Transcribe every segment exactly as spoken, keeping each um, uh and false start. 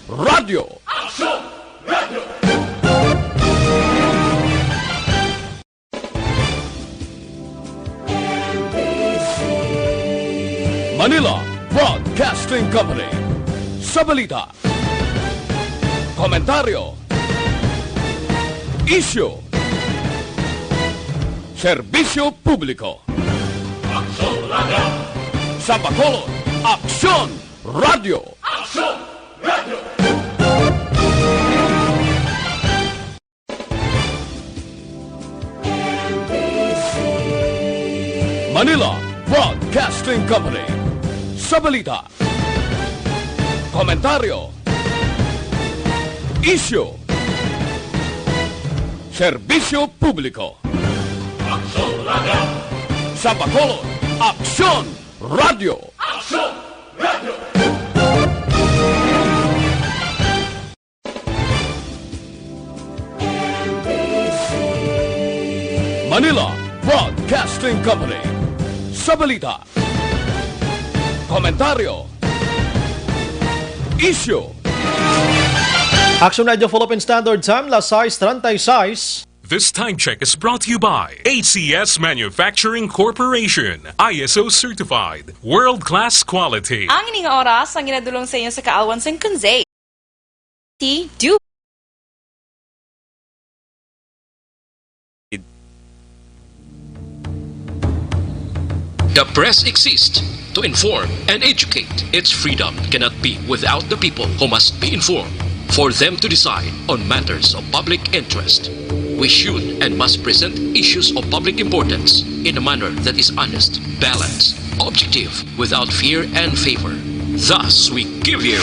Radyo. Aksyon! Radyo! Manila Broadcasting Company. Sa balita, komentaryo, isyu, serbisyo publiko. Aksyon Radyo! Sa Bacolod, Aksyon Radyo! Aksyon Radyo! Manila Broadcasting Company. Sa balita, komentaryo, isyu, serbisyo publiko. Aksyon Radyo! Sa Bacolod, Aksyon Radyo! Aksyon Radyo! Manila Broadcasting Company. Sa balita, komentaryo, isyu. Action Radio Philippine Standard Time, las sais treinta y seis. This time check is brought to you by A C S Manufacturing Corporation, I S O certified, world-class quality. Ang ining oras ang ginadulong sa inyo sa kaalwan sang Kunze. T. Du. The press exists to inform and educate. Its freedom cannot be without the people, who must be informed for them to decide on matters of public interest. We should and must present issues of public importance in a manner that is honest, balanced, objective, without fear and favor. Thus, we give you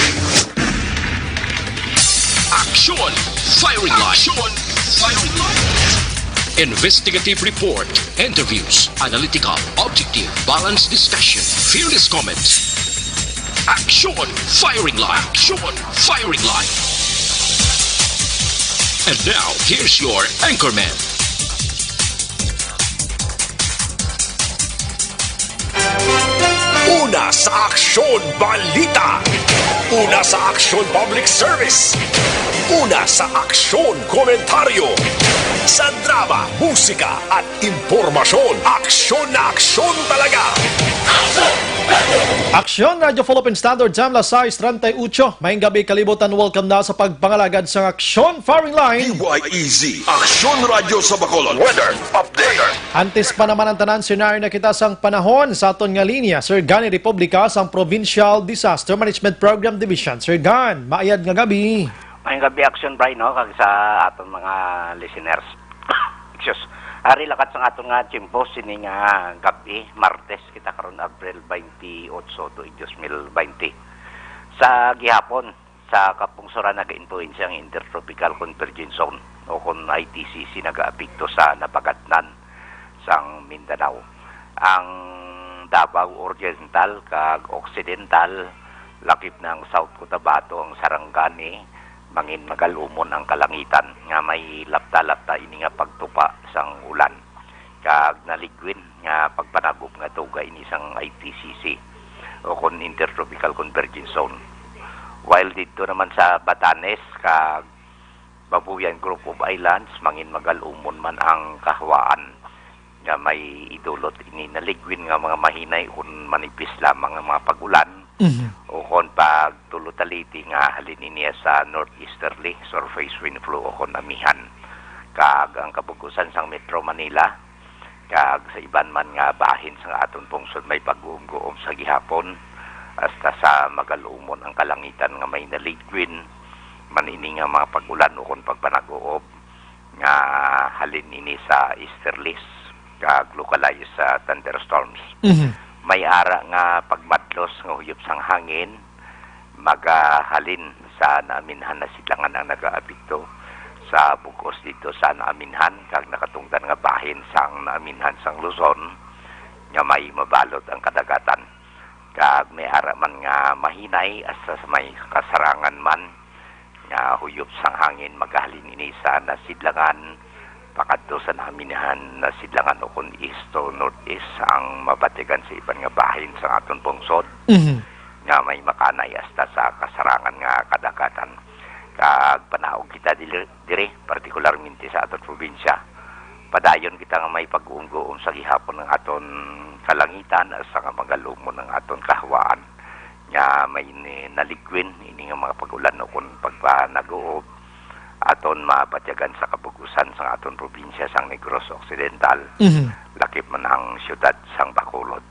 Aksyon Firing Line. Aksyon Firing Line. Investigative report, interviews, analytical, objective, balanced discussion, fearless comments. Aksyon Firing Line. Aksyon Firing Line. And now, here's your anchorman. Una sa Aksyon Balita. Una sa Aksyon Public Service. Una sa Aksyon Komentaryo. Sa drama, musika, at impormasyon, aksyon na aksyon talaga. Aksyon Radyo Philippine Standard Time, las sais treinta y ocho. Maayong gabi, kalibutan. Welcome na sa pagpangalagad sa Aksyon Firing Line. D Y E Z, Aksyon Radyo sa Bacolod. Weather update. Antes pa naman ang tanan, senaryo na kita sang panahon sa aton nga linya, Sir Gan Republica sang Provincial Disaster Management Program Division. Sir Gan, maayad nga gabi. Maayong gabi, Action Bry, no, kag sa aton mga listeners. Excuse. Ari lakat sang aton nga tiyempo sini nga gabi, Martes kita karon, April twenty-eight, tuig dos mil bente. Sa gihapon, sa kapungsoran nagaimpluwensya ang Intertropical Convergence Zone, o kon I T C C, nagaapekto sa napagadnan sang Mindanao. Ang Davao Oriental kag Occidental, lakip na ang South Cotabato, ang Sarangani, mangin magal-umon ang kalangitan nga may lapta-lapta ini nga pagtupa sang ulan kag naligwin nga pagpanag-ob nga tuga ini sang I T C C o kon Intertropical Convergence Zone. While didto naman sa Batanes kag Babuyan Group of Islands, mangin magal-umon man ang kahawaan nga may idulot ini naligwin nga mga mahinay kon manipis lamang nga mga pag-ulan, mhm, o kon pagtulod-taliti nga halin ini sa northeasterly surface wind flow o kon amihan. Kag ang kabug-osan sang Metro Manila, kag sa iban man nga bahin sang aton pungsod may pag-uom-guom sa gihapon, hasta sa magal-umon ang kalangitan nga may naligwin man ini nga mga pag-ulan o kon pagpanag-uob nga halin ini sa easterlies kag localized sa thunderstorms. Mhm. May ara nga pagmadlos nga huyop sang hangin magahalin sa naaminhan na sidlangan ang nagaapekto sa bug-os didto sa naaminhan kag nakatungdan nga bahin sang naaminhan sang Luzon nga may mabalot ang kadagatan. Kag may ara man nga mahinay hasta sa may kasarangan man nga huyop sang hangin magahalin ini sa nasidlangan pakadto sa naaminhan nasidlangan o kon east to northeast ang mabatigan sa iban nga bahin sang aton pungsod. Mhm. nga may makanay hasta sa kasarangan nga kadagatan. Kag panaog kita dili-, diri, partikularmente sa aton probinsya. Padayon kita nga may pag-uumguom sa gihapon ng aton kalangitan, asa nga magalumon ang aton kahawaan nga may ni-, naligwin ini nga mga pag-ulan ukon pagpanaguob, aton mabatyagan sa kabug-usan sang aton probinsya sang Negros Occidental, Mhm. lakip man ang siyudad sang Bacolod.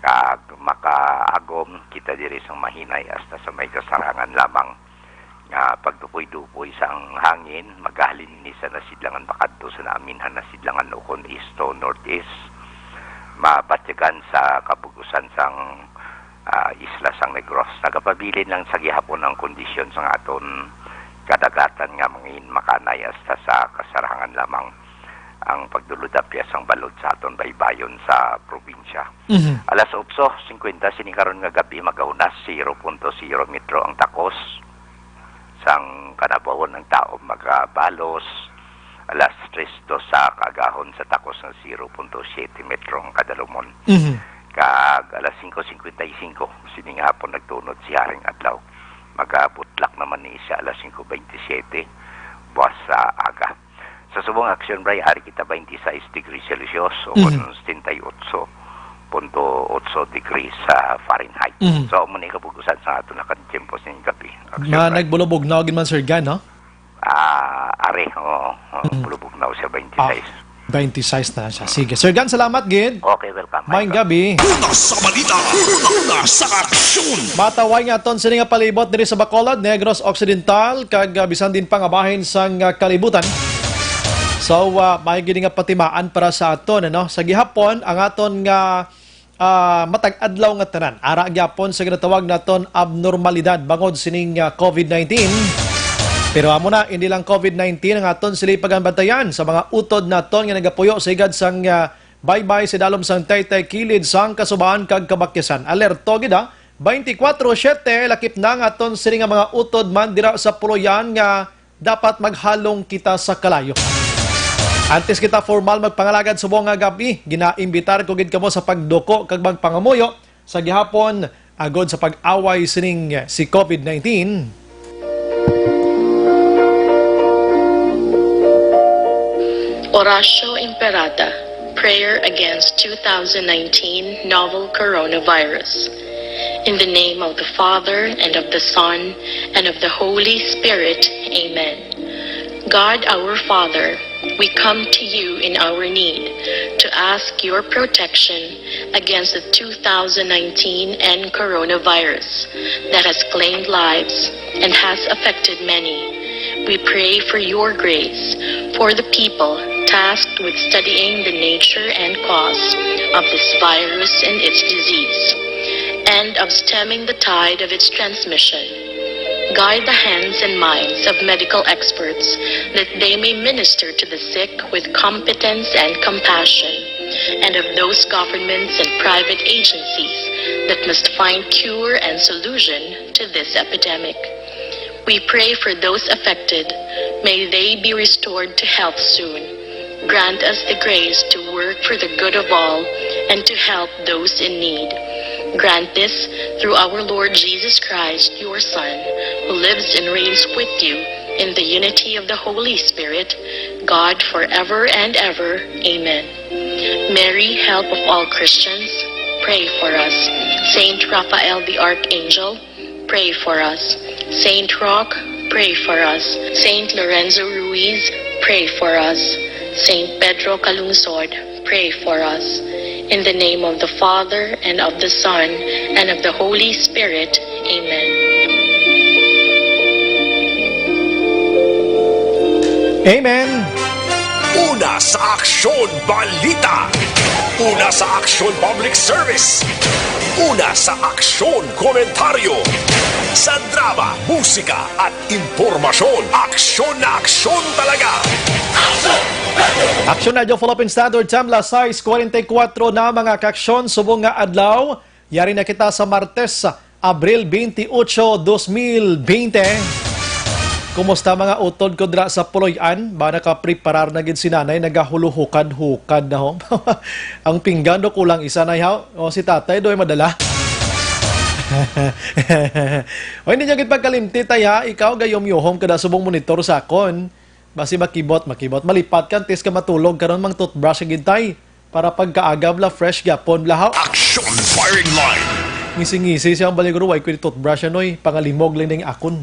Kag makaagom kita diri sang mahinay hasta sa may kasarangan lamang nga pagdupoy-dupoy sang hangin, magahalin ini sa nasidlangan pakadto sa naaminhan nasidlangan ukon east to northeast. Mabatyagan sa kabug-usan sang, ah, isla sang Negros. Nagapabilin lang sa gihapon ang kondisyon sang aton kadagatan nga mangin makanay hasta sa kasarangan lamang ang pagdulod-apyas sang balod sa aton baybayon sa probinsya. Mhm. Alas otso singkwenta sini karon nga gab-i magahunas, zero punto zero metro ang takos sang kanabawan ang taom magabalos. Alas tres dos sa kaagahon sa takos nga zero punto siyete metro ang kadalumon. Mhm. Kag alas singko singkwenta y singko sini nga hapon nagtunod si Haring Adlaw. Magabutlak naman ni siya alas singko bentisiete buwas sa aga. Sa subong aksyon, Bray, ari kita twenty-six degrees Celsius o Mhm. kon setenta y ocho punto ocho degrees sa Fahrenheit. Mhm. So, amo ni kabug-usan sa ato na kan tiyempo sa gab-i. Aksyon, Ma, Bray. Nagbulubog na gid man, Sir Gan, no? Ah, ari, oo. Oo, Mhm. bulubog na siya, Ah, twenty-six. twenty-six na siya. Sige. Sir Gan, salamat gid. Okay, welcome. Maayong gabi. Una sa balita, una sa aksyon. Mataway nga aton sini nga palibot diri sa Bacolod, Negros Occidental, kag, ah, bisan din pa nga bahin sang, ah, kalibutan. So, ah, may gid nga patimaan para sa aton, ano? Sa gihapon, ang aton nga, ah, matag adlaw nga tanan, ara gyapon sa ginatawag naton abnormalidad bangod sining, ah, covid nineteen. Pero amo na, hindi lang covid nineteen ang aton silipagan bantayan sa mga utod naton nga nagapuyo sa higad sang, ah, baybay sa dalom sang taytay kilid sang kasubaan kag kabakyasan. Alerto gid, ah, twenty-four seven, lakip na nga aton sini nga mga utod man dira sa puloy-an nga dapat maghalong kita sa kalayo. Antes kita formal magpangalagad subong nga gab-i, ginaimbitar ko gid kamo sa pagduko kag magpangamuyo sa gihapon agod sa pag-away sining si covid nineteen. Oratio Imperata, prayer against two thousand nineteen novel coronavirus. In the name of the Father, and of the Son, and of the Holy Spirit, amen. God our Father, we come to you in our need to ask your protection against the two thousand nineteen N coronavirus that has claimed lives and has affected many. We pray for your grace for the people tasked with studying the nature and cause of this virus and its disease, and of stemming the tide of its transmission. Guide the hands and minds of medical experts that they may minister to the sick with competence and compassion, and of those governments and private agencies that must find cure and solution to this epidemic. We pray for those affected. May they be restored to health soon. Grant us the grace to work for the good of all and to help those in need. Grant this through our Lord Jesus Christ, your Son, who lives and reigns with you in the unity of the Holy Spirit, God, forever and ever. Amen. Mary, help of all Christians, pray for us. Saint Raphael the Archangel, pray for us. Saint Roch, pray for us. Saint Lorenzo Ruiz, pray for us. Saint Pedro Calungsod, pray for us. In the name of the Father, and of the Son, and of the Holy Spirit. Amen. Amen. Una sa Aksyon Balita. Una sa Aksyon Public Service. Una sa Aksyon Komentaryo. Sa drama, musika, at impormasyon. Aksyon na aksyon talaga. Aksyon Radyo Philippine Standard Time, las sais cuarenta y cuatro na, mga kaaksyon, subong nga adlaw. Yari na kita sa Martes, Abril twenty-eight, dos mil bente. Kumusta, mga utod ko dira sa puloy-an? Ba, nakapreparar na gid si nanay, nagahuluhukad-hukad na, ho? Ang pinggan do kulang isa na, ha? O, si tatay do ay madala. Oy, ninyo gid pagkalimti, tay, ha? Ikaw, gayom-yuhom ka na subong monitor sa akon. Basi makibot, makibot. Malipat ka, antes ka matulog, karon mang toothbrush ka gid, tay. Para pagkaaga, bla, fresh gyapon, bla, ha? Action Firing Line. Ngisi-ngisi siya ang baliguro, way ko toothbrush, ano, eh. Pangalimog lang ning akon.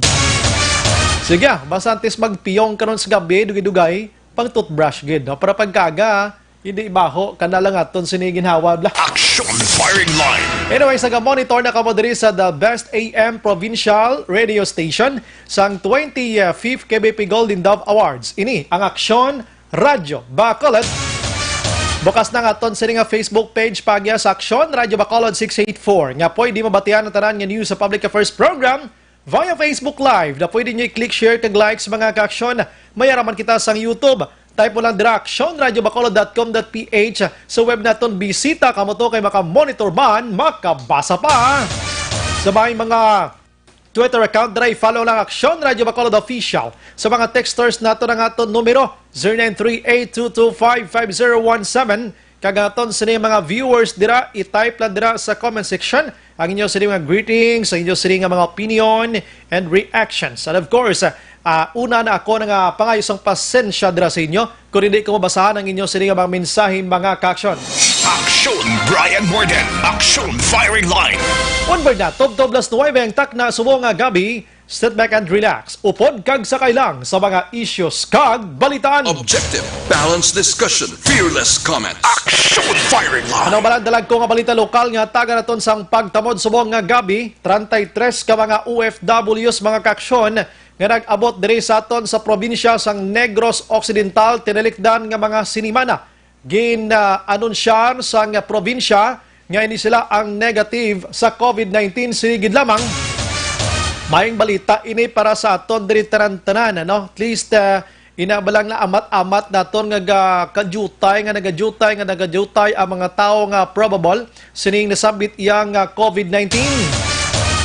Sige, ah, basta antes magpiyong karon sa gabi, dugay-dugay, pang toothbrush gid, no? Para pagkaaga, hindi baho, kana lang aton sini ginhawa, bla. Action Firing Line. Anyway, sa monitor na kamo diri sa The Best A M Provincial Radio Station sang twenty-fifth K B P Golden Dove Awards. Ini ang Aksyon Radyo Bacolod. Bukas na nga aton sini nga Facebook page pagya sa Aksyon Radyo Bacolod six eight four, nga pwede mabatian ang tanan nga news sa Public Affairs Program via Facebook Live, na pwede nyo i-click share kag like sa mga kaaksyon. May araman kita sang YouTube. Type mo lang dira, action radio bacolod dot com dot p h. Sa web naton, bisita kamo to kay maka-monitor man, makabasa pa. Sa may mga Twitter account, dira i-follow lang Action Radio Bacolod Official. Sa mga texters nato, ang aton numero, zero nine three eight two two five five zero one seven. Kag aton sini mga viewers dira, i-type lang dira sa comment section ang inyo sini mga greetings, ang inyo sini nga mga opinion and reactions. And of course, ah, una na ako nga pangayo sang pasensya dira sa inyo kung hindi ko mabasahan ang inyo sini nga mga mensahe, mga kaaksyon. Action Brian Morden, Action Firing Line. Onward na, tubtob las nuwebe ang takna subong nga gabi. Sit back and relax. Upod kag sakay lang sa mga issues kag balitaan. Objective, balanced discussion, fearless comments. Action Firing Line. Ano ba lang dalag ko nga balita lokal nga taga naton sang pagtamod subong nga gabi? Treinta y tres ka mga O F Ws, mga kaaksyon, nga nag-abot diri sa aton sa probinsya sang Negros Occidental, tinilikdan nga mga sinimana. Gin-anunsyahan sang probinsya nga ini sila ang negative sa COVID nineteen. Sige gid lamang, maayong balita ini para sa aton diri tanan-tanan, ano? At least, ah, ina ba lang na amat-amat naton nga ga-, kadiyutay, nga nagadiyutay, nga nagadiyutay ang mga tawo nga probable sining nasambit iya nga COVID nineteen.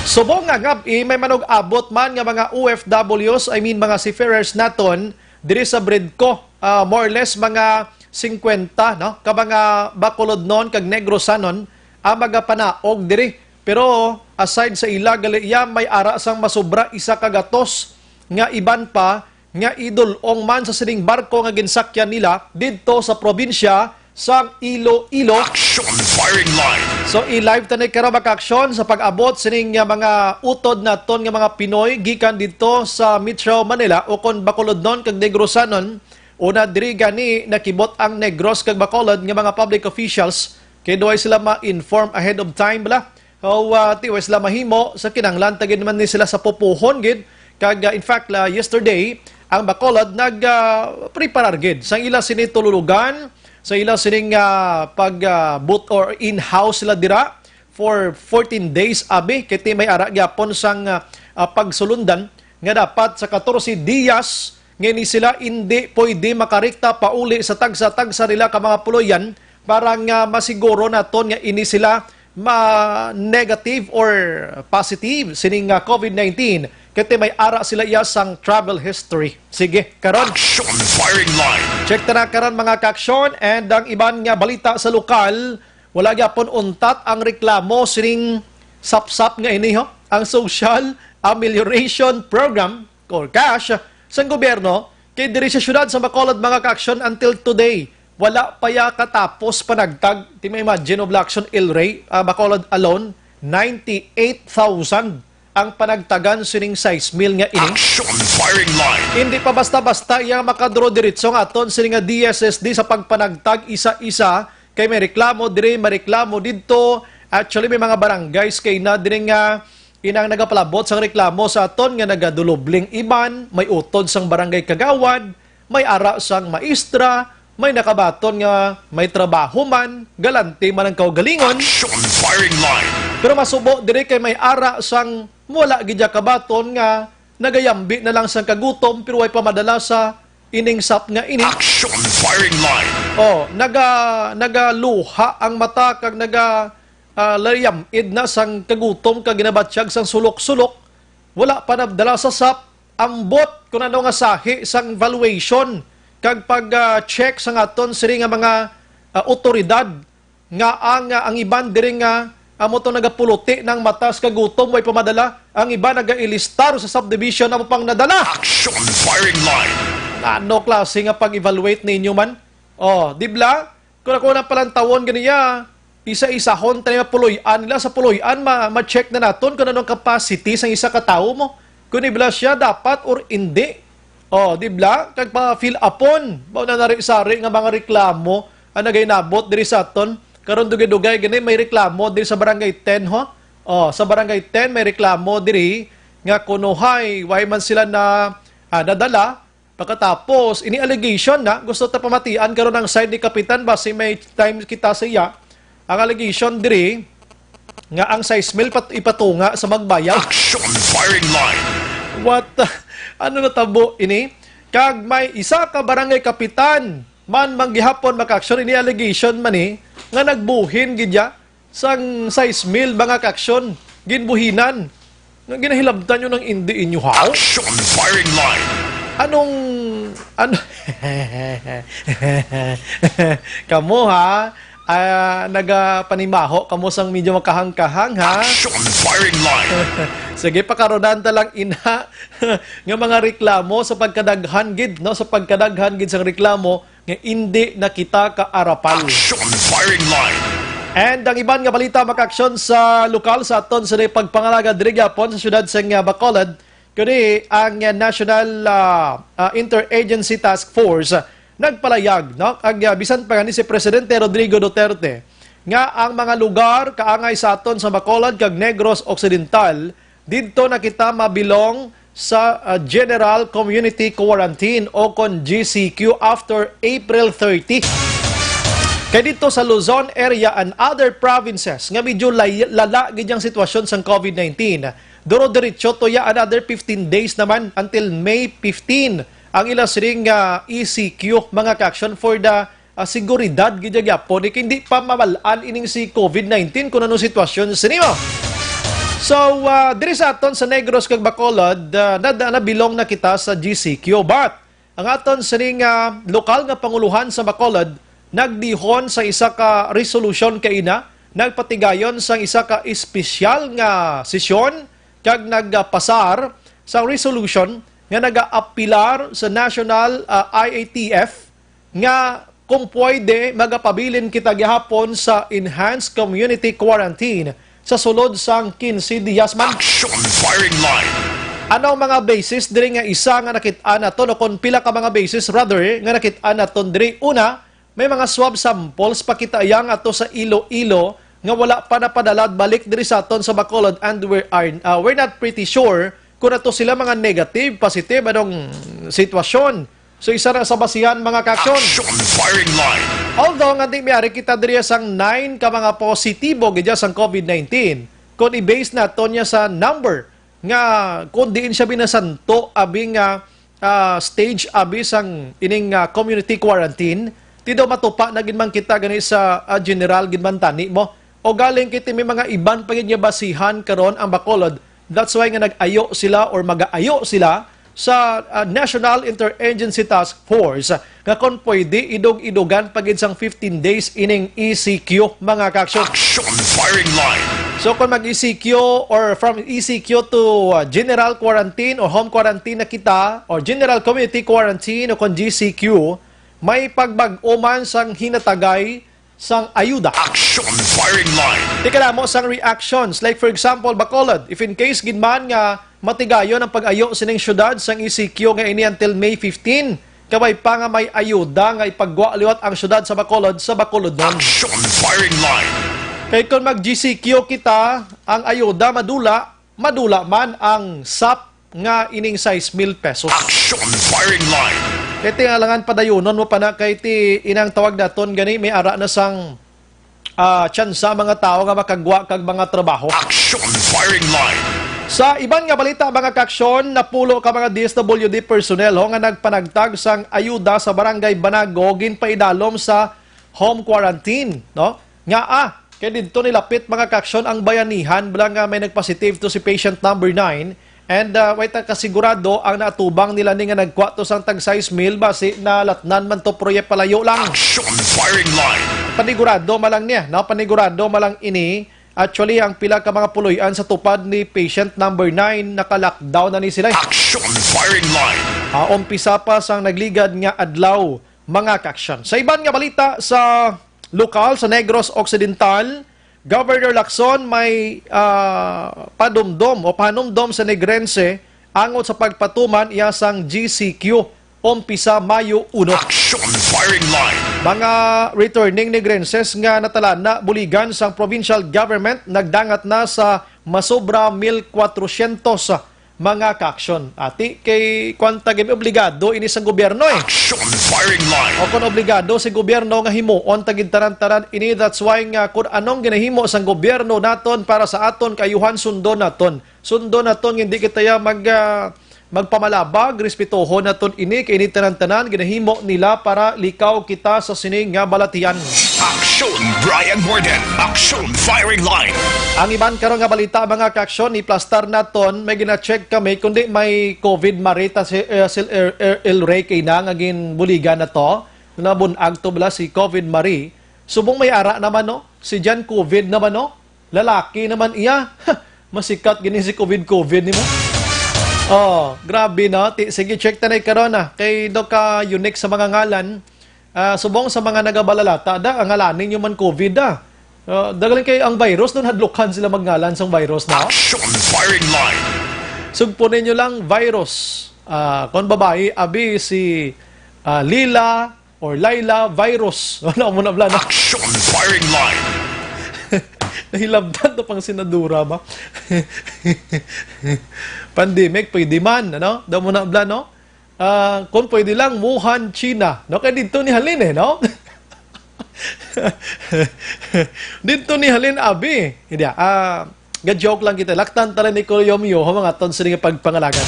Subong nga gab-i, may manug-abot man nga mga O F Ws, I mean, mga seafarers naton diri sa Bridco, ah, more or less mga singkwenta, no, ka mga Bacolodnon kag Negrosanon ang magapanaog diri. Pero aside sa ila gali iya, may ara sang masobra isa ka gatos nga iban pa nga idul-ong man sa sining barko nga ginsakyan nila didto sa probinsya sang Iloilo. Action Firing Line. So, i-live ta ni karon, mga kaaksyon, sa pag-abot sining nga mga utod naton nga mga Pinoy gikan didto sa Metro Manila ukon Bacolodnon kag Negrosanon. Una, diri gani nakibot ang Negros kag Bacolod nga mga public officials, kay daw way sila ma-inform ahead of time, bala. O, ah, ti way sila mahimo sa kinahanglan, ta gid man ni sila sa pupuhon gid. Kag, ah, in fact, la, yesterday, ang Bacolod nag, ah, preparar gid sa ila sini tululugan, sa ila sining, ah, pag, ah, boot or in-house sila dira for fourteen days, abi, kay ti may ara gyapon sang, ah, ah, pagsulundan nga dapat sa katorse diyas nga ini sila indi pwede makarikta pauli sa tagsa-tagsa nila ka mga puloy-an para nga masiguro naton nga ini sila ma-negative or positive sining, ah, COVID nineteen, kay ti may ara sila iya sang travel history. Sige, karon. Action Firing Line. Check ta na karon, mga kaaksyon, and ang iban nga balita sa lokal, wala gyapon untat ang reklamo sining sapsap nga ini, ho, ang Social Amelioration Program or cash sang gobyerno, kay diri sa siyudad sa Bacolod, mga kaaksyon, until today, wala pa ya katapos panagtag. Ti ma-imagine, of Lacson, El Rey, ah, Bacolod alone, ninety-eight thousand ang panagtagan sining sais mil nga ini. Action Firing Line. Hindi pa basta-basta iya makaduro diretso nga aton sini nga D S S D sa pagpanagtag isa-isa, kay may reklamo diri, may reklamo didto. Actually, may mga barangays kay na diri nga inang nagapalabot sang reklamo sa aton nga nagadulubling iban, may utod sang barangay kagawad, may ara sang maestra, may nakabaton nga may trabaho man, galante man ang kaugalingon. Action Firing Line. Pero masubo diri kay may ara sang wala gid ya kabaton nga nagayambi na lang sang kagutom pero way pa madala sa ining sap nga ini. Action Firing Line. Oh, naga-, nagaluha ang mata kag naga-, ah, layam-id na sang kagutom kag ginabatyag sang sulok-sulok. Wala pa nadala sa sap. Ambot kung ano nga sahi sang valuation kag pag, ah, check sang aton sini nga mga, ah, otoridad nga ang, ah, ang iban diri nga Amo tong nagapuluti ng mata sa kagutom, way pamadala. Ang iba nagailistar sa subdivision, amo pang nadala. Action firing line. Ano klase nga pag-evaluate ninyo man? Oh, di bla? Kung ako nang palantawon ganiya, isa-isahon tayo nga puloy-an nila. Sa puloy-an, ma- ma-check na naton kung anong capacity sang isa ka tawo mo. Kung ibla siya dapat or hindi. Oh, di bla? Kag pa-fill upon. Mao na nari-sari nga mga reklamo ang nagainabot diri sa aton. Karon dugay-dugay gani may reklamo diri sa Barangay ten, ho? Oh, sa Barangay ten may reklamo diri nga kunuhay, way man sila na, ah, nadala. Pagkatapos, ini allegation na, gusto ta pamatian karon ang side ni Kapitan, basi may time kita sa iya. Ang allegation diri nga ang sais mil pat-, ipatunga sa magbayad. Action firing line. What? Ano natabo ini? Kag may isa ka barangay kapitan man manggihapon makaaksyon, ini allegation man ni nga nagbuhin gid ya sang sais mil, mga kaaksyon, ginbuhinan. Nga ginahilabtan nyo ng indi inyo, ha? Action firing line. Anong, ano, kamo, ha? Ah, nagapanimaho kamo sang medyo makahangkahang, ha? Action firing line. Sige, pakarunan ta lang, ina, nga mga reklamo sa pagkadaghan gid, no? Sa pagkadaghan gid sang reklamo, nga indi na kita kaarapan. Action firing line. And ang iban nga balita, makaaksyon sa lokal sa aton sa pagpangalaga diri gyapon sa siyudad sa, ah, Bacolod, kundi ang, ah, National, ah, ah, Interagency Task Force, ah, nagpalayag, no? Ang, ah, bisan pa gani si Presidente Rodrigo Duterte nga ang mga lugar kaangay sa aton sa Bacolod kag Negros Occidental didto na kita mabilong sa, ah, General Community Quarantine o kon G C Q after April thirty. Kay dito sa Luzon area and other provinces nga medyo lay-, lala gid ang sitwasyon sang COVID nineteen, duro-diretso to ya another fifteen days naman until May fifteen ang ila siring nga E C Q, mga kaaksyon, for the ah, seguridad gid gyapon, eh, hindi pa mabal-an ining si COVID nineteen kung anong sitwasyon sa nimo. So, ah, diri sa aton sa Negros kag Bacolod, ah, nada-, nabilong na kita sa G C Q. But, ang aton sining, ah, lokal nga panguluhan sa Bacolod, nagdihon sa isa ka resolution kaina, nagpatigayon sang isa ka espesyal nga sesyon, kag nagpasar sa resolution nga nagaapilar sa National, ah, I A T F nga kung pwede, magapabilin kita gihapon sa enhanced community quarantine sa sulod sang quince dias man. Action firing line. Ano ang mga basis diri nga isa nga nakit-an naton, o kon pila ka mga basis, rather, nga nakit-an naton diri? Una, may mga swab samples pa kita yang ato sa Iloilo nga wala pa napadala balik diri sa aton sa Bacolod, and we are, uh, we're not pretty sure kung ato sila mga negative, positive, anong sitwasyon. So, isa na sa basihan, mga kaaksyon. Action firing line. Although nga di may ari kita diri sang nine ka mga positibo gid sang COVID nineteen, kung i-base naton niya sa number nga kung diin siya binasanto abi nga, ah, stage abi sang ining, ah, community quarantine, ti daw matupa na gid man kita gani sa, ah, general gid man tani mo. O galing kiti may mga iban pa gid nga basihan karon ang Bacolod. That's why nga nag-ayo sila or magaayo sila sa, ah, National Interagency Task Force nga kon pwede idog-idogan pa gid sang fifteen days ining E C Q, mga kaaksyon. Action firing line. So kon mag-E C Q or from E C Q to, ah, general quarantine or home quarantine na kita or general community quarantine o kon G C Q, may pagbag-o man sang hinatagay sang ayuda. Action firing line. Tika na mo sang reactions. Like for example, Bacolod, if in case gid man nga matigayon ang pag-ayo sining syudad sang E C Q nga ini until May fifteen, kabay pa nga may ayuda nga ipagwa liwat ang syudad sa Bacolod sa Bacolodnon. Action firing line. Kay kon mag G C Q kita, ang ayuda madula, madula man ang sap nga ining sais mil pesos. Action firing line. Kay ti alangan padayunon mo pa na kay ti inang tawag naton gani may ara na sang, ah, tsansa mga tawo nga makagwa kag mga trabaho. Action firing line. Sa iban nga balita, mga kaaksyon, napulo ka mga D S W D personnel ho nga nagpanagtag sang ayuda sa Barangay Banago ginpaidalom sa home quarantine, no? Nga, ah, kay didto nilapit, mga kaaksyon, ang bayanihan bala nga may nagpositive to si patient number nine, and, ah, way ta kasigurado ang naatubang nila ni nga nagkwa to sang tag sais mil, basi nalatnan man to, proye palayo lang. Action firing line. Panigurado man lang niya, no? Panigurado man lang ini Actually, ang pila ka mga puloy-an sa tupad ni patient number nine, naka-lockdown na ni sila. Action Firing Line. Ah, umpisa pa sang nagligad nga adlaw, mga kaaksyon. Sa iban nga balita sa lokal, sa Negros Occidental, Governor Lacson may, ah, padumdom o panumdom sa Negrense angot sa pagpatuman iya sang G C Q umpisa Mayo uno. Action Firing Line. Mga returning Negrenses nga natalana buligan sang provincial government nagdangat na sa masobra mil kwatrosyentos, mga kaaksyon. Ati, kay kwan ta gid, obligado ini sang gobyerno, eh. Action Firing Line. O kung obligado si gobyerno nga himuon ta gid tanan-tanan ini, that's why nga kung anong ginahimo sang gobyerno naton para sa aton kaayuhan, sundon naton. Sundon naton, hindi kita ya mag, ah, magpamalabag, respetuhon naton ini, kay ini tanan-tanan ginahimo nila para likaw kita sa sini nga balatian. Action Brian Warden. Action Firing Line. Ang iban karon nga balita, mga kaaksyon, iplastar naton, may gina-check kami kundi may COVID Mari ta si, eh, si El, El, El Rey kay na nga ginbuligan na to, nabunag to bala si COVID Mari. Subong may ara naman, no? Si Jan COVID naman, no? Lalaki naman iya. Masikat gini si COVID COVID nimo. Oh, grabe, no? Ti, sige, check tanay karon, ah. Kay do ka unique sa mga ngalan. Ah, subong sa mga nagabalalata da, ang ngalanin nyo man COVID, ah. Ah, dagalan kay ang virus, nun hadlukan sila magngalan sang virus, no? Action Firing Line. Sugpunin nyo lang, virus. Ah, kung babayi, abi si, ah, Lila or Laila virus. Wala mo na bala, no? Action Firing Line. Nahilabtan to pang senadora ba? Pandemic, pwede man, ano? Daw mo na bala, no? Ah, kung pwede lang, Wuhan, China. No? Kaya dito ni halin eh, no? Dito ni halin, abi. Hindi, ah, ga-joke lang kita. Laktan tala ni Kuya Yomyo, ha, mga ton, sila nga pagpangalagan.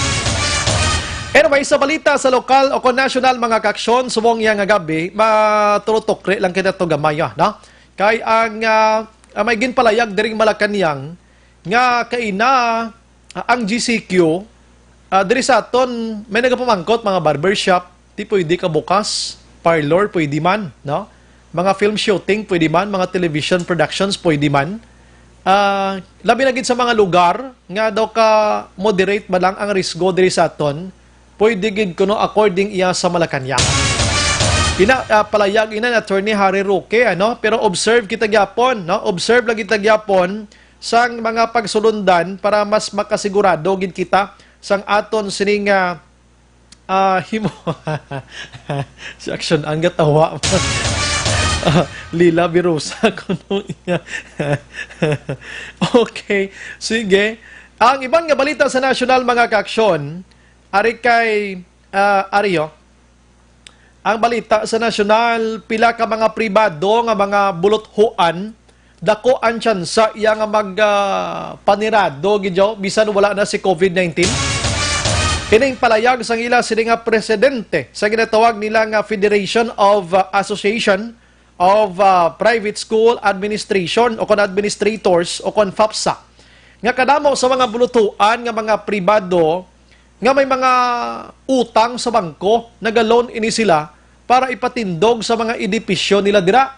Anyway, sa balita sa lokal o kung national, mga kaaksyon, subong iya nga gabi, maturutukri lang kita to gamay, ah, no? Kay ang, ah, ah, may ginpalayag diring Malacañang nga kaina, ah, ang G C Q, ah, diri sa aton, may nagapamangkot, mga barbershop, di pwede ka bukas, parlor, pwede man, no? Mga film shooting, pwede man, mga television productions, pwede man. Ah, labi na gid sa mga lugar nga daw ka moderate ba lang ang risgo diri sa aton, pwede gid kuno according iya sa Malacañang. Ina, ah, palayag ina ni Attorney Harry Roque, ano? Pero observe kita gyapon, no? Observe lang kita gyapon sang mga pagsulundan para mas makasigurado gid kita sang aton sining, ah, ah, himo. Si Action ang gatawa. Ah, Lila Birusa, kuno iya. Okay, sige. Ang iban nga balita sa nasyonal, mga kaaksyon, ari kay, ah, Ario, ang balita sa nasyonal, pila ka mga pribado nga mga buluthuan, dako ang tsansa iya nga mag, ah, panirado gid yaw, bisan wala na si COVID nineteen. Ining palayag sang ila sini nga presidente sa ginatawag nila nga Federation of, ah, Association of, ah, Private School Administration o kon administrators o kon FAPSA, nga kadamo sa mga bulutuan nga mga pribado nga may mga utang sa bangko, naga-loan ini sila para ipatindog sa mga edipisyo nila dira.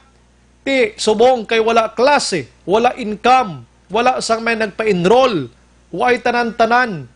Ti, subong kay wala klase, wala income, wala sang may nagpa-enroll, way tanan-tanan.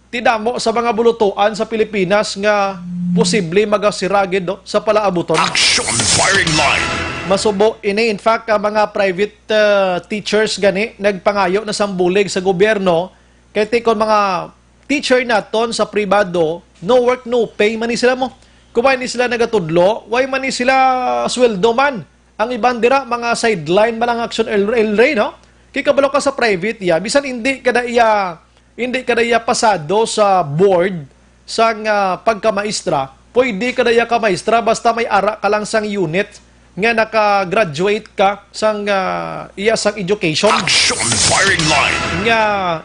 Ti, damo sa mga bulutuan sa Pilipinas nga posible magasira gid, no, sa palaabuton. Action Firing Line. Masubo ini. In fact, ang mga private, uh, teachers gani nagpangayo na sang bulig sa gobyerno, kay ti kon mga teacher naton sa pribado, no work, no pay man ni sila mo. Kumay ni sila nagatudlo, way man ni sila sweldo man. Ang iban dira, mga sideline man ang Action El, El Rey, no? Kay kabalo ka sa private, iya, bisan hindi ka da iya, hindi ka da iya pasado sa board sang, ah, pagkamaestra, pwede ka da iya kamaestra basta may ara ka lang sang unit nga naka-graduate ka sang, ah, iya sang education. Action Firing Line. Nga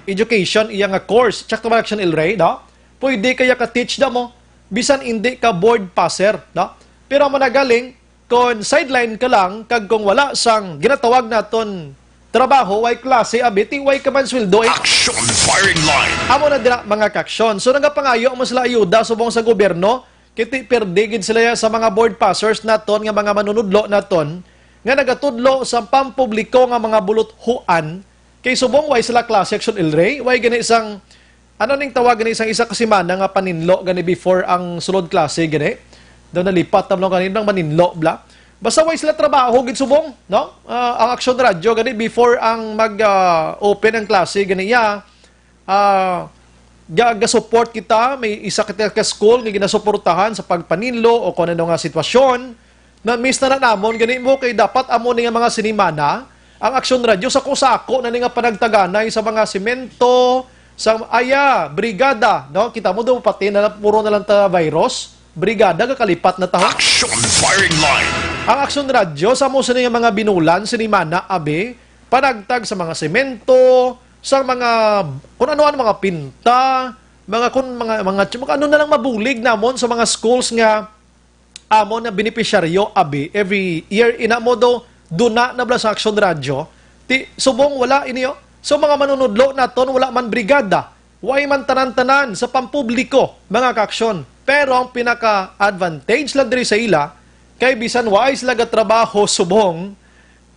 education, iya nga course. Check to Action El Rey, no? Pwede ka iya ka-teach da mo, bisan hindi ka board passer, no? Pero mo na galing, kon sideline ka lang, kag kung wala sang ginatawag naton trabaho, way klase, abi, ti way ka man sweldo, eh. Action Firing Line. Amo na dira, mga kaaksyon. So, nagapangayo mo sila ayuda subong sa gobyerno, kay ti perde gid sila ya sa mga board passers naton nga mga manunudlo naton nga nagatudlo sa pampubliko nga mga buluthuan Kay subong, way sila klase, Action El Rey, way gani sang, ano ning tawag gani sang isa ka semana nga paninlo gani before ang sulod klase gani? Daw nalipat na lang gani nang maninlo, bla. Basta way sila trabaho gid subong, no? Ah, ang Action Radyo gani before ang mag, ah, open ang klase gani, ya, ah, ga-, ga-support kita, may isa kita ka school nga ginasuportahan sa pagpaninlo o kung ano nga sitwasyon. Na-miss na na namon gani mo, kay dapat amo ni nga mga sinimana ang Action Radio sa kusako na ni nga panagtaganay sa mga semento, sa, aya, brigada, no? Kita mo do, pati na puro na lang ta virus, brigada, kakalipat na taho. Action Firing Line. Ang Action Radio sa mo sini nga mga binulan, sinimana, abi, panagtag sa mga semento, sa mga, kung ano-ano, mga pinta, mga, kung mga, mga, mga ano na lang mabulig namon sa mga schools nga amo na benepisyaryo, abi, every year, ina mo do, duna na bala sa Action Radio. Ti, subong wala ini, oh. So, mga manunudlo naton, wala man brigada, way man tanan-tanan sa pampubliko, mga kaaksyon. Pero ang pinaka-advantage lang diri sa ila, kay bisan way sila gatrabaho subong,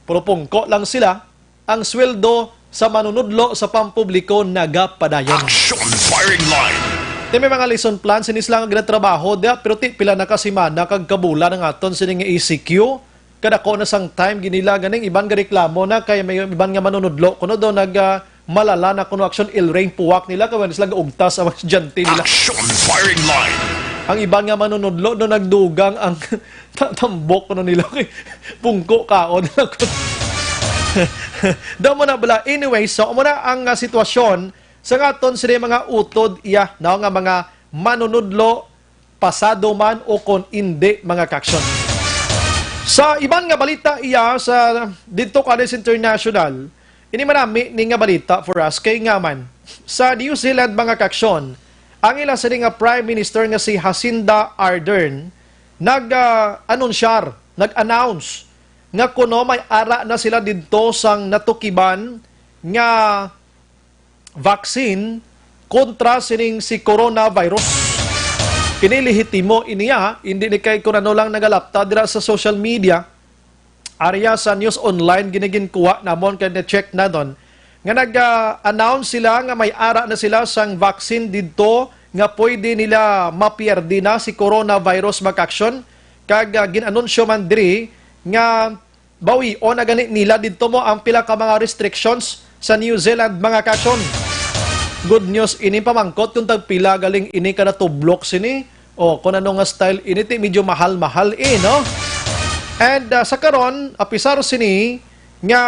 pero pungko lang sila, ang sweldo sa manunudlo sa pampubliko nagapadayon. Action Firing Line. Ti may mga lesson plan sini sila nga ginatrabaho diha, pero ti pila na ka semana kag kabulan ang aton sini nga E C Q. Kadako na sang time ginila ganing iban nga reklamo na kay may iban nga manunudlo kuno do nag, ah, malala na kuno, Action El Rey, puwak nila kay wala sila gaugtas ang mga estudyante nila. Action Firing Line. Ang iban nga manunudlo do nagdugang ang ta-, tambok kuno nila kay pungko kaon. Daw mo na bala. Anyway, so amo na ang, ah, sitwasyon sa nga aton sila mga utod iya, no, nga mga manunudlo, pasado man o kon indi, mga kaaksyon. Sa iban nga balita iya sa didto, Kalis International, ini manami ni nga balita for us kay nga man sa New Zealand, mga kaaksyon, ang ila sini nga Prime Minister nga si Jacinda Ardern nag, ah, anunsyar, nag-announce nga kuno may ara na sila didto sang natukiban nga vaccine kontra sining si coronavirus. Ini lehitimo ini, ha, hindi ni kay kun ano lang nagalapta dira sa social media. Arya sa News Online giniginkuha namon kay na-check naton nga nag-announce sila nga may ara na sila sang vaccine didto nga pwede nila mapiyerde na si coronavirus, mga kaaksyon. Kag, ah, gin-anunsyo man diri nga bawion na gani nila didto mo ang pila ka mga restrictions sa New Zealand, mga kaaksyon. Good news ini pamangkot kung tagpila galing ini kada tublok sini. O, kung ano nga style ini, ti medyo mahal-mahal, eh, no? And, ah, sa karon, apisar sini nga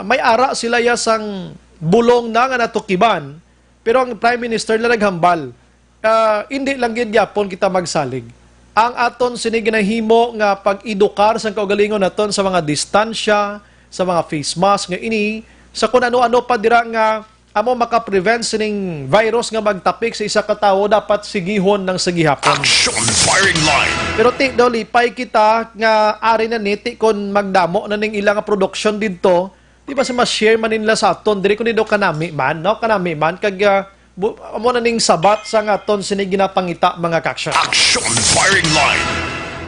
may ara sila ya sang bulong na nga natukiban, pero ang Prime Minister na naghambal, ah, hindi lang gid gyapon kita magsalig. Ang aton sini ginahimo nga pag-edukar sang kaugalingon naton sa mga distansya, sa mga face mask nga ini, sa kun ano-ano pa dira nga amo maka-prevent sining virus nga magtapik sa isa ka tawo, dapat sigihon nang sa gihapon. Action Firing Line. Pero ti daw lipay kita nga ari na ni ti kon magdamo na ning ila nga produksyon didto, di ba, sa ma-share man nila sa aton diri, kundi daw kanami man, no? Kanami man kag, ah, bu-, amo na ning sabat sa nga aton sini ginapangita, mga kaaksyon. Action Firing Line.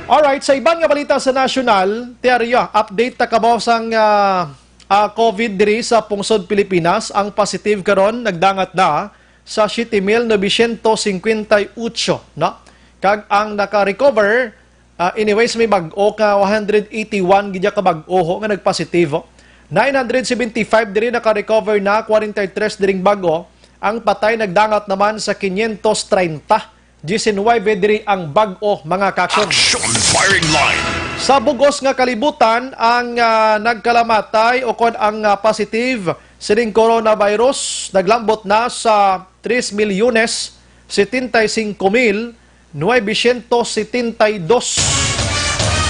Alright, sa iban nga balita sa nasyonal, ti ari, ah, update ta kamo sang, ah, ah, COVID diri sa pungsod Pilipinas. Ang positive karon nagdangat na sa siete mil novecientos cincuenta y ocho, no? Kag ang naka-recover, ah, anyways, may bag-o ka one hundred eighty-one gid ka bag-o ho nga nagpositibo. Nine hundred seventy-five diri naka-recover na, forty-three diring bag-o. Ang patay nagdangat naman sa quinientos treinta. Diecinuebe diri ang bag-o, mga kaaksyon. Action Firing Line. Sa bugos nga kalibutan, ang, ah, nagkalamatay o kon ang, ah, positive sining coronavirus naglambot na sa tres milyones setenta y cinco mil novecientos setenta y dos.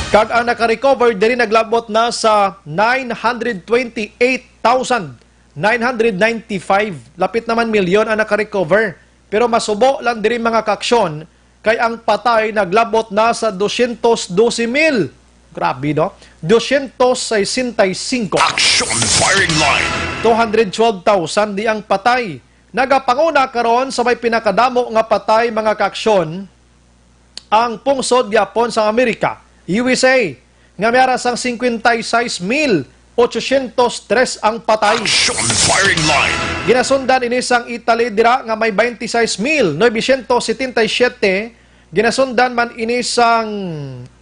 Kag ang naka-recover diri naglambot na sa nine hundred twenty-eight thousand nine hundred ninety-five. Lapit naman milyon ang naka-recover. Pero masubo lang diri, mga kaaksyon, kay ang patay naglabot na sa dosyentos dose mil. Grabe, no? Dosyentos sesenta y cinco. Action Firing Line. Two hundred twelve thousand di ang patay. Nagapanguna karon sa may pinakadamo nga patay, mga kaaksyon, ang pungsod gyapon sa Amerika, U S A, nga may ara sang cincuenta y seis mil Ochocientos tres ang patay. Action firing line. Ginasundan ini sang Italy dira nga may twenty-six mil novecientos setenta y siete. Ginasundan man ini sang,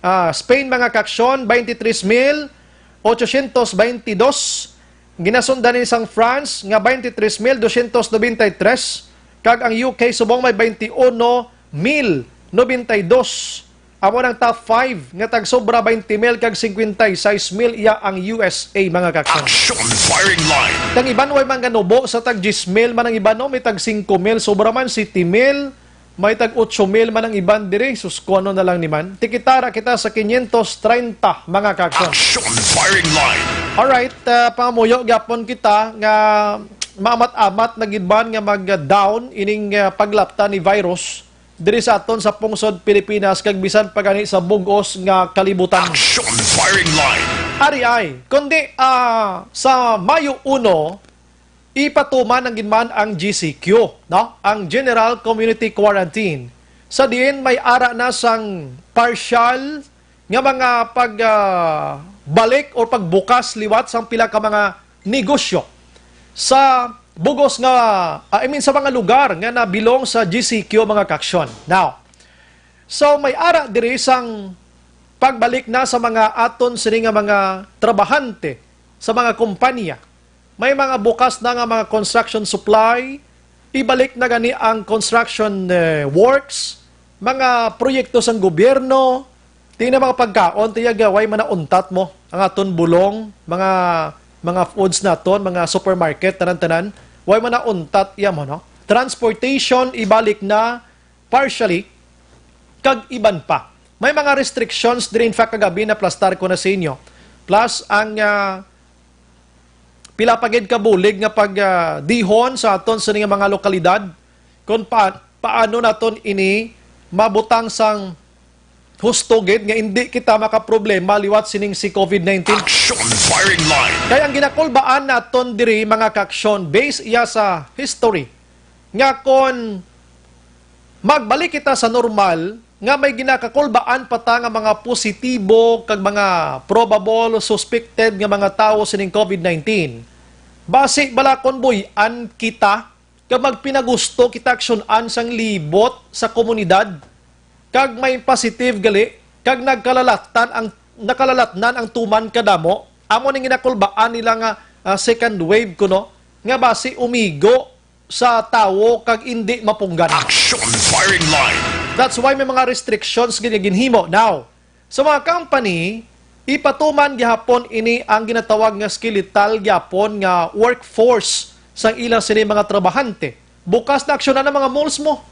ah, Spain, mga kaaksyon, twenty-three mil ochocientos veintidós. Ginasundan ini sang France nga twenty-three mil doscientos noventa y tres, kag ang U K subong may twenty-uno mil noventa y dos. Amo nang top five nga tagsobra twenty mil kag cincuenta y seis mil iya ang U S A, mga kaaksyon. Action firing line. Ang iban way man nga nubo sa tag diyes mil man ang iban, no? May tag singko mil, sobra man, siyete mil, may tag otso mil man ang iban diri. Sus, kuno na lang ni man. Tikitara kita sa quinientos treinta, mga kaaksyon. Action firing line. Alright, ah, pangamuyo gyapon kita nga maamat-amat na gid man nga mag-down ining, ah, paglapta ni virus diri sa aton sa pungsod Pilipinas kag bisan pa gani sa bug-os nga kalibutan. Action firing line. Ari ay, kundi, ah, sa Mayo uno, ipatuman ang ginman ang G C Q, no? Ang General Community Quarantine. Sa diin may ara na sang partial nga mga pag, ah, balik or pagbukas liwat sang pila ka mga negosyo sa bugos nga, ah, I mean, sa mga lugar nga nabilong sa G C Q, mga kaaksyon. Now, so may ara diri sang pagbalik na sa mga aton sini nga mga trabahante sa mga kompanya. May mga bukas na nga mga construction supply, ibalik na gani ang construction, eh, works, mga proyekto sang gobyerno, ti na mga pagkaon, ti ya, way man nauntat mo ang aton bulong, mga, mga foods naton, mga supermarket, tanan-tanan, way man nauntat iya mo, no? Transportation, ibalik na partially, kag iban pa. May mga restrictions diri, in fact, kagabi naplastar ko na sa inyo. Plus, ang, ah, pila pa gid ka bulig nga pag, ah, dihon sa aton sini nga mga lokalidad, kung pa-, paano naton ini mabutang sang husto gid nga indi kita makaproblema liwat sining si COVID nineteen. Action firing line. Kay ang ginakulbaan naton diri, mga kaaksyon, based iya sa history, nga kon magbalik kita sa normal, nga may ginakakulbaan pa ta nga mga positibo kag mga probable suspected nga mga tawo sining COVID nineteen, basi bala kon buy-an kita kag magpinagusto kita aksyon-an sang libot sa komunidad, kag may positive gali, kag nagkalalatnan ang, nakalalatnan ang tuman kadamo, amo ning ginakulbaan nila nga, ah, second wave kuno, nga basi umigo sa tawo kag indi mapunggan. Action firing line. That's why may mga restrictions gid nga ginhimo. Now, sa mga company, ipatuman gihapon ini ang ginatawag nga skeletal gihapon nga workforce sang ila sini mga trabahante. Bukas na aksyonan ang mga malls mo.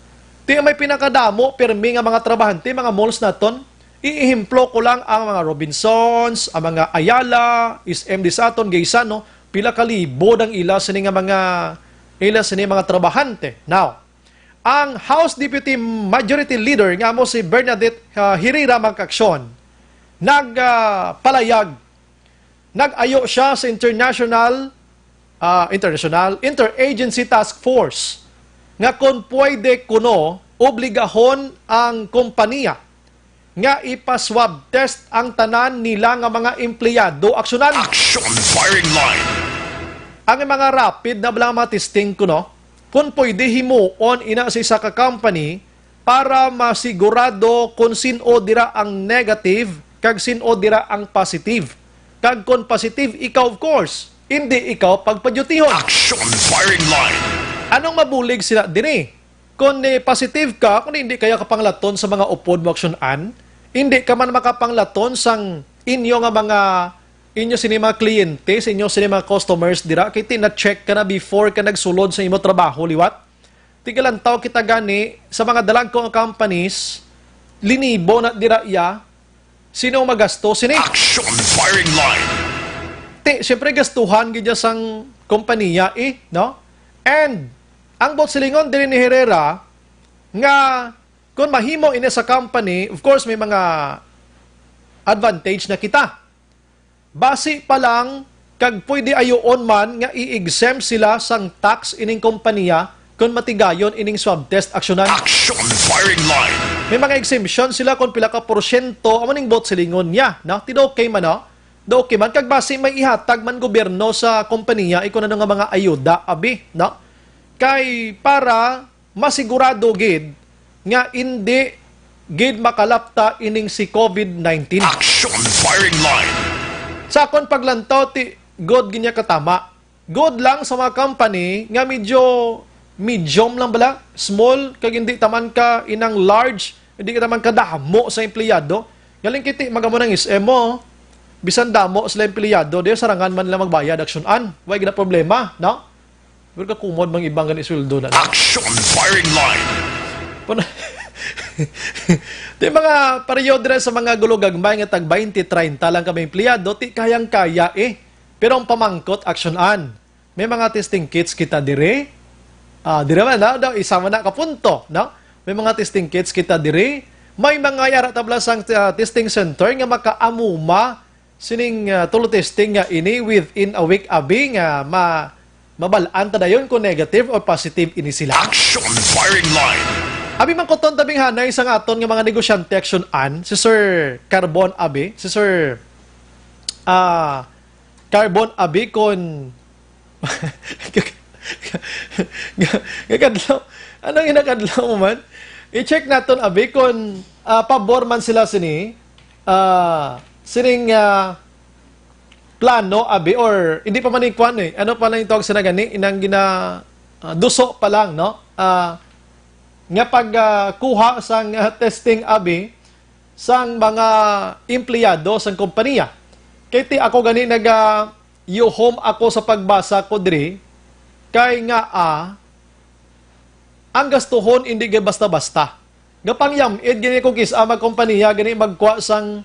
Ti may pinakadamo pirmi nga mga trabahante, mga malls naton. Iihemplo ko lang ang mga Robinsons, ang mga Ayala, S M di sa aton, Gaisano, pila ka libo ang ila sini nga mga, ila sini mga trabahante. Now, ang House Deputy Majority Leader nga amo si Bernadette, ah, Herrera, mga kaaksyon, nag, ah, palayag, nag-ayo siya sa international, ah, international, interagency task force nga kon pwede kuno obligahon ang kompanya nga ipa-swab test ang tanan nila nga mga empleyado. Aksyonan. Action firing line. Ang mga rapid na bala nga mga testing kuno, kung pwede, himuon ina sa isa ka company para masigurado kung sin-o dira ang negative kag sin-o dira ang positive. Kag kung positive ikaw, of course, hindi ikaw pagpadyutihon. Action firing line. Anong mabulig sila diri? Kung ni positive ka, kung hindi kaya kapanglaton sa mga upod mo aksyon-an, hindi ka man makapanglaton sang inyo nga mga, inyo sini mga kliyente, sa inyo sini mga customers dira, kay ti na-check ka na before ka nagsulod sa imo trabaho liwat. Tigalantaw kita gani sa mga dalagko nga companies, linibo na dira iya, sino magasto sini? Action firing line. Ti, siyempre, gastuhan gid niya sang kompanya, eh, no? And ang buot silingon diri ni Herrera nga kung mahimo ini sa company, of course, may mga advantage na kita. Basi pa lang, kag pwede ayuon man nga i-exempt sila sang tax ining kompanya kung matigayon ining swab test aksyonan. Action firing line. May mga exemption sila kung pila ka porsyento, amo ning buot silingon niya, no? Ti okay man, no? Okay man, kag basi may ihatag man gobyerno sa kompanya, eh, kung ano nga mga ayuda, abi, no? Kay para masigurado gid nga indi gid makalapta ining si COVID nineteen. Action Firing Line. Sa akon paglantaw, ti, good gid niya katama. Good lang sa mga company nga medyo medium lang bala, small, kag hindi taman ka inang large, hindi ka taman kadamo sa empleyado. Galing kiti, magamo ng S M mo, bisan damo sila empleyado, di sarangan man nila magbayad, aksyonan. Way gina problema, no? Pero kakumod mang ibang gani sweldo na, no? Action Firing Line. Pun- Di mga pareho dira sa mga gulugagmay nga tag twenty, treinta lang kami empleyado, ti kayang-kaya eh. Pero ang pamangkot, aksyonan. May mga testing kits kita diri. Ah, diri man, no? Daw, isa man na ka punto, no? May mga testing kits kita diri. May mga yara tabla sang, ah, testing center nga makaamuma sining, ah, tulo testing nga ini within a week, abi, nga ma-, mabal-an ta dayon kung negative or positive ini sila. Action Firing Line. Abi, mangkuton tabing hanay sa nga aton nga mga negosyante, aksyonan, si Sir Carbon, abi, si Sir, ah, Carbon, abi, kon nga, nga kadlaw. Ano nga kadlaw mo man? I-check naton, abi, kon, ah, pabor man sila sini, ah, sining, ah, plano, abi, or hindi pa man ni kwan eh. Ano pa lang yung tawag sa gani? Inang gina, ah, duso pa lang, no? Ah, nga pag, ah, kuha sang, ah, testing, abi, sang mga empleyado sang kompanya. Kay ti ako gani naga-, yuhom ako sa pagbasa ko diri, kay nga, ah, ang gastuhon hindi gid basta-basta. Gapangyam-id gani kung kis-a mag kompanya gani magkuha sang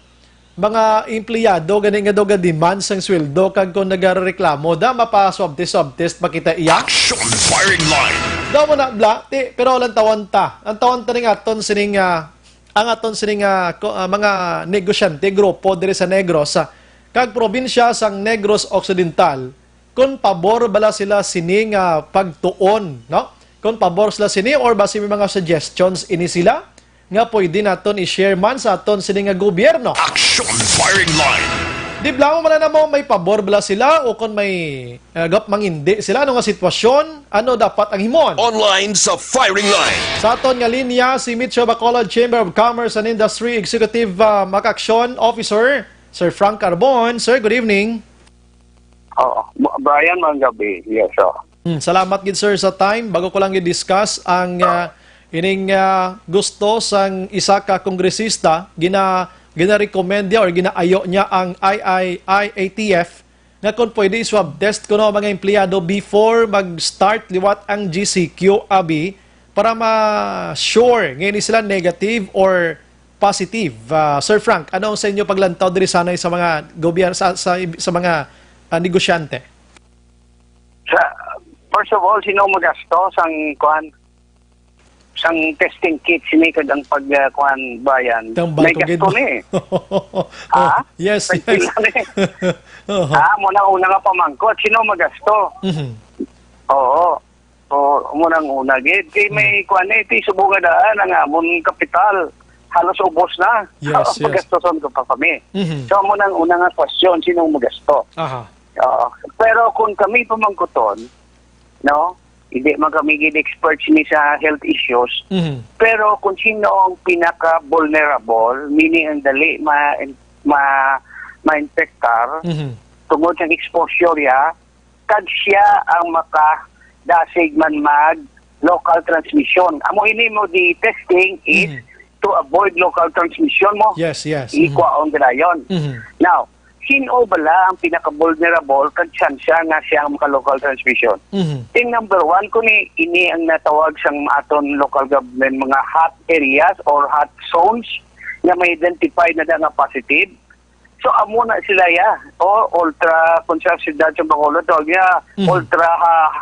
mga empleyado gani nga daw ga-demand sang sweldo, kag kung nagareklamo da, mapa-swab test, swab test pa kita iya. Action Firing Line. Daw mo na, bla, ti, pero lantawon ta. Lantawon ta ning aton sining, ah, ang aton sini nga ko-, ah, mga negosyante, grupo diri sa Negros, ah, kag probinsya sang Negros Occidental, kon pabor bala sila sini nga pagtuon, no? Kon pabor sila sini, or basi may mga suggestions ini sila nga pwede naton i-share man sa aton sini nga gobyerno. Action Firing Line. Di bala mo man na mo may pabor bala sila o kon may, ah, gap mangindi sila, ano nga sitwasyon, ano dapat ang himuon? Online sa Firing Line. Sa aton nga linya, si Metro Bacolod Chamber of Commerce and Industry Executive, ah, Makaksyon Officer, Sir Frank Carbon. Sir, good evening. Oo. Brian, magandang gabi. Yes, sir. Hmm, salamat gid, sir, sa time. Bago ko lang i-discuss ang, ah, ining, ah, gusto sang isa ka kongresista, gina-, gina-recommend niya or ginaayo niya ang I I I A T F nga kung pwede i-swab test kuno ang mga empleyado before mag-start liwat ang G C Q, abi, para ma-sure nga ini sila negative or positive. Ah, Sir Frank, ano ang sa inyo paglantaw diri sanay sa mga gobyerno, sa, sa, sa mga, ah, negosyante? Sa, first of all, sino magasto sang kuan, sang testing kit sini kag ang pag, ah, kuan, bayan? Tambal May ko gid gasto mo. Ni. Oh, ha? Yes, yes. Pagpila ni. Oho. Ha, mo na una nga pamangkot, sino magasto? Mhm. Oo. So, mo nang una gid kay may Mhm. kuan eh, ti subong nga daan ang amon kapital. Halos ubos na. Yes, yes. Pagastoson ko pa kami. Mhm. So, mo nang una nga question, sino ang magasto? Aha. Oo. Pero kung kami pamangkuton, no? Hindi man kami gid expert sini sa health issues. Mhm. Pero kung sino ang pinaka-vulnerable, meaning ang dali ma-, ma-, ma-infectar Mhm. tungod sa exposure ya, kag siya ang makadasig man mag local transmission. Amo ini mo di testing is Mhm. to avoid local transmission mo. Yes, yes. Mhm. Ikuha ang ganayon. Mhm. Now, sino bala ang pinaka-vulnerable kag tsansa nga siya ang maka-local transmission? Mhm. Thing number one, kung i-, ini ang natawag sang aton local government, mga hot areas or hot zones nga may identified na nga positive. So, amo na sila, ya. O, ultra, kung sa siyudad sa Bacolod, tawag niya, Mhm. ultra, ah,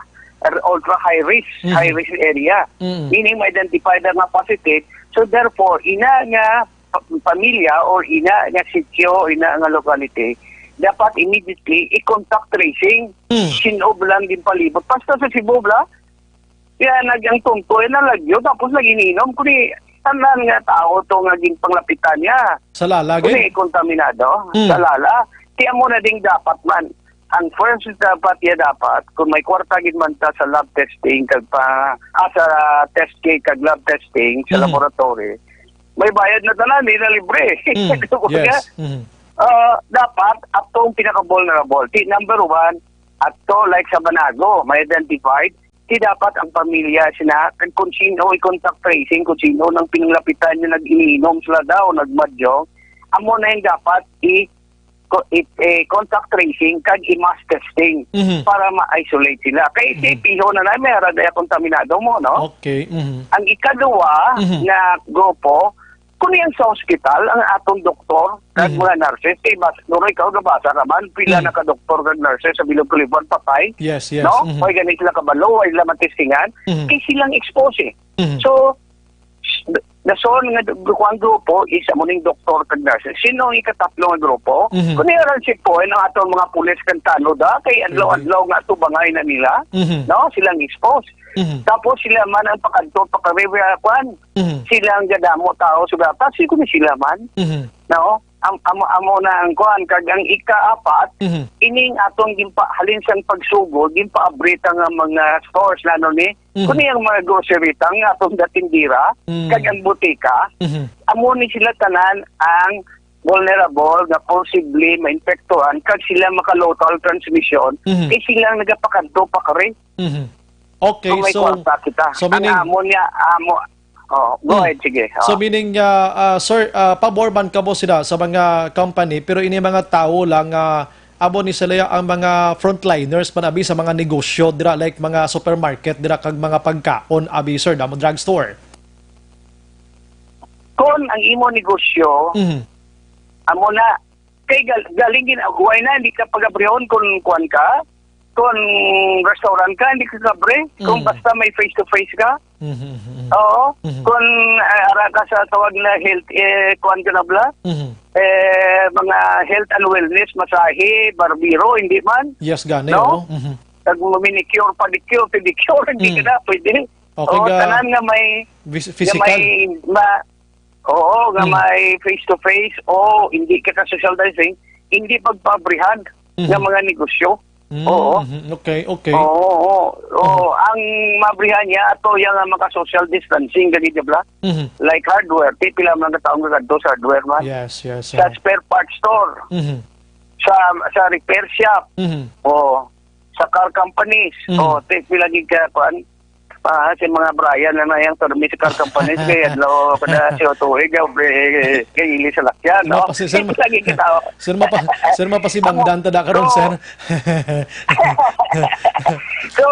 ultra high risk, Mhm. high risk area. Mhm. Meaning, ma-identify na nga positive. So, therefore, ina nga pa-, pamilya or ina nga sitio, ina nga locality, dapat immediately i-contact tracing. Mhm. Sino lang din palibot. Basta sa Cebu, bla, kaya nag-, ang tungtoy na lagyo, tapos nag-ininom. Kuni, tanan nga tao to nga ginpanglapitan niya. Sa lala, Kuni, gid? Kontaminado. Hmm. Sa lala. Ti amo na ding dapat man. Ang first dapat, ya dapat, kung may kwarta gid man ta sa lab testing, kag pa, ah, sa test kit, kag lab testing, sa Mhm. laboratory, may bayad na tanan, di na libre. Mm. Kumbaga, Yes. Mhm. ah, dapat, atong pinaka-vulnerable. Ti number one, ato, like sa Banago, may identified, ti dapat ang pamilya sina, kag kung sino i-contact tracing, kung sino nang pinanglapitan niya, nag-iniinom sila daw, nagmadyo, amo na yung dapat i-, ko-, i-, eh, contact tracing kag i-mass testing Mhm. para ma-isolate sila. Kay Mhm. si piho na na, may ara daya kontaminado mo, no? Okay. Mhm. Ang ikaduwa Mhm. nga grupo, kung yan sa hospital, ang atong doktor, kag Mhm. mga nurses, kay bas-, siguro ikaw gabasa ka man, pila Mhm. na ka doktor kag nurses sa bilog kalibutan patay, Yes, yes. no? Mhm. Kay gani sila kabalo, way sila matistingan, Mhm. kay silang expose eh. Mhm. So, s-, dason nga du-, kuan grupo is amo ning doktor kag nurses. Sino ang ikatatlo nga grupo? Mhm. Kung niya lang si Poen, ang atong mga pulis kag tanod, ha? Kay adlaw-adlaw nga atubangay na nila, Mhm. no? Silang expose. Mhm. Tapos sila man ang pakadto, pakari-, kuan. Mhm. Sila ang gadamo tao sa gatas, siguro sila man. Mhm. No? Am-, amo, amo na ang kuan, kag ang ikaapat, Mhm. ining atong ginpa-, halin sang pagsugod, ginpaabri ta nga mga stores na ano ni, Mhm. kuni ang mga grocery ta nga atong gatindira, Mhm. kag ang butika, Mhm. amo ni sila tanan ang vulnerable nga possibly mainfektuhan, kag sila maka-local transmission, Mhm. kay sila ang nagapakadto pakari. Mhm. Okay, Kung may so, kwarta kita. so Ang meaning, amo niya, amo, oh, go Hmm. ahead, sige. So, Oh. meaning, ah, ah, sir, ah, pabor man kamo sila sa mga company, pero ini mga tawo lang, ah, amo ni sila ang mga frontliners man abi sa mga negosyo dira, like mga supermarket dira kag mga pagkaon abi, sir, damo drugstore. Kon ang imo negosyo, Mhm. amo na, kay gal-, galing gin-, huway na, hindi ka pag-abrihon kung kuwan ka, kung restaurant ka, hindi ka kabre, kung Mm. basta may face-to-face ka. Mhm, mhm, mhm. Oo. Mhm. Kung, ah, ara ka sa tawag na health, eh, kuwan ka na bla? Mhm. Eh, mga health and wellness, masahe, barbero, hindi man. Yes, gani, No? oo. Mhm. Nag-manicure, pedicure, pedicure, hindi ka Mm. na pwede. Okay, Oo, ga-, tanan nga may, vis-, nga physical. may ma-, oo, nga Mm. may face-to-face, o hindi ka ka-social distancing, hindi pagpabrihan Mhm. nga mga negosyo. Mm, Oo. mhm. Okay, okay. Oo, oo, oo. Mhm. Ang mabrihan niya, ato yang nga maka-social distancing, gani, di ba? Mhm. Like hardware, ti pila man ang taong nagkadto sa hardware man. Yes, yes, Sa oo. spare parts store, Mhm. sa, sa repair shop, Mhm. o sa car companies, Mhm. o ti pila gid ka, kuan, ah, si mga Brian na na yang turmi sa car companies, kay adlaw pa na si Otoy, kay, kay ili sa lakyan, Sir, no? mapasi-, sir, ma-, Lagi kita, oh. sir, mapa-, sir, mapasibangdan ta da karon, So, sir. So,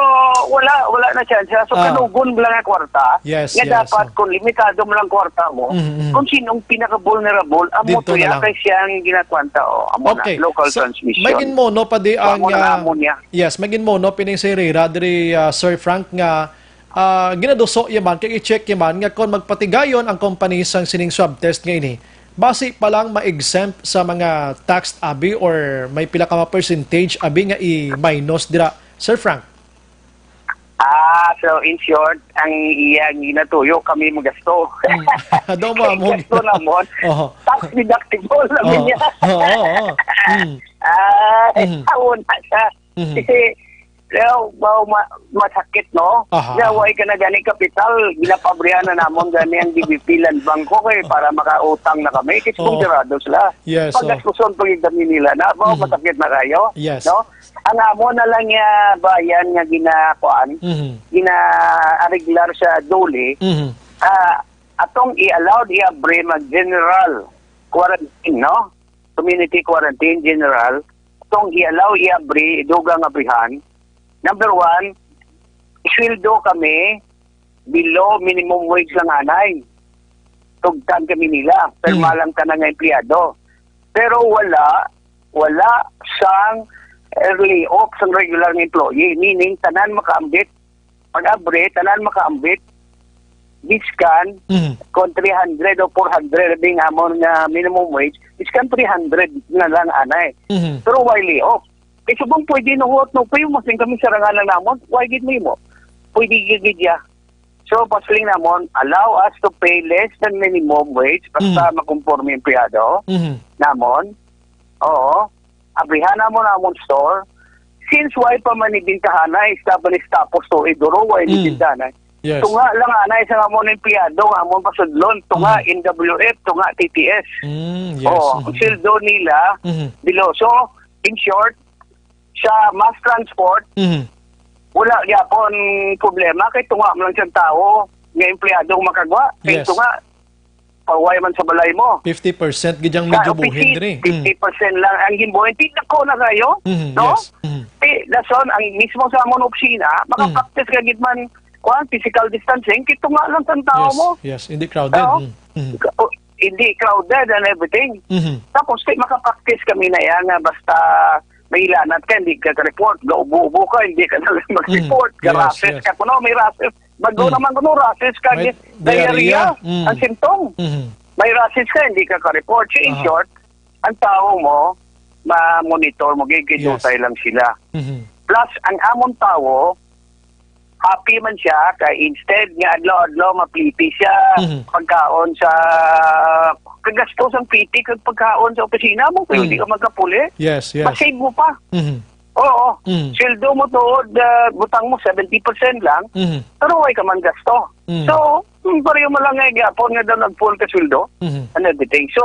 wala, wala na chance. So, Ah. kanugon mo lang ang kwarta. Yes, Nga yes, dapat, oh. kung limitado mo lang kwarta mo, Mhm, mhm. kung sinong pinaka-vulnerable, amo Dito to na ya lang. kay siya ang ginakwanta, oh. Amo na, Okay. local So, transmission. may ginmono pa di So, ang, amo na ah, amo niya. Yes, may ginmono pining si Rira diri, ah, Sir Frank, nga, ah, ginaduso ya man, kay i-check ya man nga kon magpatigayon ang company sang sining swab test nga ini, basi pa lang ma-exempt sa mga tax abi or may pila ka mga percentage abi nga i-minus dira, Sir Frank? Ah, so in short, ang iya ginatuyo, kami magasto. Mm. Daw mo, amo Gasto gina-, namon. Oho. Tax deductible naman Oo. niya. Oo, oo. Mm. Ah, Mhm. Amo na siya. Mhm. Kasi, well, well, ma-, masakit, no? Aha, Kaya aha. way ka na gani kapital, ginapabrihan na namon gani ang D B P Land Bank ko kay para makautang na kami. Kasi Oo. kung sirado sila, Yes, oh. paggastuson pa yung kami nila na, mao, Mhm. masakit na kayo, Yes. no? Ang amo na lang nga bayan nga ginakuan, Mhm. gina-arreglar sa DOLE, Mhm. ah, atong i-allow, i-abre mag-general quarantine, no? Community quarantine, general. Atong i-allow, i-abre, idugang abrihan. Number one, sweldo kami below minimum wage lang anay. Tugtan kami nila, pirma Hmm. lang tanan nga empleyado. Pero wala, wala sang early off sang regular nga employee, meaning tanan makaambit. Pag-abre, tanan makaambit. Biskan, Mhm. kon three hundred o four hundred, abi nga amon nga minimum wage, biskan three hundred na lang anay. Mhm. Pero why lay off? Kay subong pwede na huwat no pay, mas kami sa rangalan namon, why gid mo mo? Pwede gid gid ya. So, pasiling namon, allow us to pay less than minimum wage basta Mhm. makonforme empleyado Mhm. namon. Oo. abrihan namon amon store. Since way pa man ni bintahanay, sa balis tapos to, iduro, way ni Mm. bintahanay. Yes. Tunga lang anay sa amon empleyado, nga amon pasudlon, tunga Mm. N W F, tunga T T S. Mm, yes. Oh, Mhm. ang sweldo nila, Mhm. below. So, in short, sa mass transport, Mhm. wala gyapon problema, kay tunga man lang siyang tawo nga empleyado ang makagwa. Kay Yes. tunga, paway man sa balay mo. Fifty percent gid ang Sa medyo buhin opisina, diri. Mm. fifty percent lang ang gimbuhin. Di dako na kayo, Mhm, no? yes. Mhm. Di, dason, ang mismo sa amon opisina, Mm. makapraktis ka gid man, kuwan, physical distancing, kay tunga lang sa tao Yes, mo. yes. Hindi crowded. Oo. Mm, mhm. Ka-, o, hindi crowded and everything. Mhm. Tapos, kay makapraktis kami na yan nga basta may lanat ka, hindi ka ka-report. Gaubo-ubo ka, hindi ka na lang mag-report. Mhm. Yes, Ka-rashes yes. ka, kuno, may rashes. Bago Mm. naman kuno rashes ka, May gi-, diarrhea. diarrhea. Mm. Ang symptom. Mhm. May rashes ka, hindi ka ka-report. So, in Aha. short, ang tao mo, ma-monitor mo, gid, kay Yes. dutay lang sila. Mhm. Plus, ang amon tao, happy man siya, kay instead nga adlaw-adlaw mapliti siya, Mhm. pagkaon sa, kagastos ang pliti kag pagkaon sa opisina mo, kay Mm. hindi ka magkapuli. Yes, yes. Masave mo pa. Mhm. Oo. Mm. Sweldo mo tuod, ah, butang mo seventy percent lang, Mhm. pero way ka man gasto. Mm. So, mm, pareho mo lang nga gyapon nga daw nag-full ka sweldo Mhm. and everything. So,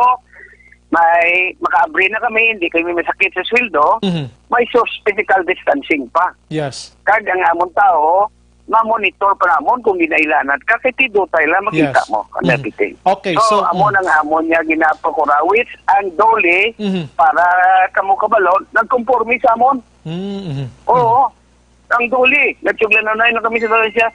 may makaabri na kami, hindi kami masakit sa sweldo, Mhm. may sus-, physical distancing pa. Yes. Kag ang amon tao, ma-monitor pa namon kung ginailanat ka, kay tidutay lang makita Yes. mo and Mhm. everything. Okay, So, so, amo mm. nang amon nga ginaprokurawis ang DOLE Mhm. para kamo kabalo, nagkonforme sa amon. Mm, mhm. Oo. Mhm. Ang DOLE, nagsuglanoy na kami sa DOLE siya,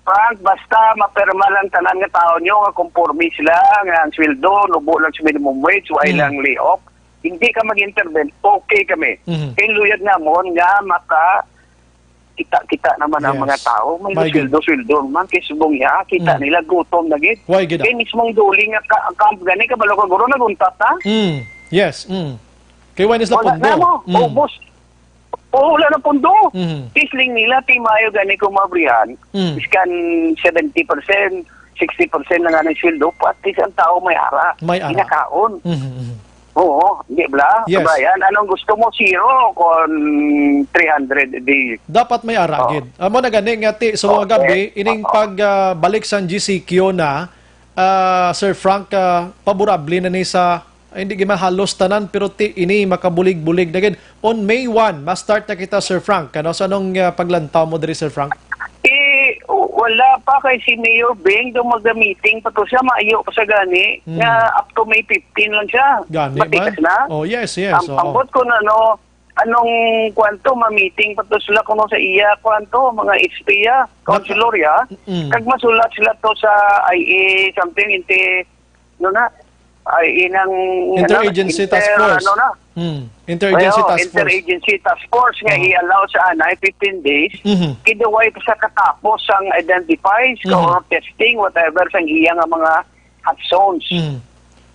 "Frank, basta mapirma lang tanan nga tawo nyo nga konforme sila, nga ang sweldo, nubo lang sa minimum wage, way Mhm. lang layoff, hindi ka mag-intervene, okay kami." Mhm. Kay luyag namon nga maka kita-kita naman ang Yes. mga tao. May May sweldo-sweldo man. Kay subong niya, kita Mm. nila, gutom na gid. Why gid, ah? Kay mismong DOLE nga ka-, camp gani, kabalo ka, guro, naguntat na. Mm. Yes. Mm. Kay wala sila Wala pundo. na mo. Mm. Ubos. Oo, wala na pundo. Mm. Tisling nila, timayo gani kung mabrihan. Mm. Iskan seventy percent, sixty percent na nga ng sweldo, pati sa ang tao may ara. May ara. Ginakaon. Mm, mm. Oo, di ba? Yes. Brian, anong gusto mo? Zero kon three hundred a day? Dapat may ara Oh. gid. Amo na gani nga ti, sa mga Okay. gabi, ining Oo. pag, ah, balik sang G C Q na, ah, Sir Frank, ah, paborable na ni sa, ay, hindi gid man halos tanan, pero ti, ini makabulig-bulig na gid. On May one, ma-start na kita, Sir Frank. Ano, sa anong, ah, paglantaw mo diri, Sir Frank? Eh, wala pa kay si Mayor Beng, daw maga-meeting pa to siya, maayo pa sa gani, Mm. nga up to May fifteen lang siya. Gani Matikas man? na. Oh, yes, yes, Ang oo. ambot ko na, no, anong kwanto, ma-meeting pa to sila kuno sa iya, kwanto, mga S P ya, Naka- councilor ya. Mm. Kag masulat sila to sa I A, something, inti, ano na, I A ng, ano, Interagency inter-, Task Force. ano na. Mm. Interagency Ayo, Task Force. Interagency Task Force nga Oo. i-allow sa anay fifteen days, Mhm. kiduway pa sa katapos sang identify Mhm. or testing, whatever, sang iya nga mga hot zones. Mhm.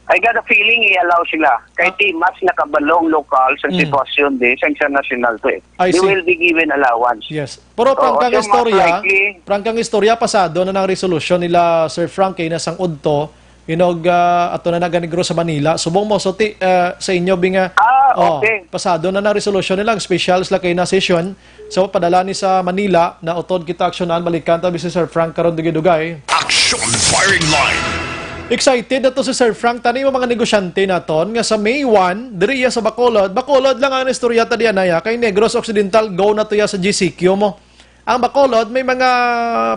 I got a feeling i-allow sila. Kay Ah. ti mas nakabalong lokal sa Mm. sitwasyon di, sang sa national to eh. I They see. will be given allowance. Yes. Pero Oo, prangkang so, most istorya, likely prangkang istorya, pasado na nang resolusyon nila, Sir Frank, kay nasang udto, inog, ah, ato na naganigro sa Manila. Subong mo, so ti, ah, sa inyo, bi nga, Ah, oh, okay. pasado na nang resolusyon nila, ang special sila kay na session. So, padala ni sa Manila, na utod kita aksyonan, balikan ta, bi si Sir Frank, karon dugay-dugay. Action Firing Line. Excited na to si Sir Frank. Tani mo mga negosyante naton nga sa May one, diri iya sa Bacolod. Bacolod lang ang istorya ta diyan, ay, ah. Kay Negros Occidental, go na to iya sa G C Q mo. Ang Bacolod, may mga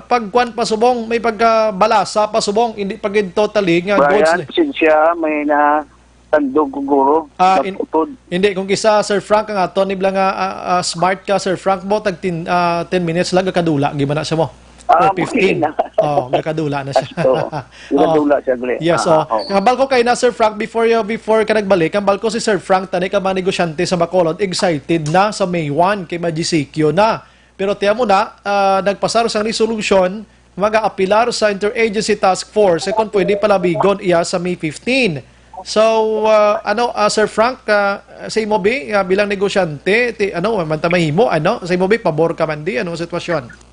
pagkuan pa subong, may pagkabalasa pa subong, hindi pa gid totally nga goods Brian, ni. Sinsya, may na tandog ko, guro. Ah, in-, Naputod. Hindi, kung kisa, Sir Frank, ang ato, nibla nga, ah, ah, smart ka, Sir Frank, mo, tag ten, ah, ten minutes lang, gakadula, gid man na siya mo. Ah, Or fifteen. Okay na. Oh, gakadula na siya. Asto, Oh. gakadula siya, gali. Yes, Ah, oh. oh. Ang hambal ko kay na, Sir Frank, before you, before ka nagbalik, ang hambal ko si Sir Frank, tani ka mga negosyante sa Bacolod, excited na sa May one, kay ma-G C Q na. Pero tiyan mo na, ah, nagpasar sang resolusyon, mag-aapilar sa Interagency Task Force, kung pwede palabigon iya sa May fifteen. So, ah, ano, ah, Sir Frank, ah, sa imo bi, ah, bilang negosyante, ti, ano, man ta mahimo, ano? Sa imo bi, pabor ka man di, anong sitwasyon?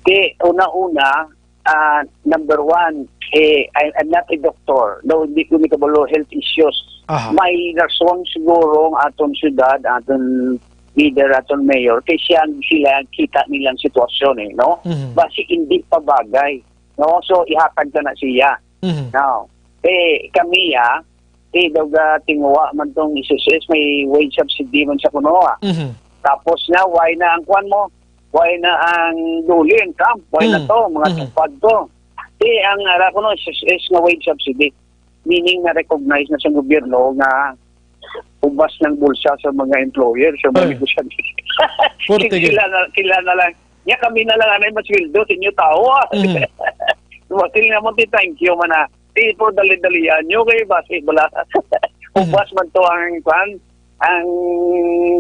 Ti, una-una, Ah, number one, eh, I, I'm not a doctor. No, hindi ko ni kabalo health issues. Aha. May rason siguro ang aton syudad, aton leader, aton mayor, kay siya, sila ang kita nilang sitwasyon, eh, no? Mhm. Basi hindi pa bagay, no? So, ihatag na na siya. Mhm. Now, eh, kami, ah, eh, daw ga tinguha man tong S S S, may wage subsidy man sa kuno, ah. Mhm. Tapos na, why na ang kwan mo? Why na ang duli, ang camp? Why na Mm. to? Mga Mhm. tupad to. Eh, ang ara ko no, S S S nga wage subsidy. Meaning na recognize na sa gobyerno nga ubas ng bulsa sa mga employer, sa mga Ay. negosyante. Puro tigil. Sila na, sila na lang. Nya kami na lang anay masweldo sa inyo tao, ah. Mhm. Matil nga mo, ti, thank you man, ah. Ti, po, dali-dalian nyo kay basi bala. Mhm. Ubas man to ang, kwan, ang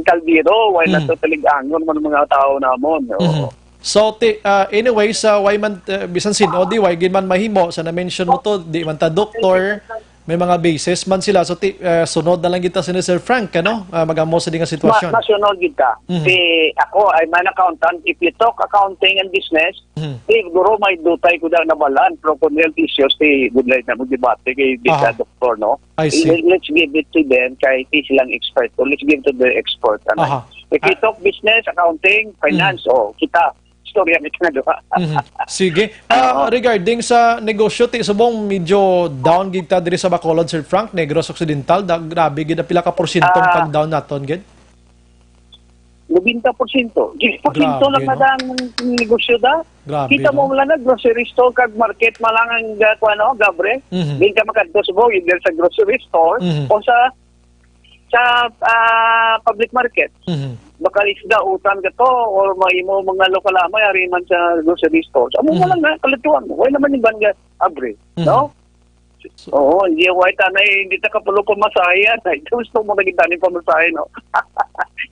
kaldero, why not Mhm. to talig-angon man ang mga tao namon? Oo. Mhm. So, ti, ah, anyways, ah, why man, ah, bisan sin-o, di, why gid man mahimo, sa na-mention mo to, di man ta doktor, may mga basis man sila. So, ti, ah, sunod na lang kita si Sir Frank, ano? Ah, magamo sa di nga Ma-, sitwasyon. Masunod gid ta. Mhm. Si ako, I'm an accountant. If you talk accounting and business, Mhm. siguro may dutay ko na nabalaan, pero kung health issues, ti, good life na mo debate kay di ka Aha. doktor, no? I see. Let, let's give it to them kay ti silang expert. So, let's give to the expert, ano? Aha. If you Ah. talk business, accounting, finance, Mhm. oh, kita, istorya kita nga duha. Mhm. Sige. Ah, Oo. regarding sa negosyo, ti subong medyo down gid ta diri sa Bacolod, Sir Frank, Negros Occidental, da-, grabe gid ang pila ka porsyentong Ah. pag-down naton gid? Nobenta porsyento. Diyes porsyento Grabe, lang no? na ang negosyo da. Grabe, Kita mo no? wala na, grocery store kag market man lang ang, ah, kuwan, no, gabre. Mhm. Di ka makadto sa Bohol, either sa grocery store Mhm. o sa, sa, ah, public market. Mhm. Baka isda, utan ka to, or may imo mga local amay, ari man sa grocery store. Amo Mhm. wala na, kalituan mo. Wala naman yung ban nga abre, Mhm. no? So Oo, hindi, why tanay, hindi ta kapulo pamasahe yan. Ay, gusto mo na kita ni pamasahe, no?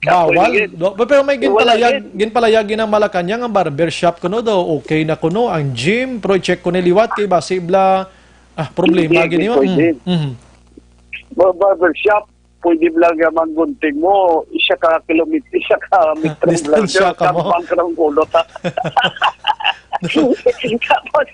Kapoy Bawal. Gid. Do-, pe-, pero may Wala ginpalayag, gid. ginpalayag gid ang Malacañang, ang barbershop kuno daw, okay na kuno, ang gym, pero i-check ko ni liwat, kay basi bla, ah, problema Hindi, gid hindi yun. pwede. Mm, mhm. Ba-, barbershop, pwede bla nga manggunting mo, isa ka kilomet-, isa ka metro bla Distansya siya, ka mo. Kampang ka ng kulot, ha? Tapos,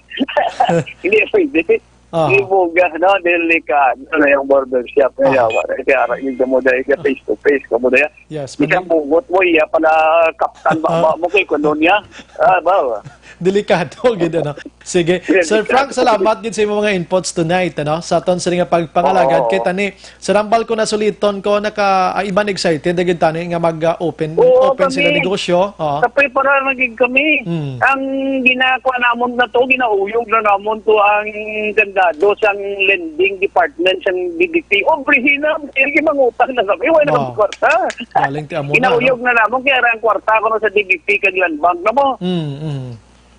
hindi pwede. Aha. Ibuga, no? Delikado na yung barbershop. Kaya, Aha. wala. Kaya, ara, yung mo dahil ka face to face, kamo dahil. Yes, Isang mali. bugot mo, iya pala, kaptan ba, Ah. ba mo kay kuno niya? Ah, ba? Delikado, gid, ano? Sige. Delikado. Sir Frank, salamat gid sa imong mga inputs tonight, ano? Sa aton sini nga pagpangalagad Oo. kay tani, sa rambal ko nasuliton ko, naka, ah, iban excited na gid tani nga mag, ah, open, Oo, open sila kami. negosyo. Oo. Sa prepara na gid kami. Mm. Ang ginakuha namon na to, ginauyog na namon to ang kandado sang lending department sang D B P. Obrihin na, kaya mangutang na kami, wala Wow. na kwarta. Galing ti amo na, Ginauyog no? na namon, kaya ang kwarta ko na sa D B P kag Land Bank na mo. Mm, mm.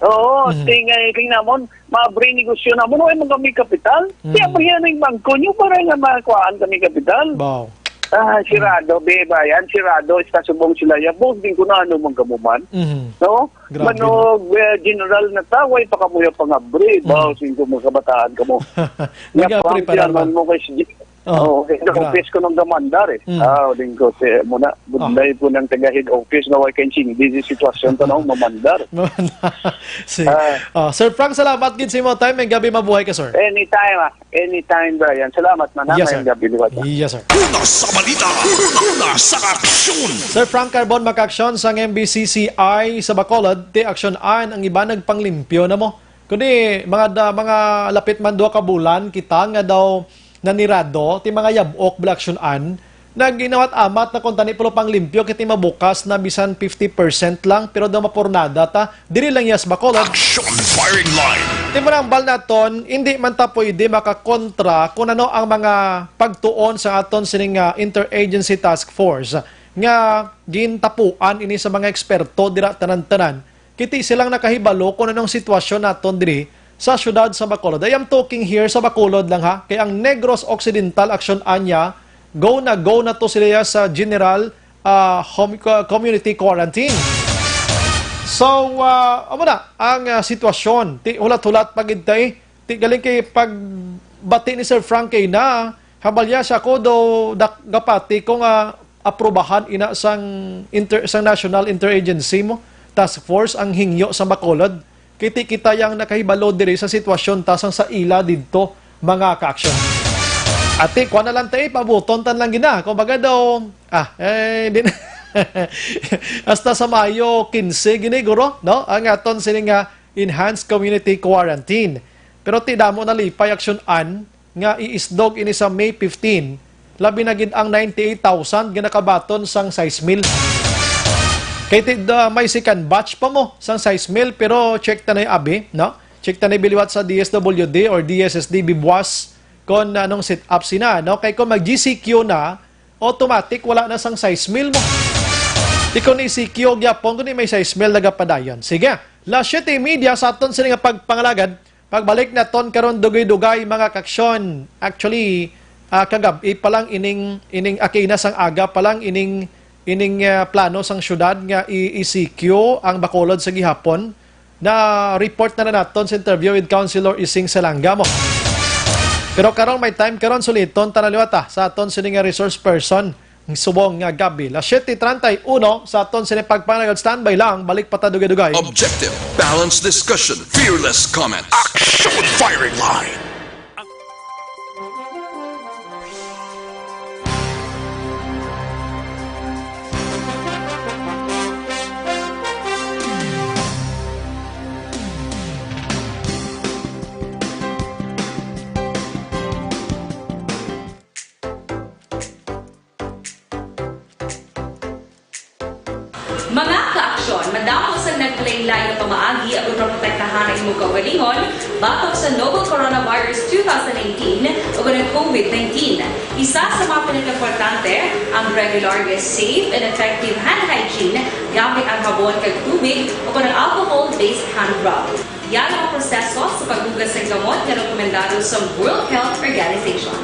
Oo, Mhm. ting, eh, ting namon, maabri negosyo namon, wala man kami kapital. Mhm. Kaya abrihan ang bangko nyo para nga makuhaan kami kapital. Wow. Ah, sirado, Mhm. be, bayan, sirado, esta subong sila, ya, boss, din ko na ano man kamo man. Mhm. No? Grabe, Manog, no? eh, general na ta, way pa kamo ya pangabri, Mhm. boss, din ko mga kabataan kamo. Nga Nag-abri pa pangabri naman. mo kay si Oo, Oo, head gra- office ko nung gamandar eh. Mm. Ah, lingkod eh, muna, Ah. budlay po ng taga head office na way kay sindi di sitwasyon to nung mamandar. Mamandar. Si, Ah. oh, Sir Frank, salamat gid sa imo time. May gabi mabuhay ka, sir. Anytime, ah. Anytime, Brian. Salamat man, ha. Yes, May sir. gabi liwat, ah. Yes, sir. Una sa balita, una sa aksyon. Sir Frank Carbon, makaaksyon sang M B C C I sa Bacolod, ti aksyon an ang iba nagpanglimpyo na mo. Kundi mga da-, mga lapit man duha ka bulan kita nga daw nanirado ti mga yab-ok bala aksyon-an, nag-inawat-amat na kon tani pulo pang limpyo kiti mabukas na bisan fifty percent lang, pero daw mapurnada ta diri lang yas Bacolod. Action firing line. Ti manambal naton, hindi man ta pwede makakontra kung ano ang mga pagtuon sa aton sining, ah, interagency task force nga gintapuan ini sa mga eksperto dira tanan-tanan. Kiti silang nakahibalo kung anong sitwasyon naton diri sa siyudad sa Bacolod. I am talking here sa Bacolod lang, ha, kay ang Negros Occidental aksyon anya, go na go na to sila sa general, ah, home, co-, community quarantine. So, ah, amo na ang, ah, sitwasyon. Ti hulat-hulat pa gid tay. Ti galing kay pagbati ni Sir Frank kay na habalya siya ko do dak-, gapati ko nga aprobahan ina sang inter-, sang National Interagency mo Task Force ang hingyo sa Bacolod. Kiti kita yang nakahibalo diri sa sitwasyon ta sang sa ila didto, mga ka-aksyon. Ati, kuha na lang tayo, pabuton tan lang gina. Kumbaga daw, ah, eh, din. Hasta sa Mayo quince, gini, guro, no? Ang aton sini nga enhanced community quarantine. Pero ti damo nalipay aksyon an nga iisdog ini sa May fifteen, labi na gid ang ninety-eight thousand nga nakabaton sang sais mil. Kay ti-, da, may second batch pa mo sang sais mil, pero check ta na yung abi, no? Check ta na yung biliwat sa D S W D or D S S D bibuas kung anong set up sina, no? Kay kung mag-G C Q na, automatic, wala na sang sais mil mo. Di ko ni C Q gyapon, kundi may sais mil nagapadayon. Sige, las siyete y media sa aton sini nga pagpangalagad. Pagbalik naton karon dugay-dugay, mga kaksyon. Actually, ah, kagab-i pa lang ining, ining akina sang aga pa lang ining, ining, ah, plano sang syudad nga i-, i-C Q ang Bacolod sa gihapon. Na-report na na naton sa interview with Councilor Ising Salanga mo. Pero karon may time karon, suliton ta na liwat, ah, sa aton sini nga resource person subong nga gabi. Las siyete treinta y uno sa aton sini pagpanagad. Standby lang, balik pa ta dugay-dugay. Objective, balanced discussion, fearless comment. Action firing line. Mga ka-aksyon, madamo sang nagkalain-lain nga pamaagi agud maprotektahan ang imong kaugalingon batok sa novel coronavirus two thousand nineteen ug ang COVID nineteen. Isa sa mga pinakaimportante, ang regular nga safe and effective hand hygiene gamit ang habon kag tubig o ang alcohol-based hand rub. Yara ang proseso sa paghugas sang gamot nga rekomendado sa World Health Organization.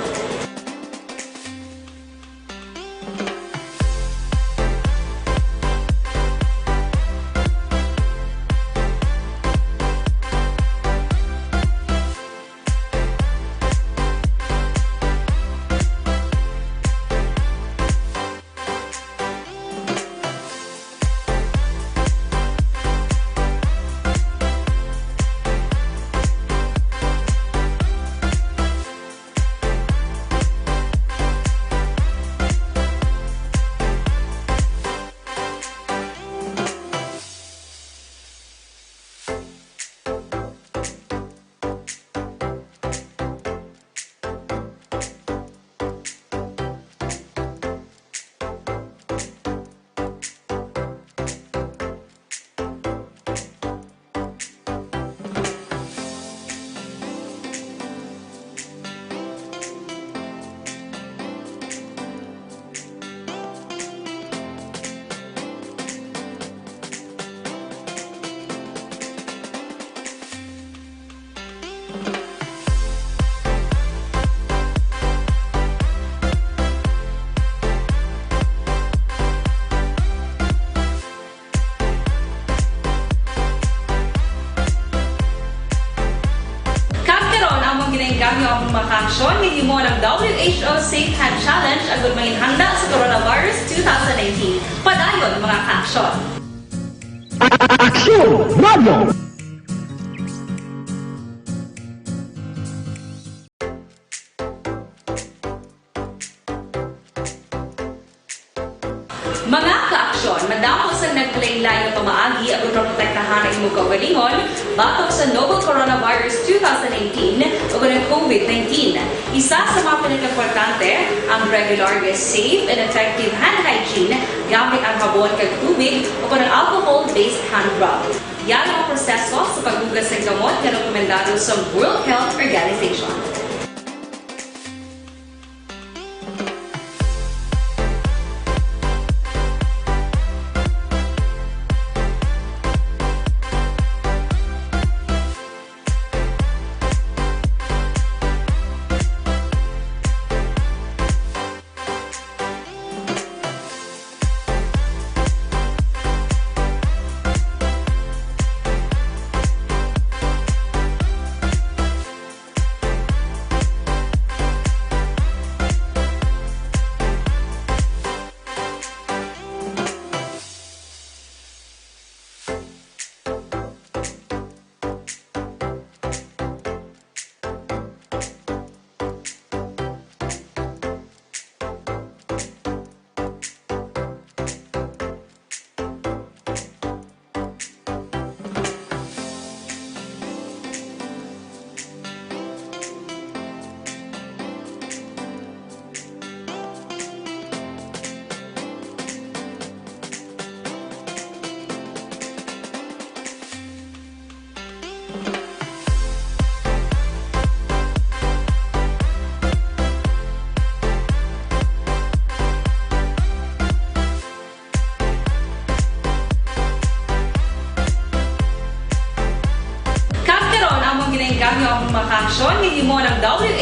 Kag karon, among ginaengganyo ang mga kaaksyon nga himo ng W H O Safe Hand Challenge agud manginhanda sa coronavirus two thousand nineteen. Padayon, mga kaaksyon. Aksyon Radio! Mga kaaksyon, madamo sang nagkalain-lain nga pamaagi agud maprotektahan ang imong kaugalingon batok sa novel coronavirus two thousand nineteen ug ang COVID nineteen. Isa sa mga pinakaimportante, ang regular nga safe and effective hand hygiene gamit ang habon kag tubig o ang alcohol-based hand rub. Yara ang proseso sa paghugas sang gamot nga rekomendado sa World Health Organization.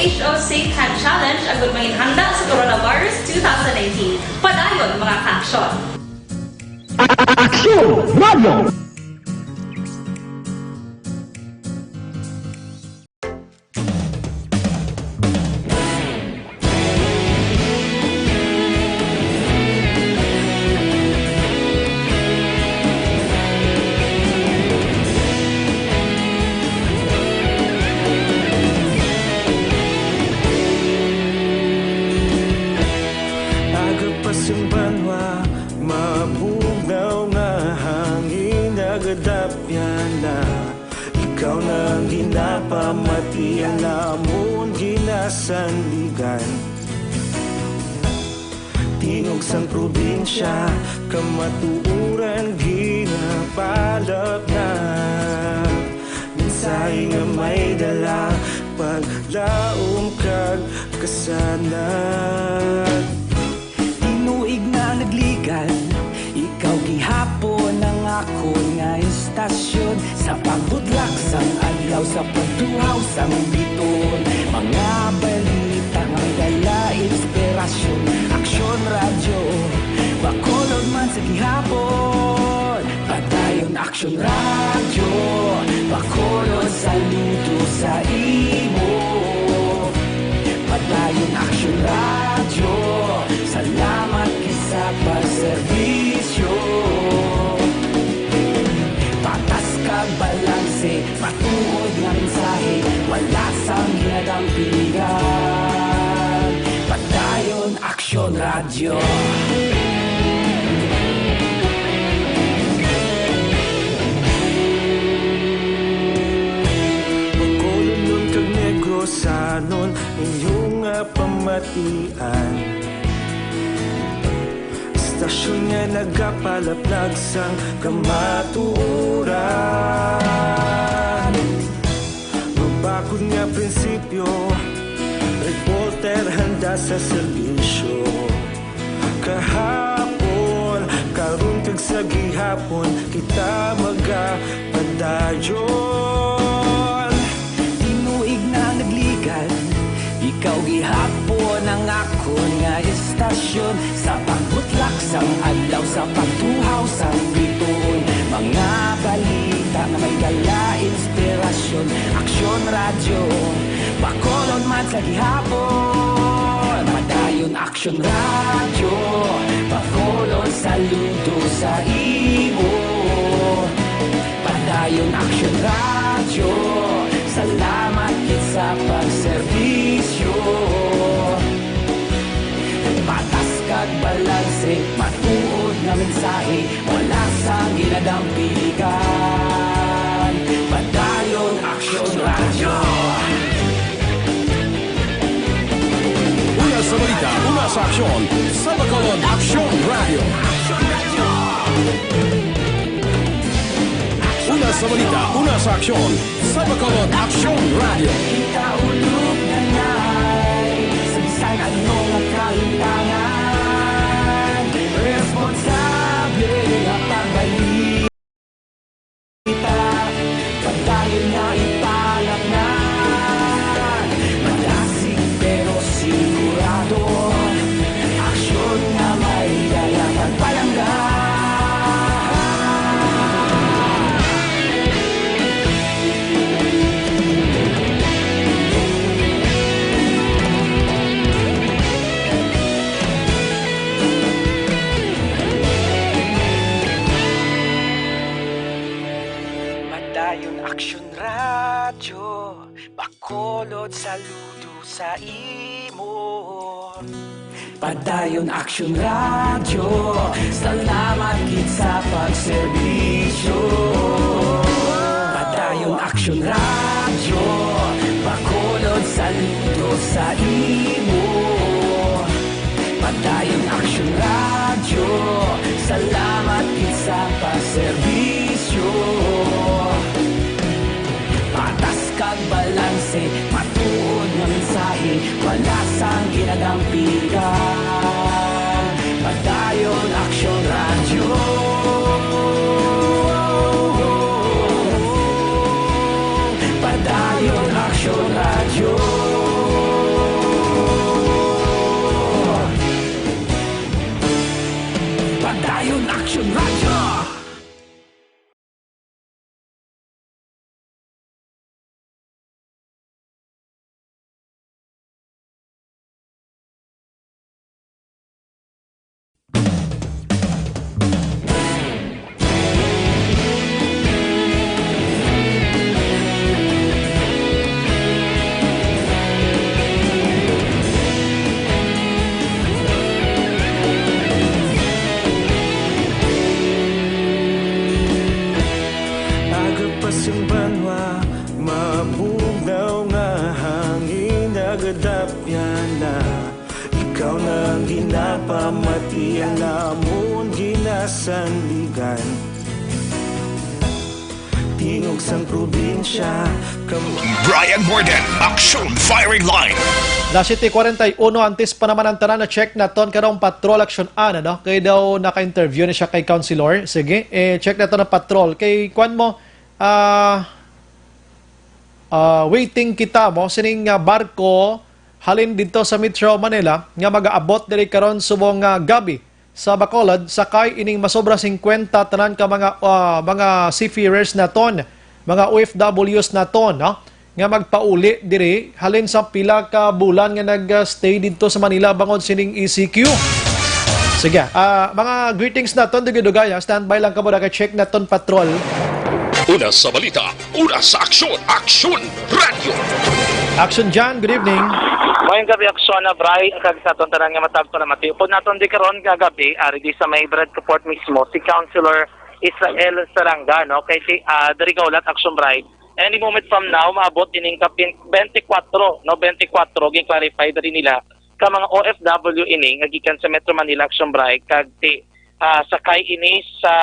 H O Safe Hand Challenge agud manginhanda sa Coronavirus two thousand nineteen. Padayon, mga ka-aksyon! Aksyon Radio! Aga pa sang banwa, mabugnaw nga hangin nagadapyan na. Ikaw na ang ginapamatian, amon ginasandigan. Tingog sang probinsya, kamatuoran ginapalapnag. Mensahe nga may dala, paglaom kag kasanag. Tinuig na nagligad, ikaw gihapon ang akon nga istasyon. Sa pagbutlak sang adlaw, sa pagtuhaw sang biton, mga balita nga may dala inspirasyon. Aksyon Radyo, Bacolod man sa gihapon. Padayon Aksyon Radyo, Bacolod, saludo sa imo. Padayon Aksyon Radyo, salamat gid sa pagserbisyo. Patas kag balanse, matuod nga mensahe, wala sang ginadampigan. Padayon Aksyon Radyo. Bacolodnon kag Negrosanon, inyo nga pamatian. Istasyon nga nagapalaplag sang kamatuoran. Mabakod nga prinsipyo, reporter handa sa serbisyo. Kahapon, karon kag sa gihapon, kita magapadayon. Tinuig na nagligad, ikaw gihapon ang akon nga istasyon. Sa pagbutlak sang adlaw, sa pagtuhaw sang bituon, mga balita nga may dala inspirasyon. Aksyon Radyo, Bacolod man sa gihapon. Padayon Aksyon Radyo, Bacolod, saludo sa imo. Padayon Aksyon Radyo, salamat gid sa pagserbisyo. Patas kag balanse, matuod nga mensahe, wala sang ginadampigan. Padayon Aksyon Radyo. Una sa balita, una sa aksyon, sa Bacolod Aksyon Radyo. Una sa balita, una sa aksyon, sa Bacolod Aksyon Radyo. Kita ulog na nay, sa bisan ano nga kalimtangan, responsable nga pagbalita. Padayon nga ipalapnan, madasig pero sigurado, aksyon nga may dala kag palangga. Padayon Aksyon Radyo, Bacolod, saludo sa imo. Padayon Aksyon Radyo, salamat gid sa pagserbisyo. Padayon Aksyon Radyo, Bacolod, saludo sa imo. Padayon Aksyon Radyo, salamat gid sa pagserbisyo. Patas kag balanse, matuod nga mensahe, wala sang ginadampigan. Padayon Aksyon Radyo. Padayon Aksyon Radyo. Yana, ikaw na ang ginapamati, ang amon ginasandigan. Tingog sang probinsya, kam- Brian Morgan, Aksyon Firing Line. Las siete cuarenta y uno, antes pa naman ang tanan, na-check naton karong patrol action ana, no? Kay daw naka-interview na siya kay Councilor. Sige, eh, check naton ang patrol. Kay kwan mo, ah, ah, waiting kita mo, sining ah, barko halin dito sa Metro Manila nga mag-aabot diri karon subong nga gabi sa Bacolod, sakay ining masobra singkwenta tanan ka mga ah, mga seafarers naton, mga O F Ws naton, no? Nga magpauli diri halin sa pila ka bulan nga nag-stay dito sa Manila bangod sining E C Q. Sige, ah, mga greetings naton, dugay-dugay, ha? Standby lang kamo, naka-check naton patrol. Una sa balita, una sa aksyon, Aksyon Radio. Action John, good evening. Mayong gabi, Aksyon na Bray, kag sa aton tanan nga matagto na matiupod naton di karon nga gabi, ari di sa may Barangay Port mismo, si Councilor Israel Saranga, no? Kay si ah, diri nga ulat, Aksyon Bray, any moment from now, maabot ining kapin twenty-four, no? Twenty-four, gin-clarify diri nila ka mga O F W ini nga gikan sa Metro Manila, Aksyon Bray, kag ti ah, sakay ini sa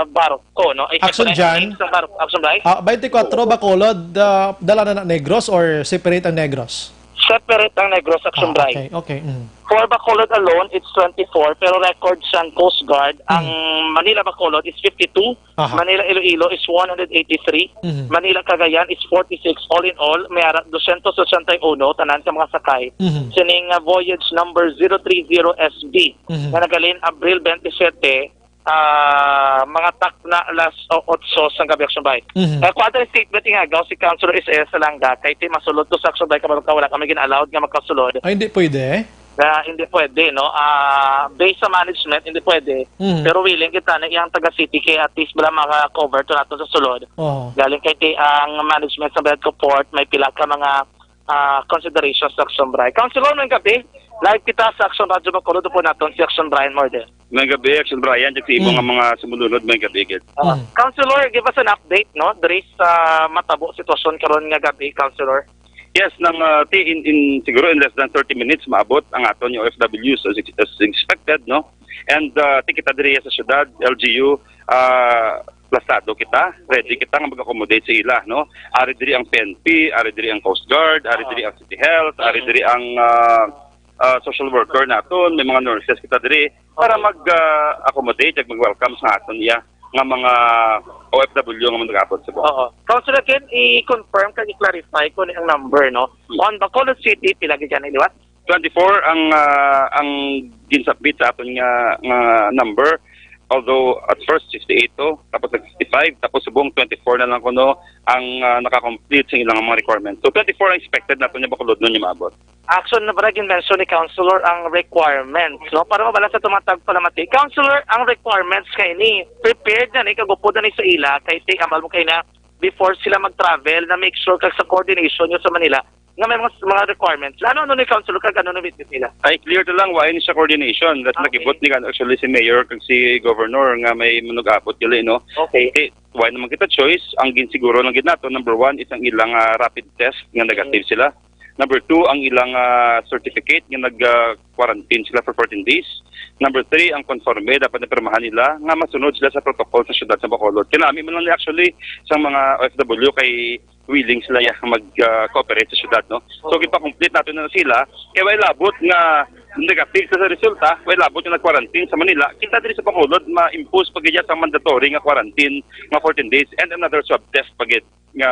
barko, no? Ay, Aksyon sakay John. ini sa barko, Aksyon Bray. Ah, twenty-four Bacolod, ah, dala na na Negros or separate ang Negros? Separate ang Negros, Aksyon Ah, Bray. okay, okay. Mm. For Bacolod alone, it's twenty-four, pero record sang Coast Guard, ang Manila Bacolod is fifty-two, Aha. Manila Iloilo is one hundred eighty-three, Mhm. Manila Cagayan is forty-six. All in all, may ara dosyentos sesenta y uno tanan sa mga sakay. Mhm. Sining ah, voyage number zero three zero S B Mhm. nga nagalin Abril twenty-seven, ah, mga takna alas otso sang gabi, Aksyon Bray. Mhm. Eh, kuwanta ang statement nga gaw si Councilor Israel Salanga, kay ti masulod to sa Aksyon Bray, kabalo ka, wala kami gin-allowed nga makasulod. Ay, hindi pwede. Na hindi pwede, no? Ah, based sa management, hindi pwede. Mhm. Pero willing kita na iyang taga city kay at least wala maka-cover to nato sa sulod. Oh. Galing kay ti ang management sa Barangay Port, may pila ka mga ah, considerations sa Aksyon Bray. Councilor, mayong gabi. Live kita sa Aksyon Radio Bacolod, upo naton si Aksyon Brian Morden. May gabi, Action Brian, kag sa imo Mm. nga mga sumulunod, may gabi, gid. Ah, Mm. Councilor, give us an update, no, diri sa matabo sitwasyon karon nga gabi, Councilor. Yes, nang ah, ti in, in siguro in less than thirty minutes maabot ang aton nga O F Ws as, as expected, no? And ah, ti kita diri sa syudad, L G U, ah, plasado kita, ready kita nga mag-accommodate sa ila, no? Ari diri ang P N P, ari diri ang Coast Guard, ari diri ang City Health, ari diri ang ah, ah, social worker naton, may mga nurses kita diri para mag-accommodate ug mag-welcome sa aton iya nga mga O F W nga nag-abot sa buwan. Oo. Councilor, can i-confirm kag i-clarify ko ni ang number, no? On Bacolod City, pila gid yan liwat? Twenty-four ang ah, ang ginsubmit sa aton nga nga number. Although at first sixty-eight to, tapos nag sixty-five, tapos subong twenty-four na lang kuno ang ah, naka-complete sa ilang mga requirements. So twenty-four ang expected naton nga Bacolodnon nga maabot. Action na ba gin-mention ni Councilor ang requirements, no? Para mabala sa tumatag palamati. Councilor, ang requirements kay ni prepared na ni, kagupod na ni sa ila, kay ti ambal mo kay na before sila mag-travel, na make sure kag sa coordination nyo sa Manila nga may mga, mga requirements. Ano, ano ni Councilor kag ano ni witness nila? Ay, clear to lang, why ni siya coordination? That's Okay. Nakibot ni kan actually si Mayor kag si Governor nga may manug-abot gali, no? Okay. Why naman kita choice? Ang ginsiguro lang gid nato, number one is ang ilang ah, rapid test nga negative sila. Number two, ang ilang ah, certificate nga nag-quarantine sila for fourteen days. Number three, ang conforme dapat na pirmahan nila nga masunod sila sa protocol sa syudad sa Bacolod. Kinami man lang ni actually sa mga O F W kay willing sila ya mag-cooperate sa syudad, no? So gipa-complete nato na sila kay way labot nga negative sa resulta, way labot nga nag-quarantine sa Manila. Kita diri sa Bacolod ma-impose pa gid ang mandatory nga quarantine nga fourteen days and another swab test pa gid nga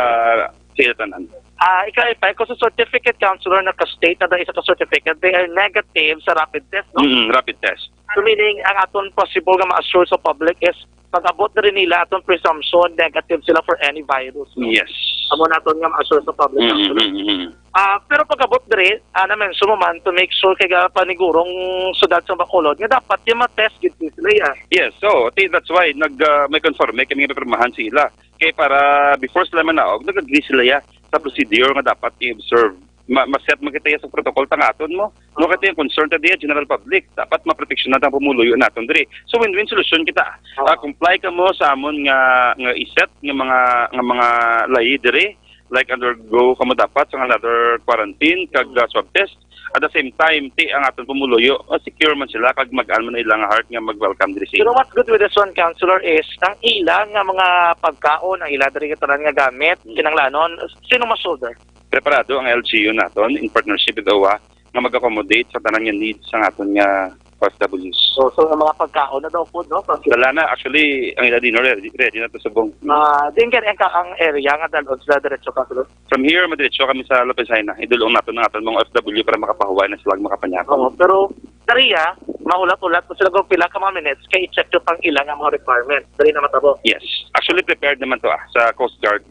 sila tanan. Ah, i-clarify ko sa certificate, Councilor, naka-state na dahil sa certificate, they are negative sa rapid test, no? Mm, rapid test. So meaning, ang aton possible nga ma-assure sa public is pag-abot diri nila, aton presumption negative sila for any virus, no? Yes. Amo naton nga ma-assure sa public, Mm, Councilor. mm, mm. Ah, pero pag-abot diri, ah, na-mention mo man to make sure kay panigurong syudad sa Bacolod nga dapat yung ma-test gid sila, ya. Yes, so ti- that's why nag ah, may conforme kami nga pirmahan sila. Kay para before sila manaog, nag-agree sila ya sa procedure nga dapat i-observe. Ma- ma-set man kita ya sa protocol tangaton mo. No kay ang concern ta diya general public, dapat maproteksyonan ang pumuluyo naton diri. So win-win solution kita. Ah, comply kamo sa amon nga nga i-set nga mga nga mga layi diri, like undergo kamo dapat sa another quarantine kag ah, swab test. At the same time, ti ang aton pumuluyo, ah, secure man sila kag mag-an man ang ilang heart nga mag-welcome diri sa Pero ila. What's good with this one, Councilor, is ang ila nga mga pagkaon, ang ila diri nga tanan nga gamit, Mm. kinahanglanon, sino ma-shoulder? Preparado ang L G U naton in partnership with owa nga mag-accommodate sa tanan nga needs sang aton nga O F Ws. So, so ang mga pagkaon na daw po, no? Dala na, actually, ang ila dinner ready, ready na to subong. Ah, din gani ang ka-, ang area nga dalon sila diretso, Councilor? From here, madiretso kami sa Lopez Jaena. Idulong naton ang aton mga O F W para makapahuway na sila, makapanyakon. Oo, pero dariya, mahulat-hulat po sila kung pila ka mga minutes kay i-check to pang ila nga mga requirement. Dali na matabo. Yes. Actually, prepared naman to, ah, sa Coast Guard.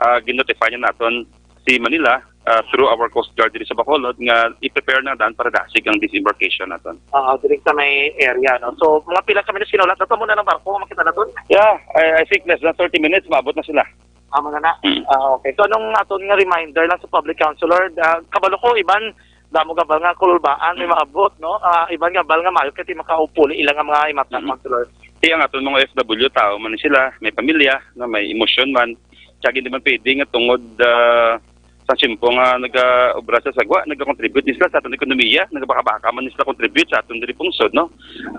Ah, gin-notify na naton si Manila, ah, through our Coast Guard diri sa Bacolod nga i-prepare na daan para dasig ang disembarkation naton. Ah, diri sa may area, no? So, mga pila ka minutes sinulat na to muna ng barko, makita naton? Yeah, I, I think less than thirty minutes, maabot na sila. Amo na na. Mm. Ah, okay. So, anong aton nga reminder lang sa public, Councilor? Ah, kabalo ko, iban, damo gabal nga kulbaan, may Mm. maabot, no? Ah, iban gabal nga mayo kay di makaupuli ila nga mga imata, Mm. Councilor. Di ang aton mga O F W, tao man ni sila, may pamilya, no, may emosyon man. Kaya hindi man pwede nga tungod, ah, sa tiyempo nga nagaobra sa sagwa, nagakontribute ni sila sa aton ekonomiya, nagabaka-baka man ni sila contribute sa aton diri pungsod, no?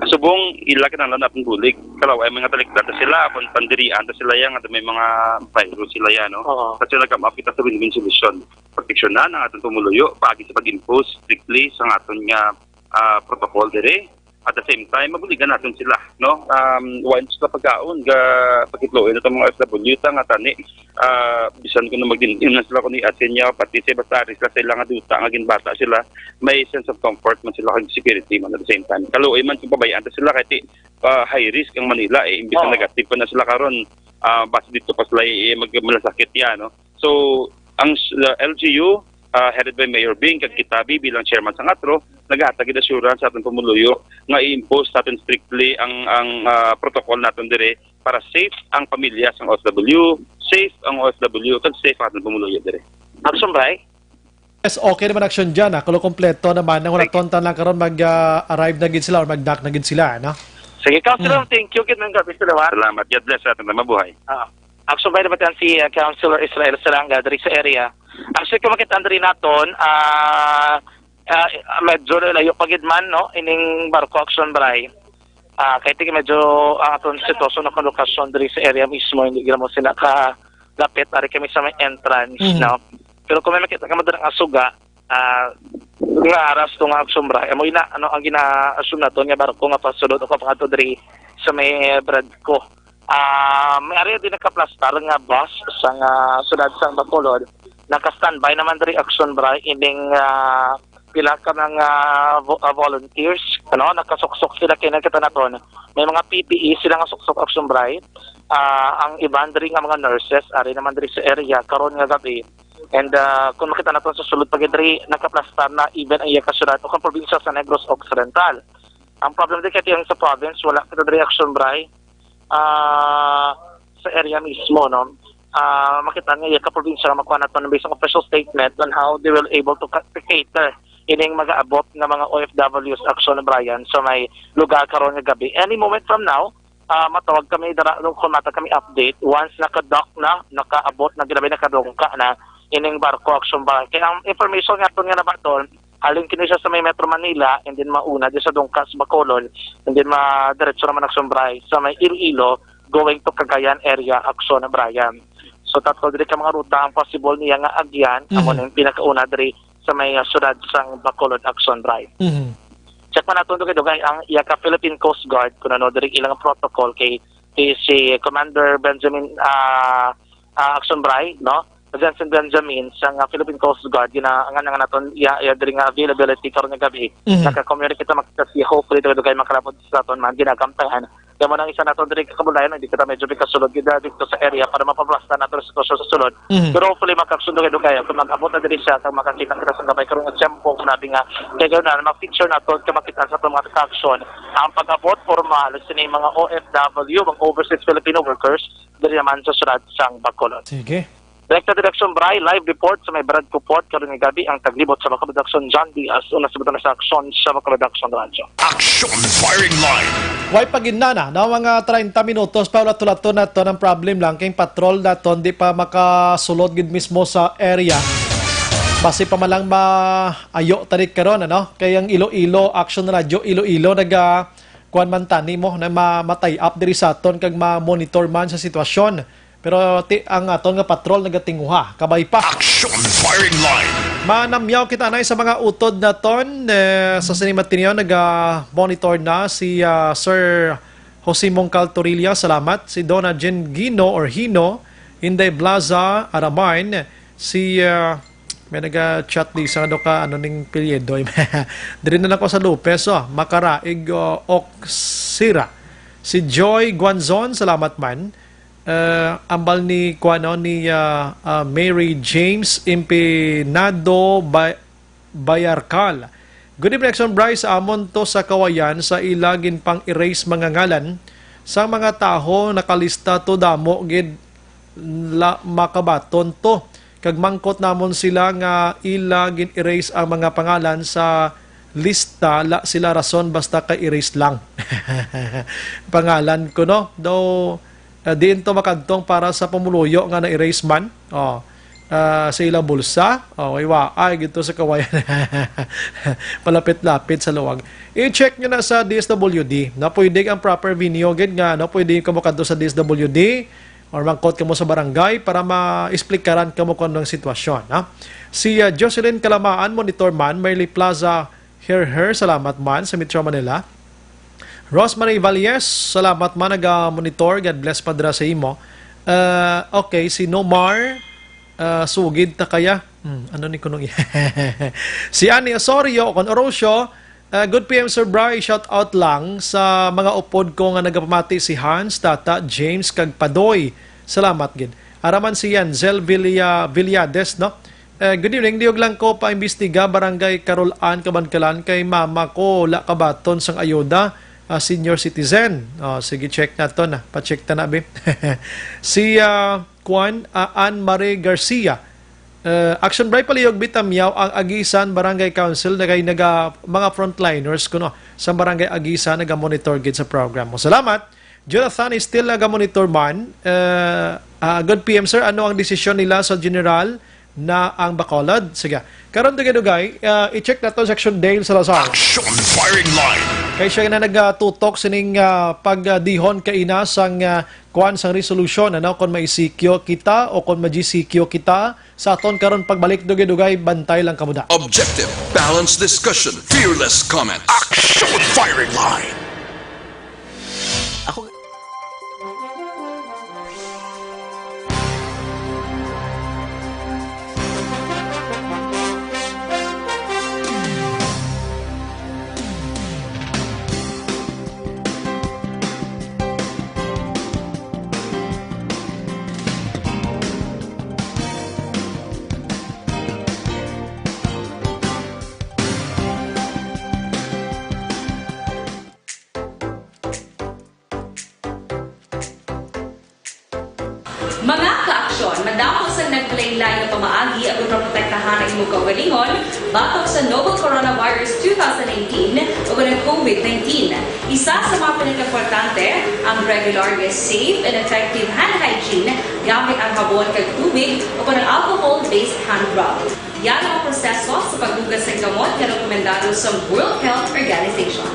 Subong ila kinahanglan naton bulig. Kalaw ay mga talikdan ta sila, kung pandirian ta sila yan, at may mga virus sila yan, no? Oo. Kasi nagkamap kita sa win-win solution. Proteksyonan ang aton pumuluyo, paagi sa pag-impose strictly sa aton nga, ah, protocol diri. At the same time, mabuligan naton sila, no? Um, wala sila pagkaon, ga, pakitloy na itong mga O F W ta nga tani. Ah, bisan kung magdinim na sila kung asin niya, pati sa basta ari sila sa ilang duta nga ginbata sila, may sense of comfort man sila kag security man at the same time. Kaluoy man kung pabayaan ta sila kay ti, ah, high risk ang Manila, eh. Imbis na Oo. negative pa na sila karon, ah, base dito pa sila, eh, mag-, malasakit yan, no? So, ang s-, the L G U, ah, headed by Mayor Bing, kag kita, Bi, bilang chairman sang atro, naghatag gid assurance sa aton pumuluyo nga i-impose natin strictly ang, ang, ah, protocol naton dire para safe ang pamilya sang O F W, safe ang O F W, kag safe ang aton pumuluyo dire. Action, Bray? Yes, okay naman, Action, dyan, ah. Kulo kompleto naman. Ang Thank you. Wala lang karon mag, ah, arrive na gid sila or mag-dock na gid sila, no? Sige, Councilor, Hmm. thank you gid, mga gabi, salamat. Salamat. God bless sa aton, mabuhay. Ah, Action, Bray, nabatian si, ah, Councilor Israel Salanga diri sa area. Actually, kung makita diri naton, ah, ah, medyo layo pa gid man, no, ining barko, Action, Bray. Ah, kay tingin medyo ang aton sitwasyon o lokasyon diri sa area mismo, hindi gid mo sila ka lapit, ari kami sa may entrance, Mhm. no? Pero kung may makita ka mo diri nga suga, ah, nga aras to nga Action, Bray, amo ina, ano, ang gina-assume naton nga barko nga pasulod o kapangadto diri sa may Bradco. Ah, may area din nakaplastar nga bus sa nga siyudad sang Bacolod. Naka-standby naman diri, Action, Bray, ining, ah, pila ka mga vo-, ah, volunteers, ano, nakasuksok sila kay nakita naton. May mga P P E sila nga suksok, Action, Bray. Ah, ang iban diri nga mga nurses, ari naman diri sa area karon nga gabi. And, ah, kung makita naton sa sulod pa gid diri, nakaplastar na even ang iya ka siyudad o kang probinsya sa Negros Occidental. Ang problem din kay ang sa province, wala kita diri, Action, Bray. Ah, sa area mismo, no? Ah, makita nga iya ka probinsya nga makuha naton based on official statement on how they will able to ca-, to cater ining mag-aabot nga mga O F Ws, Action, Brian, sa may lugar karon nga gabi. Any moment from now, ah, matawag kami dara, kung mata kami update, once naka-dock na, nakaabot na, grabe, nakadungka na ining barko, Action, Brian. Kaya ang information nga aton nga nabaton, halin kini siya sa may Metro Manila, and then mauna di sa dungka sa Bacolod, and then ma-, diretso naman, Action, Brian, sa may Iloilo, going to Cagayan area, Action, Brian. So, tatlo diri ka mga ruta ang possible niya nga agyan, amo Mhm. na yung pinakauna diri sa may, ah, siyudad sang Bacolod, Action, Brian. Mhm. Check man naton dugay-dugay ang iya ka Philippine Coast Guard kung ano diri ilang protocol kay, kay si Commander Benjamin, ah, ah, Action, Brian, no? Jensen Benjamin sang, ah, Philippine Coast Guard, ginaangan nga naton iya, iya diri nga availability karon nga gabi. Mhm. Naka-communicate na makita siya, hopefully dugay-dugay makalabot sa aton man ginagamtangan. Kaya mo nang isa naton diri ka kabulayan, hindi kita medyo kasulod gid, ah, dito sa area para mapabasta nato ang sitwasyon sa sulod. Mhm. Pero hopefully makakasundo kayo kayo kung mag-abot na diri siya kag makakita kita sa gamay karong tiyempo, grabe nga kaya na ma-picture nato ka makita sa aton mga ka-action ang pag-abot formal sa mga O F W, mga overseas Filipino workers, diri naman sa siyudad sang Bacolod. Sige. Direkta Direction Bray, live report sa may Brad Kupot, karon nga gabi ang taglibot sa Bacolod Action, John Diaz, una sa buto na sa aksyon sa Bacolod Action Radyo. Action Firing Line. Way paginana na mga treinta minutos pa, ulat-ulaton naton ang problem lang kay patrol naton di pa makasulod gid mismo sa area. Basi pa man lang maayo tani karon, ano? Kay ang Iloilo, Action Radio Iloilo, naga, kuwan man tani mo, na ma-, ma-tie up diri sa aton kag ma-monitor man sa sitwasyon. Pero ti-, ang aton nga patrol nagatinguha, kabay pa. Action Firing Line. Manamyaw kita na sa mga utod naton, eh, sa sini matinyo, naga-monitor na si, ah, Sir Jose Mongcal Torilla, salamat. Si Donna Jengino or Hino, Inday Blaza Aramine, si, ah, may naga-chat di sa ano ka, ano ning pilyedo. Diri na lang ko sa Lopez, oh, Makaraig, oh, Oksira. Si Joy Guanzon, salamat man. Eh, ambal ni, kuano, ni, ah, ah, Mary James Impinado Ba-, Bayarcal. Good evening, Action Bry. Sa amon to sa Kawayan, sa ila ginpang-erase mga ngalan sa mga tawo nakalista to, damo gid la makabaton to. Kag mangkot namon sila nga ila gin-erase ang mga pangalan sa lista, la sila rason basta kay erase lang. Pangalan ko, no? Daw, ah, diin to makadtong para sa pumuluyo nga na-erase man. Oh. Ah, sa ilang bulsa. Oh, iwa, ay, gito sa Kawayan. Palapit-lapit sa luwag. I-check nyo na sa D S W D. Na pwede ang proper venue, gid nga, no? Pwede kamo kadto sa D S W D or mangkot kamo sa barangay para ma-explikaran kamo kung anong sitwasyon, ha? Si, ah, Jocelyn Kalamaan, monitor man, Merly Plaza, Her, her, salamat man sa Metro Manila. Rosemary Valles, salamat man, naga-monitor. God bless, Padre, sa imo. Ah, okay, si Nomar, ah, sugid ta kaya. Hmm, ano ni kunong i-, si Annie Osorio, kon Orocio, ah, good P M, Sir Bry, shout out lang sa mga upod ko nga nagapamati, si Hans, Tata, James, kag Padoy. Salamat gid. Araman si Yanzel Villa-, Villades, no? Eh, good evening. Diog lang ko paimbestiga, Barangay Carol Ann, Kabankalan, kay mama ko wala kabaton sang ayuda, ah, senior citizen. Oh, sige, check nato na. Pa-check ta na, be. Si, ah, Kwan, ah, Ann Marie Garcia. Eh, Action Bry, palihog bitamyaw ang Agisan Barangay Council na kay naga, mga frontliners kuno sa Barangay Agisan naga-monitor gid sa program mo. Salamat. Jonathan is still naga-monitor man. Eh, ah, good P M, sir. Ano ang desisyon nila sa general na ang Bacolod? Sige. Karon, dugay-dugay, ah, i-check nato si Action Dale Salazar. Action Firing Line. Kay siya na nagatutok sining, ah, pagdihon kaina sang, ah, kuwan sang resolusyon, ano, kung ma-E C Q kita o kung ma-G C Q kita. Sa aton karon pagbalik, dugay-dugay, bantay lang kamo da. Objective, balanced discussion, fearless comment. Action Firing Line. Ako Mga ka-aksyon, madamo sang naglain-lain nga pamaagi agud maprotektahan ang imo kaugalingon batok sa novel coronavirus two thousand nineteen o ang COVID nineteen. Isa sa mga pinakaimportante ang regular nga safe and effective hand hygiene gamit ang habon kag tubig o ang alcohol-based hand rub. Yan ang proseso sa paghugas sang kamot nga rekomendado sa World Health Organization.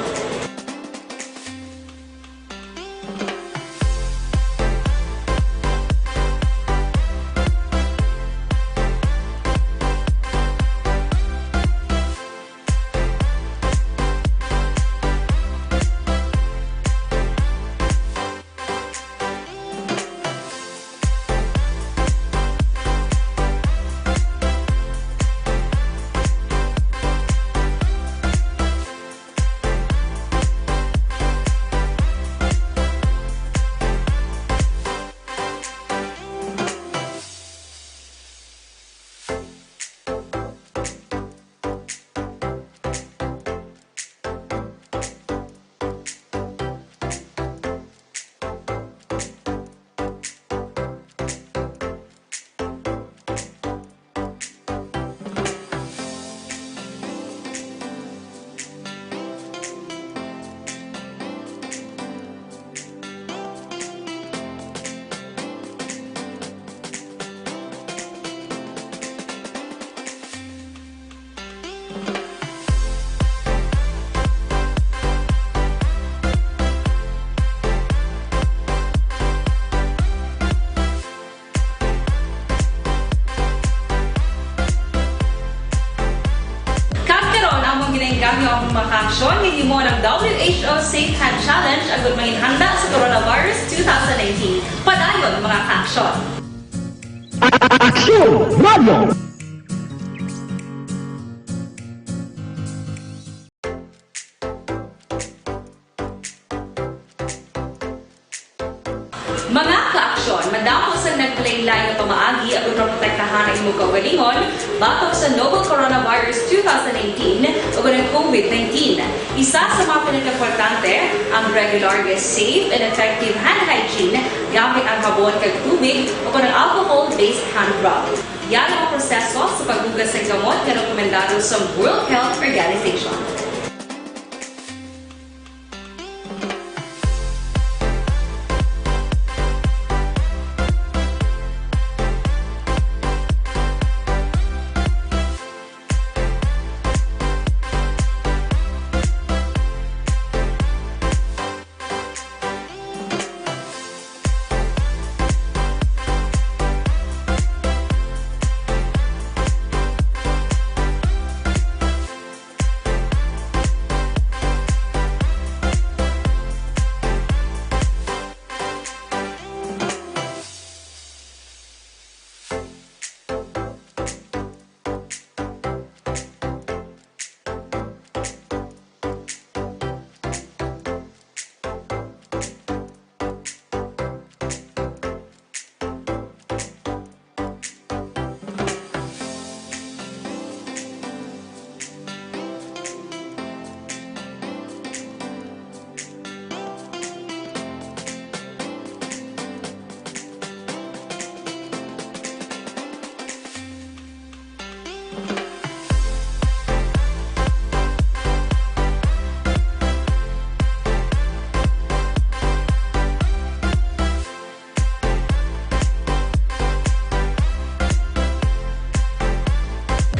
Ang mga kaaksyon nga himo ng W H O Safe Hand Challenge agud manginhanda sa Coronavirus two thousand nineteen. Padayon, mga kaaksyon. Aksyon Radio! Mga kaaksyon, madamo sang nagkalain-lain nga pamaagi agud maprotektahan ang imong kaugalingon batok sa novel coronavirus two thousand nineteen ug ang COVID nineteen. Isa sa mga pinakaimportante, ang regular nga safe and effective hand hygiene gamit ang habon kag tubig o kon ang alcohol-based hand rub. Yari ang proseso sa paghugas sa gamot nga rekomendado sa World Health Organization.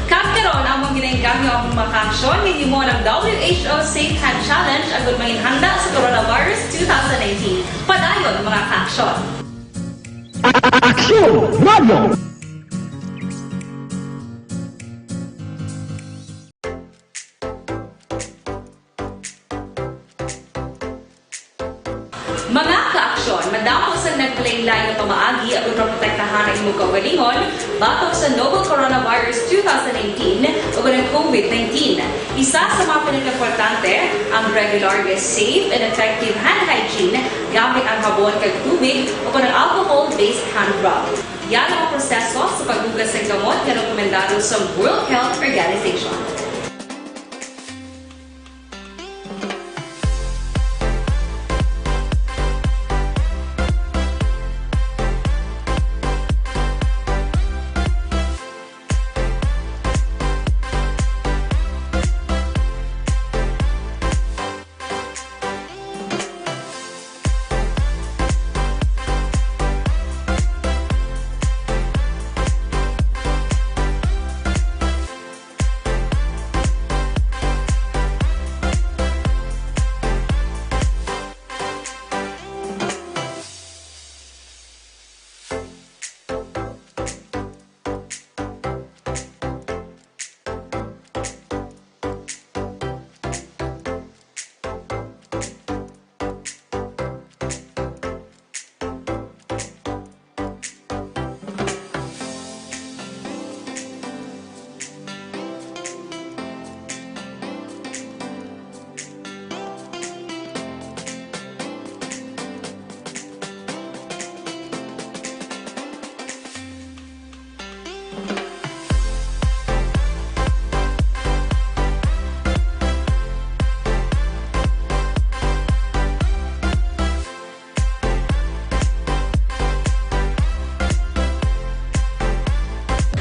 Kag karon, among ginainggangyo ang mga kaaksyon nga himo ng W H O Safe Hand Challenge agud manginhanda sa Coronavirus two thousand nineteen. Padayon, mga kaaksyon. Aksyon Radio! Mga kaaksyon, madamo sang nagkalain-lain nga pamaagi agud maprotektahan ang imong kaugalingon batok sa novel coronavirus two thousand nineteen ug ang COVID nineteen. Isa sa mga pinakaimportante, ang regular nga safe and effective hand hygiene gamit ang habon kag tubig o kon ang alcohol-based hand rub. Yari ang proseso sa paghugas sa gamot nga rekomendado sa World Health Organization.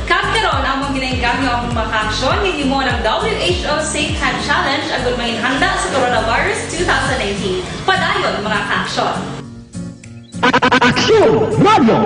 Kag karon, among ginainggangyo ang mga kaaksyon nga himo ng W H O Safe Hand Challenge agud manginhanda sa Coronavirus two thousand nineteen. Padayon, mga kaaksyon. Aksyon Radio!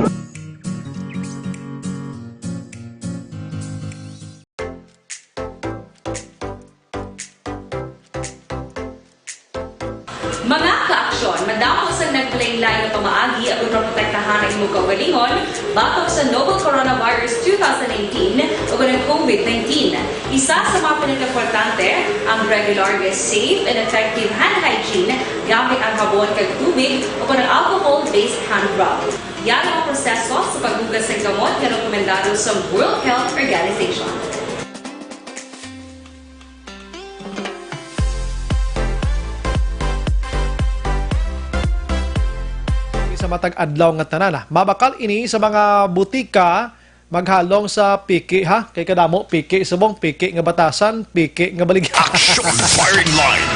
Mga kaaksyon, madamo sang nagpalay Lain nga pamaagi aron maprotektahan ang imong kaugalingon batok sa novel coronavirus two thousand nineteen o ang COVID nineteen. Isa sa mga pinakaimportante, ang regular nga safe and effective hand hygiene gamit ang habon kag tubig o ang alcohol-based hand rub. Yan ang proseso sa paghugas ng kamot nga rekomendado sa World Health Organization. Sa matag adlaw nga tanan, ah. Mabakal ini sa mga butika, maghalong sa piki, ha? Kay kadamo piki, subong piki nga batasan, piki nga baligya. Action firing line.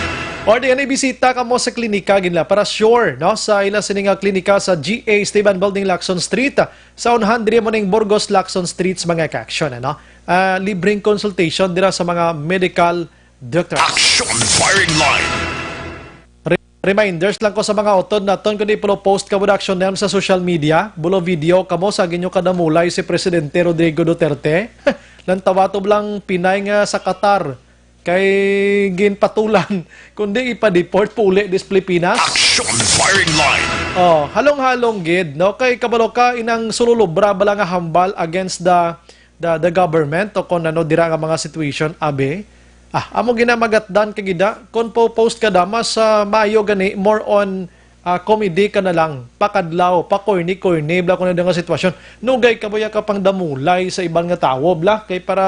Or di, ano, bisita kamo sa klinika, ginla, para sure, no? Sa ila sini nga klinika sa G A Esteban Building, Lacson Street, sa unahan diri mo ning Burgos, Lacson Street, sa mga ka-action, ano? Ah, libreng consultation dira sa mga medical doctors. Action firing line. Re-, reminders lang ko sa mga utod naton, kundi follow post kamo Action Nelm sa social media, bulo video kamo sa ginyo kadamulay si Presidente Rodrigo Duterte. Lantawa to lang Pinay nga sa Qatar kay ginpatulan, kundi ipa-deport puli dis Pilipinas. Action firing line. Oh, halong-halong gid, no? Kay kabalo ka, inang sululubra bala nga hambal against the the, the government o kung ano dira nga mga situation, abi. Ah, amo ginamagatdan ka gida. Kung po-post ka da, mas ah, maayo gani, more on ah, comedy ka na lang, pakadlaw, pa-corny-corny, bla, kung ano nga sitwasyon. Nugay ka ba ya ka pang damulay sa iban nga tawo, bla? Kay para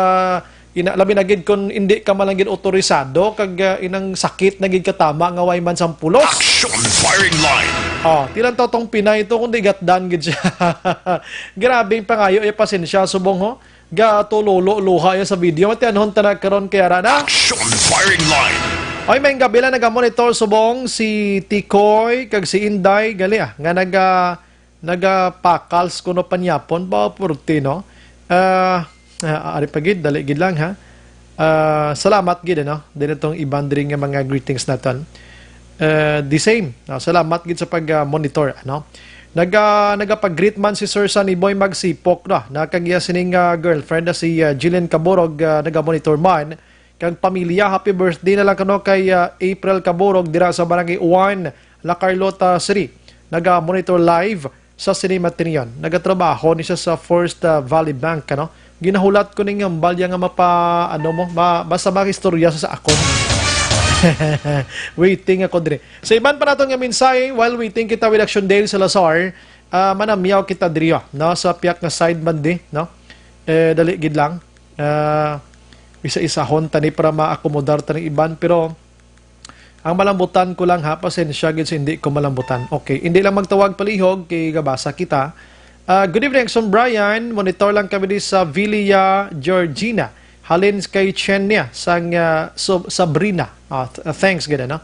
ina, labi na gid kung hindi ka man lang gid otorisado, kag ah, inang sakit na gid katama nga way man sampulos. Action firing line. Oh, tilan to tong Pinay to, kung di gatdan gid siya. Grabe ang pangayo, eh, pasensya, subong, ho. Gatulolo luha ya sa video. Matianhon ta na karon kay ara na. Action firing line. Oy, may gabi lang nagamonitor subong si Tikoy kag si Inday, gali, ah, nga naga nagapakals kuno panyapon ba, purti, no? Ah, ah, ari pa gid, dali gid lang, ha. Ah, salamat gid, ano, din itong iban diri nga mga greetings naton. Ah, the same, no? Salamat gid sa pag-monitor, ano. Naga nagapag-greet man si Sir Sunny Boy Magsipok, no, na kag iya sining ah, girlfriend na si ah, Jillian Caburog, ah, naga-monitor man. Kag pamilya, happy birthday na lang kano kay ah, April Caburog dira sa Barangay one, La Carlota City. Naga-monitor live sa Cinema Trion. Nagatrabaho ni siya sa First ah, Valley Bank, ano. Ginahulat ko ning hambal ya nga mapa, ano mo, ma, basta makistorya sa, sa akon. Waiting ako diri. Sa iban pa naton nga mensahe, while waiting kita with Action Dale Salazar, ah, manamyaw kita diri, ah, no, sa piyak nga side man di, no? Eh, dali gid lang. Ah, isa-isahon tani para maakomodar tani iban, pero ang malambutan ko lang ha, pasensya gid sa hindi ko malambutan. Okay, hindi lang magtawag palihog kay gabasa kita. Ah, good evening, Action Brian. Monitor lang kami di sa Villa Georgina. Halin kay Chenia sang ah, Sob-, Sabrina. Ah, th- ah, thanks gid, ano?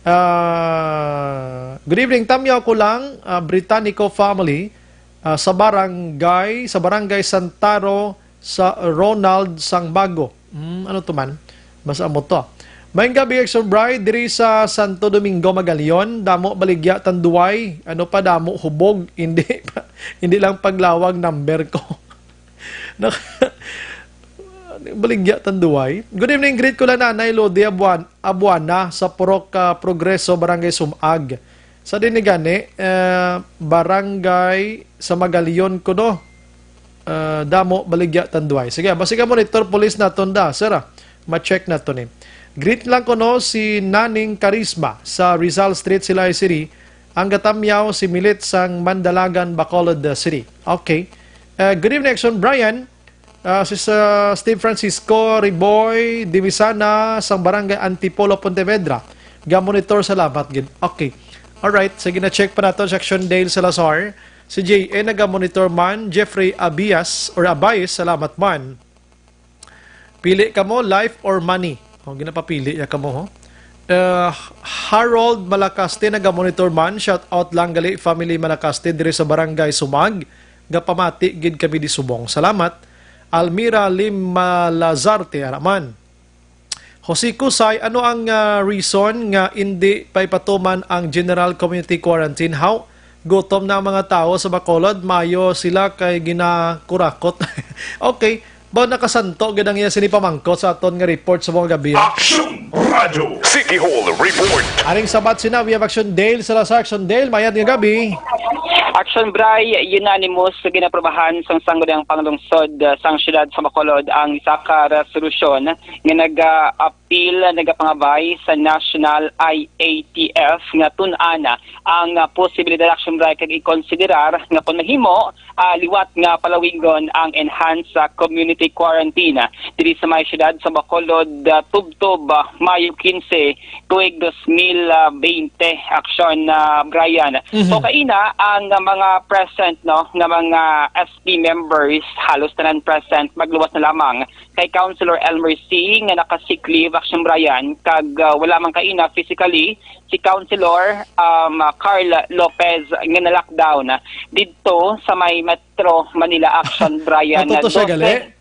Ah, good evening, tamyaw ko lang, ah, Britannico family, ah, sa barangay, sa barangay Santaro, sa Ronald Sangbago. Hmm, ano to man? Basta mo to. Maayong gabi, Action Bride, diri sa Santo Domingo, Magalion. Damo baligya tanduay. Ano pa, damo hubog. Hindi pa, hindi lang paglawag number ko. Nak-, baligya tanduay. Good evening, greet ko lang Nanay Lodi Abuan, Abuana sa Purok ah, Progreso, Barangay Sumag. Sa din ni gani, eh, barangay sa Magalion kuno. Eh, damo baligya tanduay. Sige, basi ka monitor police naton da, sir, ah. Ma-check naton ni. Greet lang kuno si Naning Karisma sa Rizal Street, Silay City. Ang gatamyaw si Milit sang Mandalagan, Bacolod ah, City. Okay. Eh, good evening, Action Brian. Ah, si sa Steve Francisco Riboy Divisana sang Barangay Antipolo, Pontevedra. Ga-monitor, salamat gid. Okay. Alright, sige na, check pa nato si Action Dale Salazar. Si J A naga-monitor man, Jeffrey Abias or Abayes, salamat man. Pili kamo, life or money? O, ginapapili ya kamo, ho? Uh, Harold Malacaste naga-monitor man, shout out lang gali family Malacaste diri sa Barangay Sumag. Gapamati gid kami di subong. Salamat. Almira Lim Malazarte, ara man. Jose Kusay, ano ang ah, reason nga indi pa ipatuman ang general community quarantine? How? Gutom na ang mga tawo sa Bacolod, mayo sila kay ginakurakot. Okay, Ba, nakasanto gid ang iya sini pamangkot sa aton nga report sa mga gabi, ah? Action Radio City Hall Report. Aring sabat sina, we have Action Dale Salazar. Action Dale, mayad nga gabi. Action Bray, unanimous sa ginaprobahan sang Sangguniang Panglungsod, uh, sang Siyudad sa Bacolod ang isa ka resolusyon nga nag-apil, nagapangabay sa National I A T F nga tun-an ang, uh, posibilidad, Action Bray, kag ikonsiderar nga kung mahimo, ah, liwat nga palawigon ang enhanced, ah, community quarantine, ah, diri sa may siyudad sa Bacolod, ah, tubtob, ah, Mayo quince, tuig dos mil bente, Action, ah, Brian. Mhm. So, kaina ang, ah, mga present, no, nga mga S P members, halos tanan present, magluwas na lamang kay Councilor Elmer C nga naka-sick leave, Action Brian, kag, ah, wala man kaina physically si Councilor, um, Carl Lopez nga na-lockdown didto sa may Metro Manila, Action Brian. Ato to siya gali?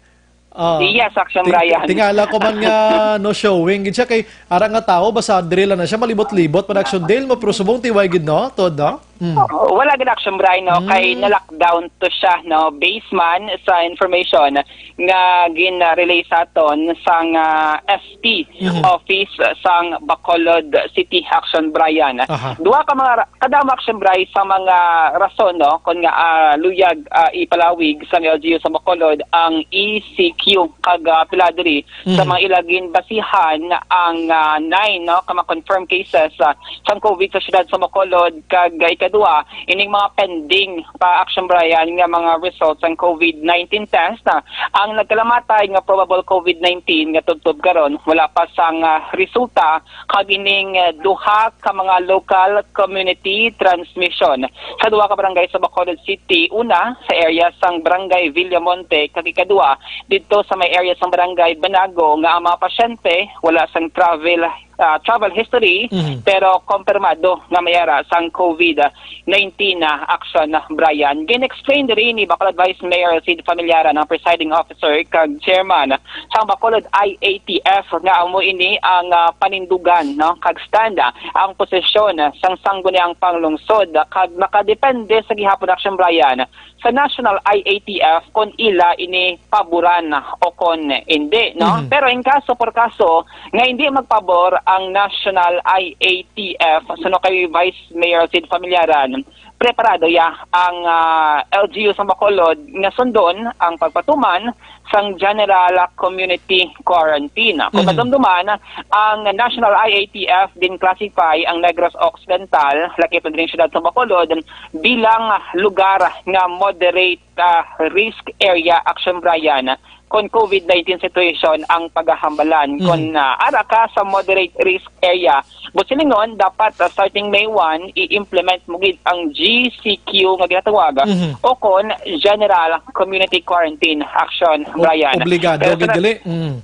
Ah, Yes, Action ting-, Brian. Tingala ko man nga no showing gid siya kay ara nga tawo basta diri lang na siya malibot-libot pa, Action Dale, mo, pero subong tiway gid, no? Tod, no? Mm. Oo, wala gid, Action Brian, no, kay Mm. na-lockdown to siya, no, based man sa information nga gin-relay sa aton sang, ah, S P Mhm. office sang Bacolod City, Action Brian. Aha. Duha ka mga ra-, kadamo, Action Brian, sa mga rason, no, kon nga, ah, luyag, ah, ipalawig sang L G U sa Bacolod ang E C Q kag, ah, pila diri sa Mhm. mga ila ginbasihan ang, ah, nine, no, ka mga confirmed cases, ah, sang COVID sa siyudad sa Bacolod, kag, ah, ikadua, ining mga pending pa, Action Brian, nga mga results sang COVID nineteen test, ah, ang nagkalamatay nga probable COVID nineteen nga tubtob karon wala pa sang, ah, resulta, kag ining, ah, duha ka mga local community transmission sa duha ka barangay sa Bacolod City, una sa area sang Barangay Villamonte, kag ikadua didto sa may area sang Barangay Banago, nga ang mga pasyente wala sang travel, ah, travel history, Mhm. pero kompirmado nga may ara sang COVID nineteen na, Action Brian. Gin-explain diri ni Bacolod Vice Mayor Sid Familiaran, ang presiding officer kag chairman sang Bacolod I A T F, nga amo ini ang, ah, panindugan, no, kag stand, ah, ang posisyon sang Sangguniang Panglungsod, kag nakadepende sa gihapon, Action Brian, sa National I A T F kon ila ini paboran o kon hindi, no? Mhm. Pero in kaso por kaso nga hindi magpabor ang National I A T F, suno kay Vice Mayor Sid Familiaran, preparado ya ang, ah, L G U sa Bacolod nga sundon ang pagpatuman sang general community quarantine. Kung Mhm. madumduman, ang National I A T F gin-classify ang Negros Occidental, lakip na diri siyudad sa Bacolod, bilang lugar nga moderate, ah, risk area, Action Brian, kon COVID nineteen situation ang pagahambalan. Mhm. Kon, ah, ara ka sa moderate risk area, buot silingon, dapat, ah, starting May one, i-implement mo gid ang G C Q nga ginatawag, Mhm. o kon General Community Quarantine, Action Brian. Obligado Pero gid sa gali. Mm.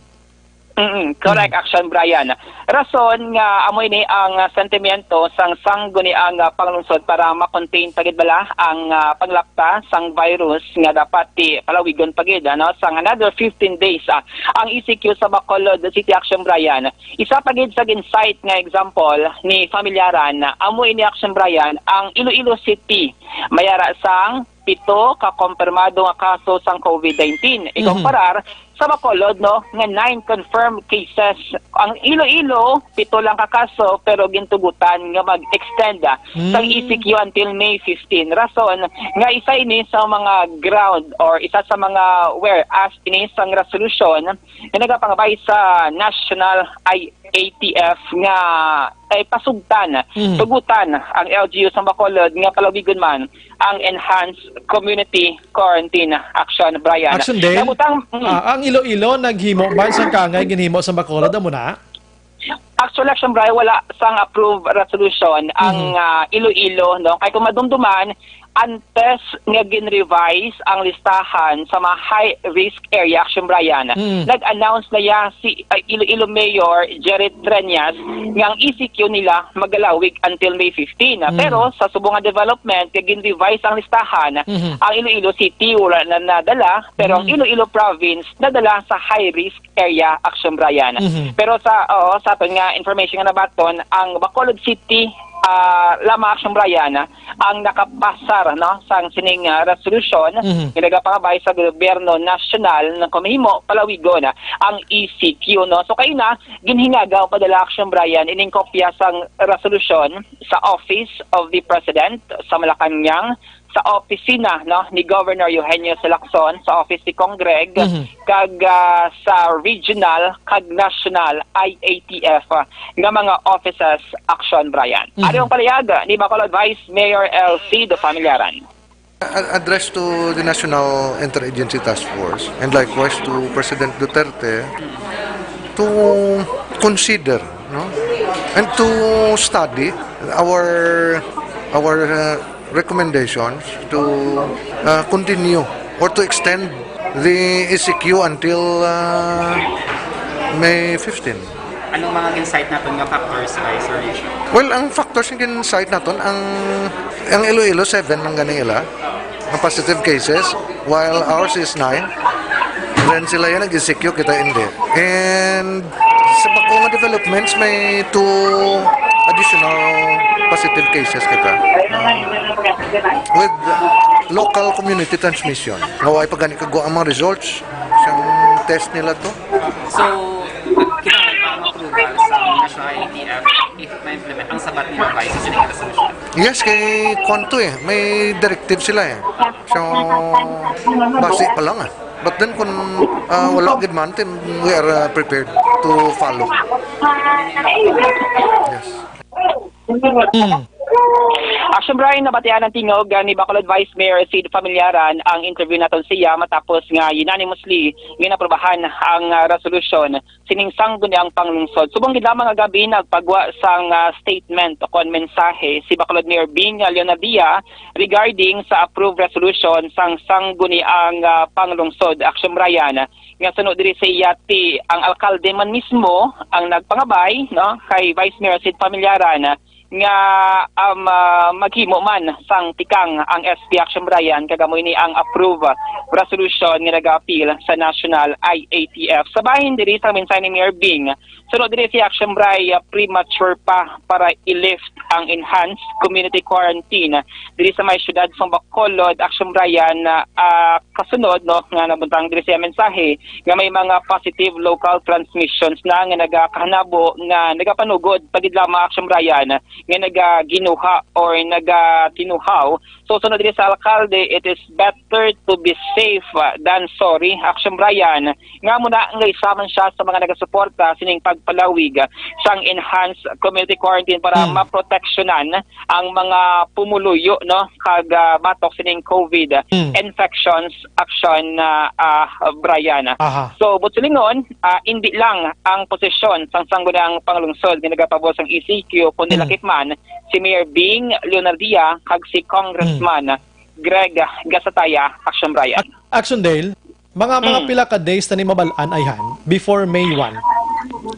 Mm, correct, Mm. Action Brian. Rason nga amo ini ang, ah, sentimiento sang sangguniang, ah, panglungsod para ma-contain pa gid bala ang, ah, panglapta sang virus nga dapat ti palawigon pa gid, ano, sang another fifteen days, ah, ang E C Q sa Bacolod City, Action Brian. Isa pa gid sa gin-cite nga example ni Familiaran, amo ini, Action Brian, ang Iloilo City. May ara sang pito ka kompirmado nga kaso sang COVID nineteen. Mhm. Ikumparar sa Bacolod, no, nga nine confirmed cases. Ang Iloilo, pito lang ka kaso, pero gintugutan nga mag-extend, ah, sang Mm. E C Q until May fifteen. Rason nga isa ini sa mga ground or isa sa mga whereas ini sang resolusyon nga nagapangabay sa National I A A T F nga, eh, pasugtan, Mhm. tugutan ang L G U sa Bacolod nga palawigon man ang enhanced community quarantine, Action Brian. Action Dale? Nabutang, mm. Ah, ang Iloilo naghimo ba sang kaangay ginhimo sa Bacolod, amo na? Actually, Action Brian, wala sang approved resolution ang, Mhm. ah, Iloilo, no? Kay kung madumduman, antes nga gin-revise ang listahan sa mga high risk area, Action Brian, Mm. nag-announce na ya si, uh, Iloilo Mayor Jerry Treñas nga ang E C Q nila magalawig until May fifteen. Mm. Pero sa subong nga development, nga gin-revise ang listahan, Mhm. ang Iloilo City wala na nadala, pero ang Mm. Iloilo Province nadala sa high risk area, Action Brian. Mhm. Pero sa, oo, sa aton nga information nga nabaton, ang Bacolod City ah, lamang, Action Brian, ah, ang nakapasar, no, sang sining, ah, resolusyon Mhm. nga nagapangabay sa gobyerno nasyonal nga kumahimo palawigon, ah, ang E C Q, no. So, kaina, ginhingaga o padala, Action Brian, ining kopya sang resolusyon sa Office of the President sa Malacañang, sa opisina, no, ni Governor Eugenio Salacson, sa office ni Congreg, Mhm. kag, ah, sa regional kag national I A T F, ah, nga mga offices, Action Brian. Mhm. Ari ang pahayag ni Bacolod Vice Mayor Elcido Familiaran. A-, address to the National Interagency Task Force and likewise to President Duterte to consider, no, and to study our, our, uh, recommendations to, uh, continue or to extend the E C Q until, uh, May fifteen. Anong mga insight naton nga factors, Vice, or issue? Well, ang factors nga gin-cite naton, ang, ang Iloilo, seven lang gani ila, ang positive cases, while ours is nine. Then sila yan nag-E C Q, kita hindi. And sa bag-o nga developments, may two additional positive cases kita. With local community transmission. Nga wala pa gani kagwa ang mga results sa test nila to. So, kinahanglan pa ang approval sa National I A T F if ma-implement ang sabat ni Vice sa ining resolution? Yes, kay kwan to eh. May directive sila eh. So, basi pa lang eh. But then kung, ah, wala gid man, then we are, ah, prepared to follow. Yes. Mm. Action Brian, nabatian ang tingog, ah, ni Bacolod Vice Mayor Sid Familiaran ang interview naton siya matapos nga unanimously ginaprobahan ang, ah, resolusyon sining sangguniang panglungsod. Subong gid lamang nga gabi nagpagwa sang, ah, statement o kon mensahe si Bacolod Mayor Bing Leonadia regarding sa approved resolution sang sangguniang, ah, panglungsod. Action Brian, nga suno diri sa iya ti ang alkalde man mismo ang nagpangabay, no, kay Vice Mayor Sid Familiaran nga, um, ah, maghimo man sang tikang ang S P Action Brian kag amo ini ang approve resolution nga nag-appeal sa National I A T F. Sa bahin diri sa mensahe ni Mayor Bing, suno diri si Action Bri, ah, premature pa para i-lift ang enhanced community quarantine diri sa may siyudad sa Bacolod, Action Brian, ah, kasunod, no, nga nabuntang diri sa mensahe nga may mga positive local transmissions na nga nagakahanabo nga nagapanugod pa gid lamang, Action Brian, nga nagaginuha or nagatinuhaw. So, sunod diri sa alkalde, it is better to be safe, ah, than sorry, Action Brian, nga amo na nga isa man siya sa mga nagasuporta sining pagpalawig sang enhanced community quarantine para Mm. maproteksyonan ang mga pumuluyo, no, kag, ah, batok sining COVID Mm. infections, Action, ah, ah, Brian. Aha. So, buot silingon, ah, indi lang ang posisyon sang sangguniang panglungsod nga nagapabol sang E C Q, kundi Mm. lakip man si Mayor Bing Leonardia kag si Congressman Mm. Greg Gasataya, Action Brian. Ac-, Action Dale, mga, mga Mm. pila ka days na ni mabal-an, ayhan, before May one?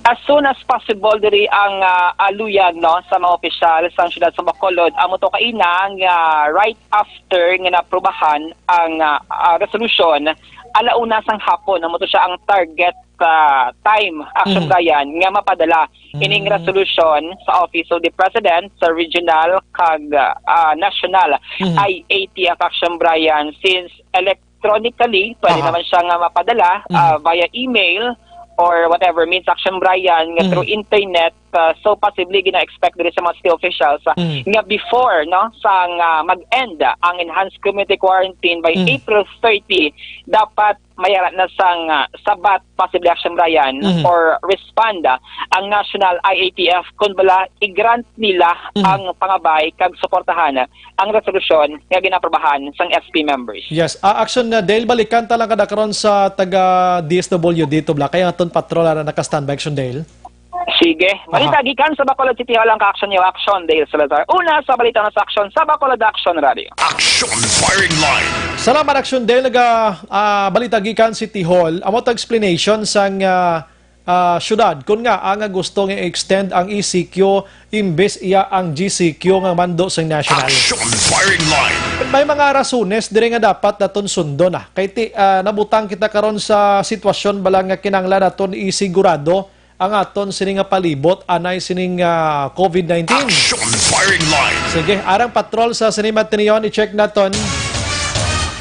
As soon as possible, diri ang, ah, aluyag, no, sa mga opisyal sa siyudad sa Bacolod. Amo to kaina nga right after nga naaprubahan ang, ah, ah, resolution, ala una sang hapon, amo to siya ang target, ah, time, Action Mm. Brian, nga mapadala ining Mm. resolution sa Office of the President, sa regional, kag, ah, national Mm. I A T F, Action Brian, since electronically, pwede Aha. naman siya nga mapadala, Mm. ah, via email or whatever means, Action Brian, nga Mm. through internet, ah, so possibly gina-expect diri sa mga city officials, ah, Mm. nga before, no, sang, ah, mag-end ang enhanced community quarantine by Mm. April thirty, dapat mayara na sang, ah, sabat, possibly, Action Brian, Mm. or respond, ah, ang National I A T F kung bala i-grant nila Mm. ang pangabay kag suportahan ang resolusyon nga ginaprobahan sang S P members. Yes. Ah, Action, ah, Dale, balikan ta lang kada karon sa taga D S W D tubla. Kaya aton patrol na naka-standby, Action Dale. Sige. Balita Aha. gikan sa Bacolod City Hall ang ka-action niyo, Action Dale Salazar. Una sa balita na sa Action sa Bacolod Action Radio. Action Firing Line. Salamat, Action Dale. Naga, ah, balita gikan City Hall. Amo to explanation sang, ah, ah, syudad. Kun nga, ang gusto nga i-extend ang E C Q, imbes iya ang G C Q nga mando sa national. Action Firing Line. May mga rasones diri nga dapat naton sundon, ah. Kay ti, ah, nabutang kita karon sa sitwasyon bala nga kinahanglan naton isigurado ang aton sini nga palibot anay sining, ah, COVID nineteen. Action Firing Line. Sige, arang patrol sa sini matinion, i-check naton.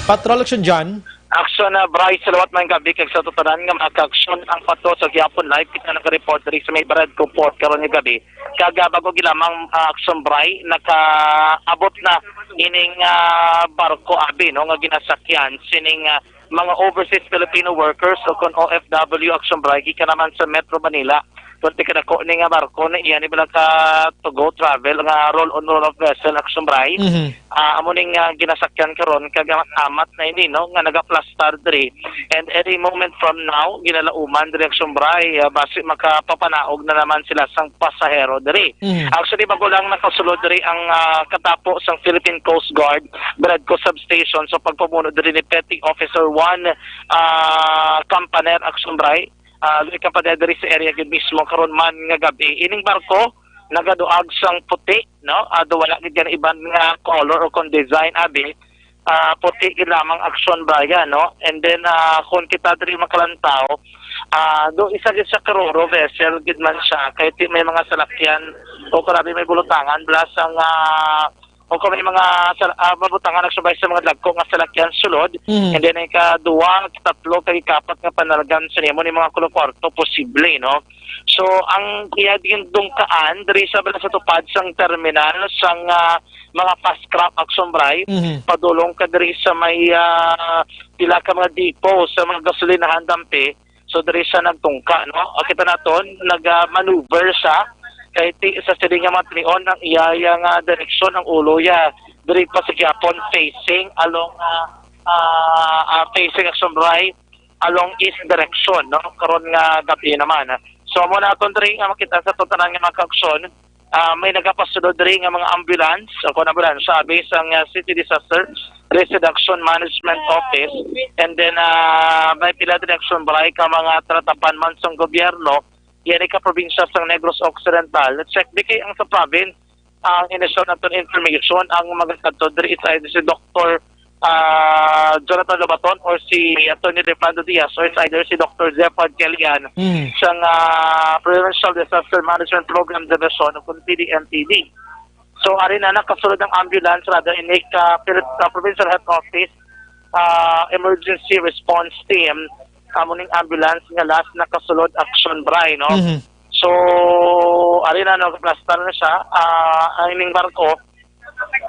Patrol Action John. Action, ah, Bryce, salawat man gabi kag sa tutanan nga mga ka-action ang patrol sa gihapon live. Kita nag-report diri sa may Barad Kupot karon nga gabi. Kag, ah, bago gilamang, ah, Action Bry, nakaabot na ining, ah, barko abi, no, nga ginasakyan sining, ah, mga overseas Filipino workers o kon O F W, Action Bry, gikan naman sa Metro Manila. Kunti kadako ni nga barko na iya ni bala ka to go travel nga roll on roll off vessel, Action Bry. Mhm. Ah, amo ning, ah, ginasakyan karon kag amat-amat na ini, no, nga nagaplastar diri. And any moment from now, ginalauman diri, Action Bry, ah, basi makapapanaog na naman sila sang pasahero diri. Mhm. Actually, bago lang nakasulod diri ang, ah, katapo sang Philippine Coast Guard Bradco Substation sa pagpamuno diri ni Petty Officer One, ah, Campaner, Action Bry. Ah, diri Campaner diri sa area gid mismo karon man nga gabi. Ining barko nagaduag sang puti, no? Ah, do wala gid gani iban nga color o kon design abi. Ah, puti gid lamang, Action Bry, no? And then, ah, kung kita diri makalantaw, ah, do isa gid sa karoro vessel gid man siya, kay ti may mga salakyan o kon abi may butangan, plus ang, ah, o kon may mga sal-, ah, mabutangan, Action Bry, sa mga dagko nga salakyan sulod, Mhm. and then ang ikaduwa, ikatatlo, kag ikapat nga panalgan sa nimo ni mga kulo kwarto, posible, no? So, ang iya din dungkaan diri sa bala sa tupad sang terminal sang, ah, mga fast craft, Action Bry, Mhm. padulong ka diri sa may, ah, pila ka mga depot sa mga gasolinahan dampi. So, diri siya nagtungka, no? O, kita naton, nag, ah, maneuver siya. Kay ti, sa sini nga matinion ang iya, iya nga direksyon, ang ulo iya diri pa sa gihapon, facing along, ah, ah, ah, facing, Action Bry, along east direction, no? Karon nga gabi naman. So, amo naton diri nga makita sa tanan nga mga ka-action, ah, may nagapasulod diri nga mga ambulance, o kon ambulance, sabi sang, ah, City Disaster Risk Reduction Management Office, and then, ah, may pila diri, Action Bry, ka mga tratapan man sang gobyerno, yan ka probinsya sang Negros Occidental. Check di kay ang sa province, ang initial naton information, ang magakadto diri is either si Doktor, ah, Jonathan Lobaton or si Attorney Defando Diaz or is either si Doktor Zephyr Kelian Mm. sang, ah, Provincial Disaster Management Program Division o kung P D M P D. So, ari na nakasulod ang ambulance, rather, ini ka Philip-, ah, Provincial Health Office, ah, Emergency Response Team, amo ning ambulance nga last nakasulod, Action Bry, no? Mhm. So, ari na, no, plastar na siya, ah, ang ining barko.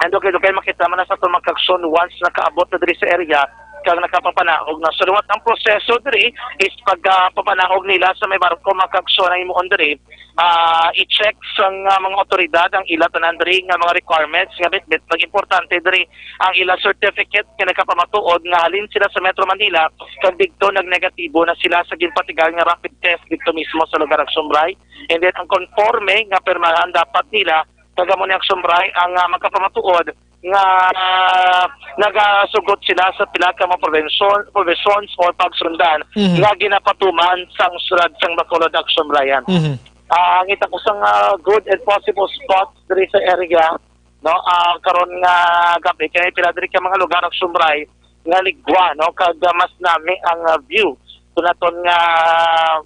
And okay, okay, makita man na sa itong mga ka-action once nakaabot na diri sa area, kag nakapapanaog na. So, liwat ang proseso diri is pagpapanaog nila sa may barko, mga ka-action, ang imuon diri, ah, i-check sang, ah, mga otoridad ang ila tanan diri nga mga requirements nga bitbit. Pag importante diri ang ila certificate nga nagapamatuod nga halin sila sa Metro Manila kag didto nagnegatibo na sila sa ginpatigal nga rapid test didto mismo sa lugar, Action Bry. And then ang konforme nga pirmahan dapat nila, kag amo ni, Action Bry, ang, ah, magapamatuod nga, ah, nagasugot sila sa pila ka mga prevention, provisions or pagsundan Mhm. nga ginapatuman sang syudad sang Bacolod, Action Bry, yan. Mhm. Ah, ngita ko sang, ah, good and possible spots diri sa area, no? Ah, karon nga gabi, kay pila diri ka mga lugar, Action Bry, nga ligwa, no? Kag, ah, mas nami ang, ah, view kung naton nga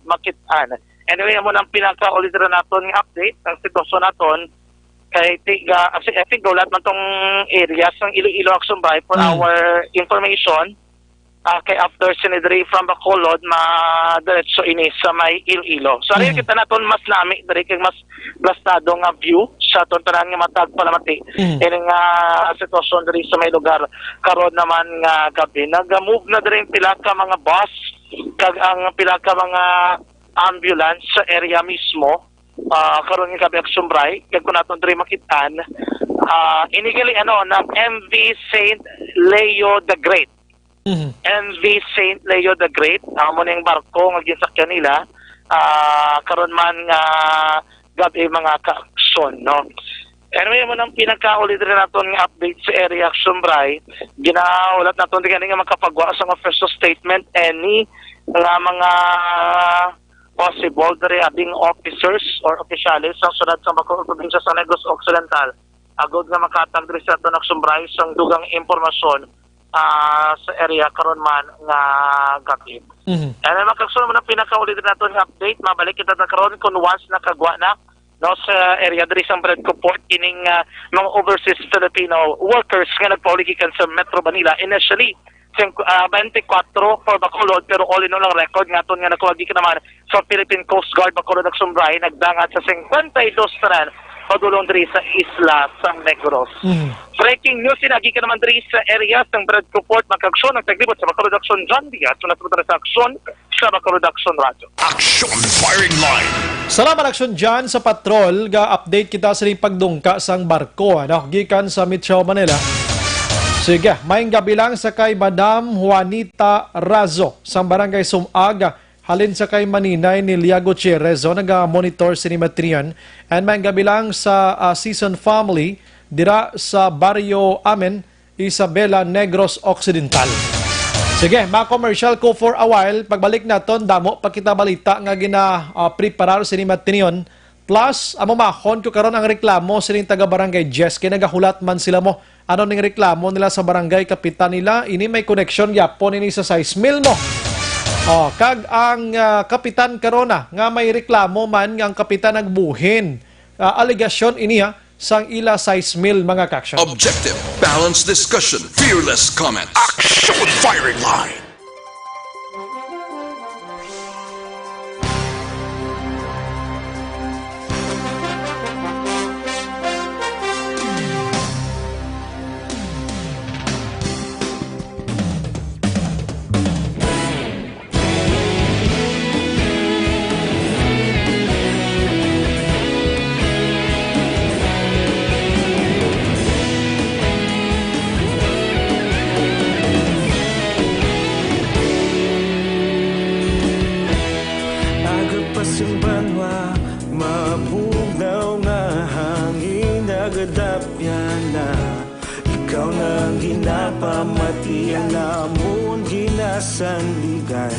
makit-an. Anyway, amo nang pinakauli dira naton nga update, ang sitwasyon naton kay tiga, I think, lahat man tong areas ng Iloilo, Action Bry, for Mm. our information, ah, kay after sini diri from Bacolod, madiretso ini sa may Iloilo. So, ari Mm. kita naton mas nami diri kay mas blastado nga view sa aton tanan nga matag palamati. Mm. Ini nga sitwasyon diri sa may lugar karon naman nga gabi. Nag-move na diri ang pila ka mga bus kag ang pila ka mga ambulance sa area mismo. Ah, karon nga gabi, Action Bry, kag kung naton diri makitaan, ah, ini gali, ano, nag M V Saint Leo the Great. Mhm. M V Saint Leo the Great, amo ning barko nga ginsakyan nila, ah, karon man nga gabi, mga ka-action, no? Anyway, amo nang pinakauli diri naton nga update sa area, Action Bry. Ginahulat naton di gani nga makapagwa sang official statement any nga mga possible diri abing officers or opisyales sa syudad sa Bacolod, probinsya sa Negros Occidental, agod nga makahatag diri sa aton, Action Bry, sang dugang impormasyon, ah, sa area karon man nga gabi. Mhm. And ang mga kagsunan mo na pinakauli din nato nga update, mabalik kita na karon kung once nakagwa na, no, sa area diri sa Meralco Port, ining, ah, mga overseas Filipino workers nga nagpauli gikan sa Metro Manila. Initially, sing-, ah, twenty-four for Bacolod, pero all in all ang record nga aton nga nakuha gikan naman sa Philippine Coast Guard, Bacolod, Action Brian, nagdangat sa fifty-two tanan padulong diri sa isla sang Negros. Mhm. Breaking news, ina, gikan naman diri sa area sang Meralco Port, mga kagsunan, ang taglibot sa Bacolod Action, John Diaz, muna sa Bacolod Action, sa Bacolod Action Radio. Action Firing Line. Salamat, Action John, sa patrol. Ga-update kita sa pagdungka sang barko, ano, gikan sa Metro Manila. Sige, maayong gabi lang sa kay Madam Juanita Razo, sa Barangay Sumag, halin sa kay Maninay Nelia Gutierrez, oh, naga-monitor sini Matrian. And maayong gabi lang sa, ah, Season family dira sa Barrio Amen, Isabela, Negros Occidental. Sige, ma-commercial ko for a while. Pagbalik naton, damo pa kita balita nga gina, ah, preparar sini Matrian. Plus, amo mahon ko karon ang reklamo sining taga Barangay Jess, kay nagahulat man sila mo. Ano ning reklamo nila sa barangay kapitan nila? Ini may koneksyon gyapon ini sa sais mil mo. Oh, kag ang, ah, kapitan karon na nga may reklamo man nga ang kapitan nagbuhin. Ah, alegasyon ini, ha, sang ila sais mil, mga ka-action. Objective, balanced discussion, fearless comment. Action Firing Line. Aga pa sing banwa, mabugnaw nga hangin nagadapyan na. Ikaw na ang ginapamati, ang amon ginasandigan.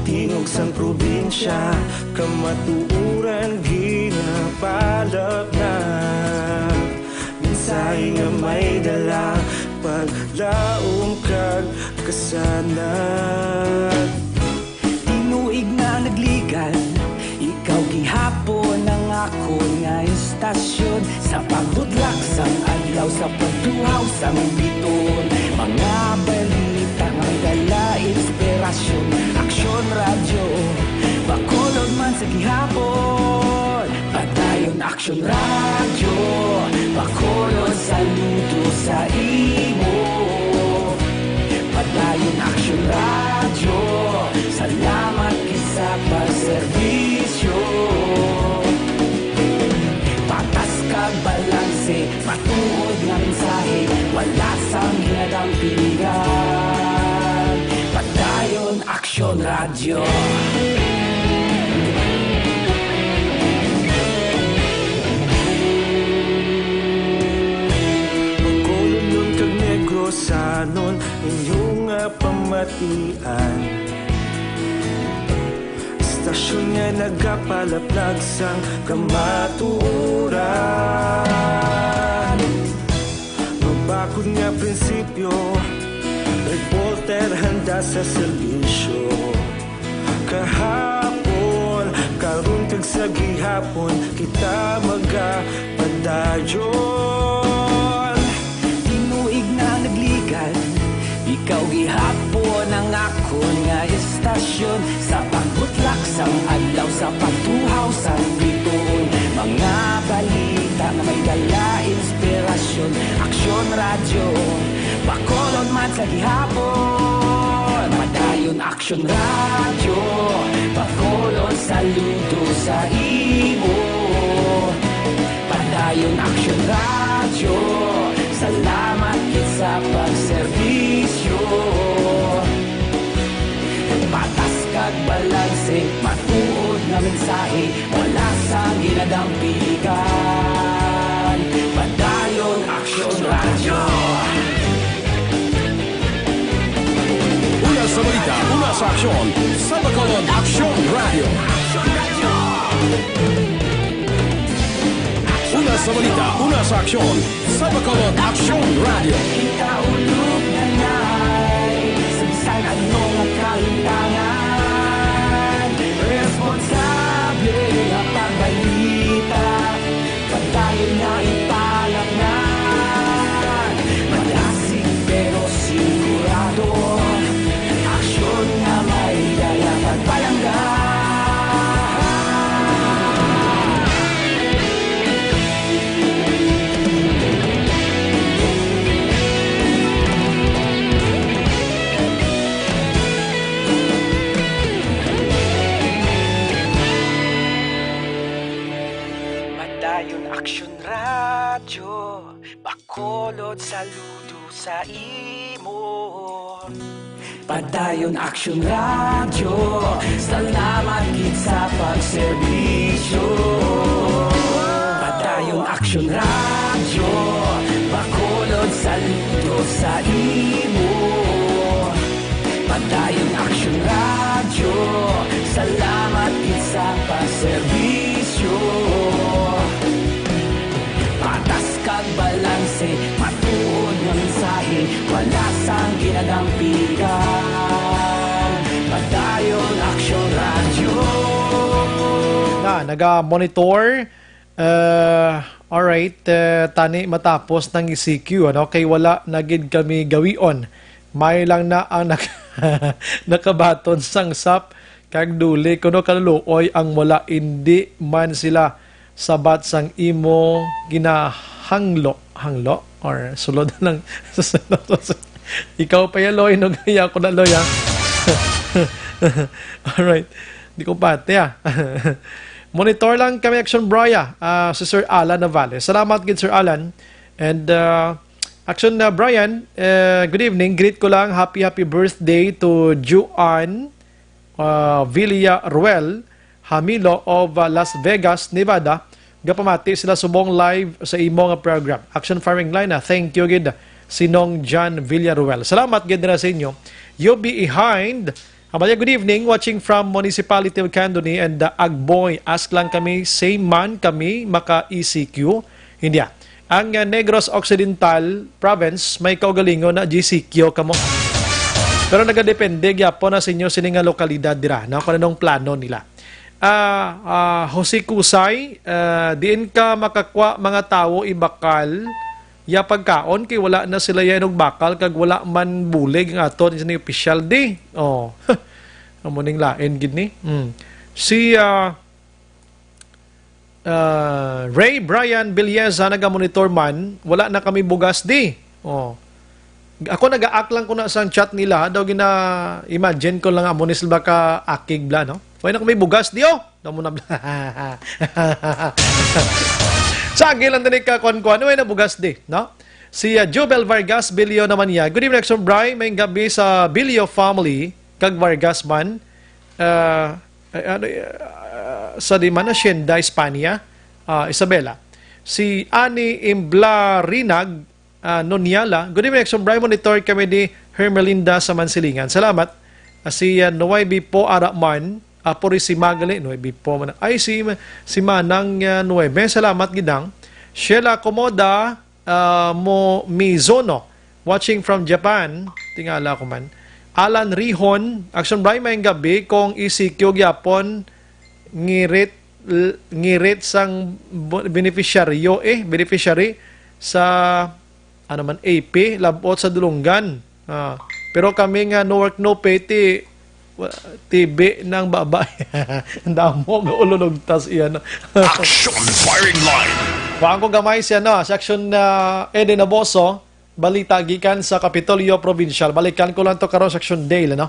Tingog sang probinsya, kamatuoran ginapalapnag. Mensahe nga may dala, paglaom kag kasanag. Tinuig na nagligan, ikaw gihapon ang akon nga istasyon. Sa pagbutlak sang adlaw, sa pagtuhaw sang bituon, mga balita nga may dala inspirasyon. Aksyon Radyo, Bacolod man sa gihapon. Padayon Aksyon Radyo, Bacolod, saludo sa imo. Padayon Aksyon Radyo, salamat gid sa pagserbisyo. Patas kag balanse, matuod nga mensahe, wala sang ginadampingan. Padayon Aksyon Radyo. Bacolodnon kag Negrosanon, inyo nga pamatian. Istasyon nga nagapalaplag sang kamatuoran. Mabakod nga prinsipyo, reporter handa sa serbisyo. Kahapon, karon kag sa gihapon, kita magapadayon. Tinuig na nagligan, ikaw gihapon ang akon nga istasyon. Sa pagbutlak sang adlaw, sa pagtuhaw sang bituon, mga balita nga may dala inspirasyon. Aksyon Radyo, Bacolod man sa gihapon. Padayon Aksyon Radyo, Bacolod, saludo sa imo. Padayon Aksyon Radyo, salamat gid sa pagserbisyo. Patas kag balanse, matuod nga mensahe, wala sang ginadampingan. Padayon Aksyon Radyo. Una sa balita, una sa aksyon, sa Bacolod Aksyon Radyo. Una Sa balita, una sa aksyon, sa Bacolod Aksyon Radio. Kita ulog na ngay, sa bisan anong kalintangan, responsable nga pagbalita, padayon nga ipalaknan, malasig pero sigurado, aksyon nga may dala pagpalangga. Padayon Aksyon Radyo, Bacolod, saludo sa imo. Padayon Aksyon Radyo, salamat gid sa pagserbisyo. Padayon Aksyon Radyo, Bacolod, saludo sa imo. Padayon Aksyon Radyo, salamat gid sa pagserbisyo. Patas kag balanse, matuod nga mensahe, wala sang ginadampigan. Padayon Aksyon Radyo. Na, naga-monitor. Uh, alright, uh, tani matapos ng E C Q, ano? Kay wala na gid kami gawion. May lang na ang nak-, nakabaton sang sap kag duli kuno kaluluoy ang wala, indi man sila sabat sang imo ginahanglo, hanglo or sulod lang. Ikaw pa yan, Loy, no? Gaya ko na, Loy, ha? Alright. Di ko pati, ah. Monitor lang kami, Action Bri, ah. Ah, si Sir Alan Navales. Salamat gid, Sir Alan. And, uh, Action, uh, Brian, uh, good evening. Greet ko lang, happy, happy birthday to Juan, uh, Villaruel Hamilo of, uh, Las Vegas, Nevada. Gapamati sila subong live sa imo nga program. Action Firing Line, ah. Thank you gid, Sinong John Villaruel. Salamat gid na sa inyo. U B E Hind, Abaya, good evening. Watching from Municipality of Candoni and, uh, Agboy. Ask lang kami, same man kami maka E C Q? Hindi, ah. Ang, uh, Negros Occidental Province, may kaugalingon na G C Q kamo. Pero nagadepende gyapon na sa inyo sini nga lokalidad dira, no? Kung anong plano nila. Ah, ah, Jose Kusay, ah, diin ka makakwa mga tawo ibakal ya pagkaon kay wala na sila yan og bakal kag wala man bulig ang aton sa opisyal di. Oh. Amo ning lain gid ni. Mm. Si, ah, ah, Ray Brian Villeza nagamonitor man, wala na kami bugas di. Oh. Ako nagaak lang ko na sang chat nila, daw gina-imagine ko lang amo ni sila ka akig bla, no? Wala na kami bugas di, oh. Daw mo na bla. Sa agil lang din ka kuan-kuan, wala na bugas di, no? Si, ah, Jubel Vargas Bilio naman niya. Good evening, Action Bri. May gabi sa Bilio family, kag Vargas man. Ah, ay, ano, ah, sa di man, Hacienda, Espanya, ah, Isabela. Si Ani Imblarinag, ah, Noniala. Good evening, Action Bri. Monitor kami ni Hermelinda sa Mansilingan. Salamat. Ah, si, ah, Nueve po ara man. Apo ri si Magali, Nueve po man. Ay, si, si Manang, ah, Nueve. Salamat, gidang. Sheila Komoda, ah, mo Mizuno, watching from Japan. Tingala ko man. Alan Rihon, Action Bri, may gabi kung E C Q gyapon, ngirit, l-, ngirit sang bu-, beneficiaryo, eh, beneficiary sa, ano man, A P, labot sa Dulunggan. Ah, pero kami nga no work, no pay, ti, wa-, T V nang babay. Ang damo nga ululugtas iyan. Action Firing Line. Kuhaan ko gamay siya, no? Si Action, ah, Eden Aboso, balita gikan sa Kapitolyo Provincial. Balikan ko lang to karon sa Action Dale, no?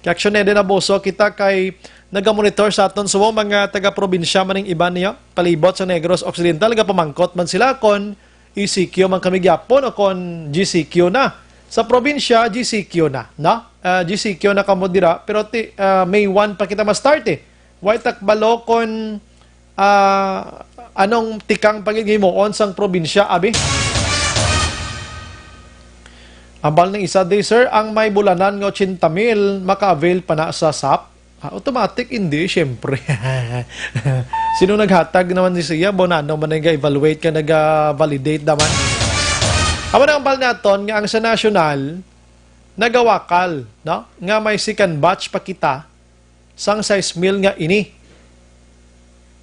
Kay Action Eden Aboso, kita kay nagamonitor sa aton subong mga taga-probinsya maning iban niya, palibot sa Negros Occidental, nagapamangkot man sila kon E C Q man kami gyapon o kon G C Q na. Sa probinsya, G C Q na, no? Ah, G C Q na kamo dira, pero ti-, ah, May one pa kita ma-start, eh. Way ta kabalo kon, ah, anong tikang paghimuon sang probinsya, abi? Ambal ng isa, di, sir, ang may bulanan nga ochenta mil maka-avail pa na sa sap? Ha, automatic, hindi, syempre. Sino naghatag naman ni siya? Bonano man nag-evaluate ka, nag-validate naman. Amo na ang bal naton nga ang sa national, nagawakal, no? Nga may second batch pa kita sang sais mil nga ini.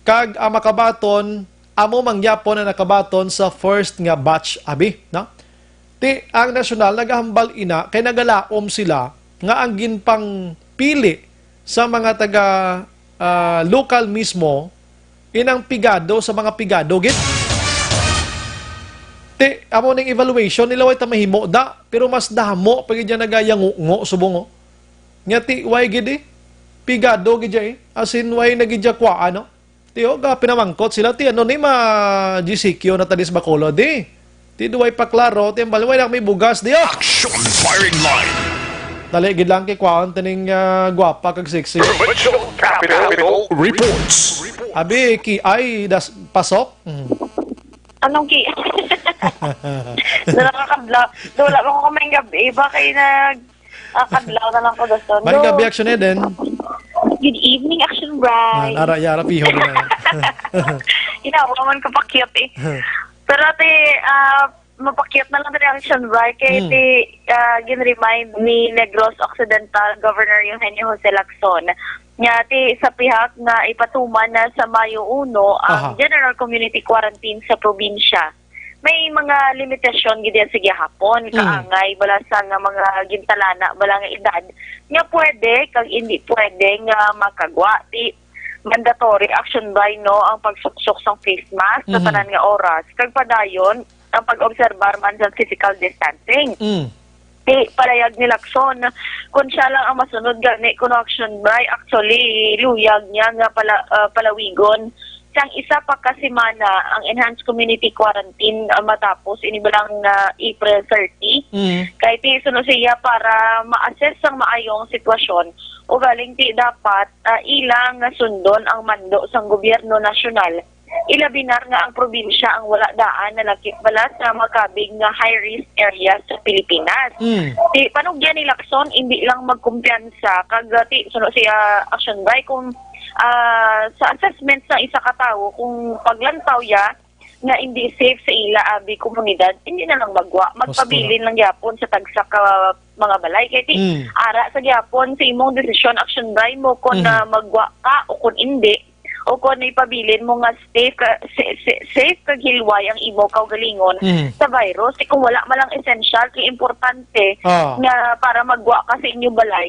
Kag ang makabaton, amo mangyapon ang nakabaton sa first nga batch, abi, no? Ti ang nasyonal nagahambal ina kay nagalaom sila nga ang ginpangpili sa mga taga, ah, lokal mismo inang pigado sa mga pigado gid. Ti amo ning evaluation nila, way ta mahimo da, pero mas damo pa gid yan nagayangungo subong, oh. Nya ti way gid, eh. Pigado gid ya, eh. As in, way na gid ya kwa, ano? Ti, oh, ga pinamangkot sila, ti, ano ni ma G C Q na tadis Bacolod, di? Ti, duway pa klaro, ti, ang baliway na kami bugas, di, oh. Action firing line. Dali gid lang kay kwaon tining, ah, gwapa kag sexy. Provincial Capital Reports. Abi, ki ay das pasok. Mm. Anong ki? Wala ka kadlaw. Wala ko kumain gabi. Iba kayo nag, ah, kadlaw na lang ko gusto. May gabi, Action Eden. Good evening, Action Bright. Ah, ara, yara, piho na. Inawa man ko pakyot eh. Pero ate, ah, mapakyot na lang diri, Action Bright, kay Hmm. ti, ah, gin-remind ni Negros Occidental Governor Eugenio Jose Lacson nga ti sa pihak nga ipatuman na sa Mayo uno ang Aha. General Community Quarantine sa probinsya. May mga limitasyon gid yan sa gihapon, Hmm. kaangay bala sa nga mga gintalana bala nga edad nga pwede kag hindi pwede nga makagwa. Ti mandatory, Action Bright, no, ang pagsuksok sang face mask sa Mhm. tanan nga oras, kag padayon ang pag-obserbar man sa physical distancing. Mm. Ti palayag ni Lacson, kung siya lang ang masunod gani kuno, Action Bright, actually luyag niya nga pala, ah, palawigon sang isa pa ka semana ang enhanced community quarantine, ah, matapos ini balang, ah, April thirty. Mm. Kay ti suno siya para ma-assess sang maayong sitwasyon, ugaling ti dapat, ah, ilang sundon ang mando sang gobyerno nasyonal. Ilabi na nga ang probinsya ang wala daan nalakip bala sa makabig nga high-risk area sa Pilipinas. Mm. Ti panugyan ni Lacson, hindi lang magkumpiyansa kag, ah, ti suno siya, Action Bright, kung, ah, sa assessment sa isa ka tawo, kung paglantaw ya nga hindi safe sa ila abi komunidad, hindi na lang magwa. Gusto na. Magpabilin lang gyapon sa tagsa ka mga balay. Kay ti, Mm. ara sa gyapon sa imong desisyon, Action Bright, mo kung, Mhm. ah, magwa ka o kung hindi, o kung ipabilin mo nga safe ka, sa-, sa-, safe kag hilway ang imo kaugalingon Mhm. sa virus. Ti kung wala man lang essential, kay importante Ah. nga para magwa ka sa inyong balay,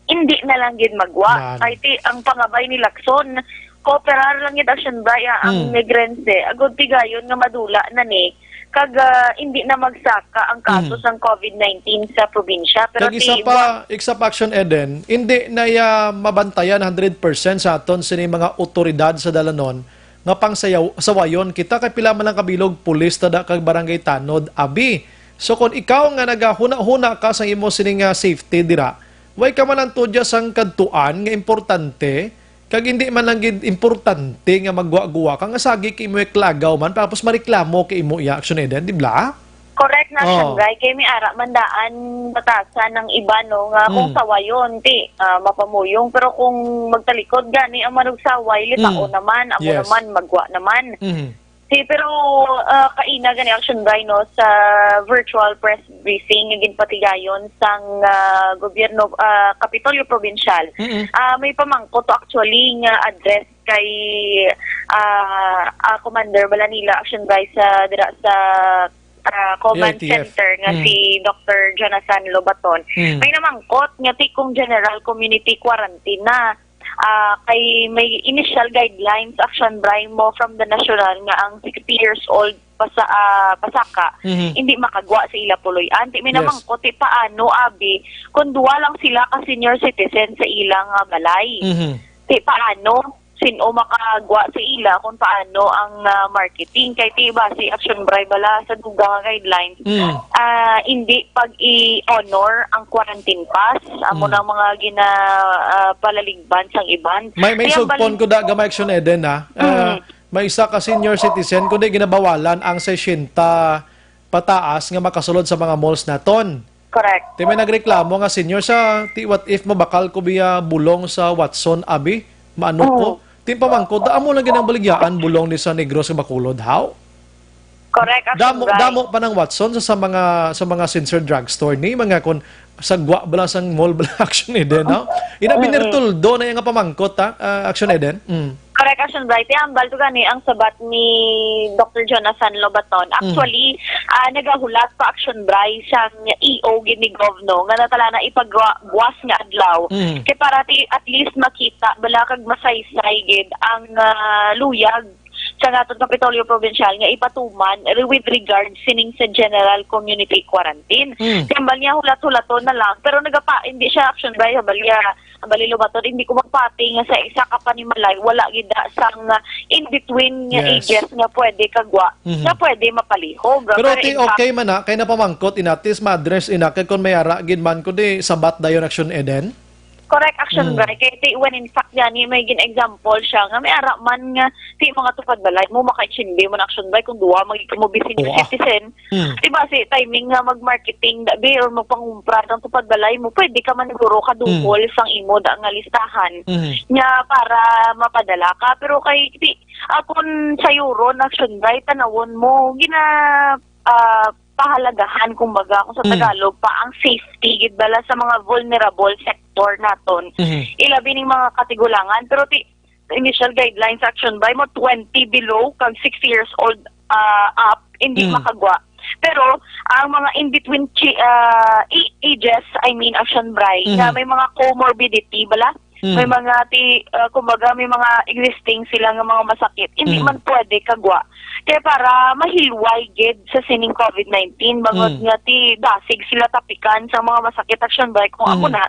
hindi na lang gid magwa. Yan. Kay ti ang pangabay ni Lacson, kooperar lang gid, Action Bright, ang Mm. Negrense, agud ti gayon nga madula na ni, kag, ah, hindi na magsaka ang kaso Mm. sang covid nineteen sa probinsya. Pero Kag ti isa pa, wa- isa pa, Action Eden, hindi na ya mabantayan hundred percent sa aton sini mga otoridad sa dalanon nga pang sayaw-, sawayon kita, kay pila man lang kabilog pulis tada kag barangay tanod, abi. So, kung ikaw nga nagahuna-huna ka sa imo sini nga safety dira, way ka man ang tudya sang kadtuan nga importante, kag hindi man lang gid importante nga magguwa-guwa ka nga sagi kay imo klagaw man, tapos mareklamo kay imo iya, Action Eden, di bla? Correct na, Oh. Siyempre. Kay may ara man daan batasan ng iba, no, nga kung Mm. sawayon, ti, ah, mapamuyong. Pero kung magtalikod gani ang manugsaway, litaon Mm. naman, amo Yes. naman, magwa naman. Mhm. Si, pero, ah, kaina gani, Action Bright, no, sa virtual press briefing nga ginpatigayon sang, ah, gobyerno, ah, Kapitolyo Provincial, Mm-mm. ah, may pamangkot to actually nga address kay, ah, ah, Commander Balanila, Action Bright, sa dira sa, ah, Command P I T F. Center nga Mm. si Doctor Jonathan Lobaton. Mm. May namangkot nga ti kung general community quarantine na, ah, kay may initial guidelines, Action Bright, mo from the national nga ang sixty years old pasa-, ah, pasaka, Mhm. hindi makagwa sa ila puloy-an. Ti may Yes. namangkot, ti paano, abi, kung duwa lang sila ka senior citizen sa ilang, ah, balay? Mhm. Ti paano? Sin-o makagwa sa ila kung paano ang, ah, marketing? Kay ti base, Action Bright, bala sa dugang nga guidelines, Mm. ah, hindi pag-i-honor ang quarantine pass. Amo Mm. nang mga gina-, ah, palaligban sang iban. May, may Kaya sugpon bali- ko da, gamay, Action Eden, ha? Ah, Mm. may isa ka senior citizen, kundi ginabawalan ang sesenta pataas nga makasulod sa mga malls naton. Correct. Ti may nagreklamo nga, "Senior, sa, ti what if mabakal ko biya bulong sa Watson, abi? Maano ko?" Oo. Ti pamangkot, "Da, amo lang gid ang baligyaan, bulong ni sa Negros nga Bacolod, haw?" Correct, Action Damo, Bright. Damo pa ng Watson sa, sa mga, sa mga censored drugstore ni, mga kon sa gwa bala sang mall bala, Action Eden, no? Ina Mm-mm. Binirtuldo na yung pamangkot, ha? Ah, Action Eden? Mm. Correct, Action Bright. Ti hambal to gani ang sabat ni Doctor Jonathan Lobaton. Mm. Actually, ah, nagahulat pa, Action Bright, sang E O gid ni Govno nga natala na ipagwas nga adlaw. Mm. Kay para ti, at least makita bala kag masaysay gid ang, ah, luyag sa naton Kapitolyo Provincial nga ipatuman re-, with regards sining sa general community quarantine. Mm. Kay hambal niya hulat-hulaton na lang, pero nagapa-, hindi siya, Action Bright, hambal niya, hambal ni Lobaton, hindi ko magpati nga sa isa ka panimalay, wala gid da sang, ah, in between nga Yes. ages nga pwede kagwa, Mhm. nga pwede mapalihog. Pero Pero ti in fact, okay man na, kay napamangkot ina, at least ma-address ina, kay kung may ara gid man, kundi sabat dayon, Action Eden? Correct, Action Mm. Bright. Kay ti, when in fact, gani, may gin-example siya nga may ara man nga ti mga tupad balay mo, makaitsindi mo na, Action Bright, kung duwa, magiging mo senior Oo, ah. citizen. Mm. Diba, si timing nga mag-marketing, dabi, or magpangumpra ng tupad balay mo, pwede ka man siguro kaduhol Mm. sang imo da nga listahan. Mm. Nga para mapadala ka. Pero kay, ti, ah, kung sa Euro, Action Bright, tanawon mo, gina, ah, pahalagahan, kumbaga, kung sa Mm. Tagalog pa, ang safety, gid bala sa mga vulnerable sector naton. Mhm. Ilabi ning mga katigulangan. Pero ti, initial guidelines, Action Bright, mo twenty below, kag sixty years old, ah, up, hindi Mm. makagwa. Pero, ang mga in between chi-, ah, i-, ages, I mean, Action Bright, Mhm. nga may mga comorbidity, bala, Mm. may mga ti, ah, kumbaga, may mga existing sila nga mga masakit, hindi Mm. man pwede kagwa. Kaya para mahilway gid sa sining covid nineteen, bangod Mm. nga ti dasig sila tapikan sa mga masakit, Action Bright, kung amo Mm. na,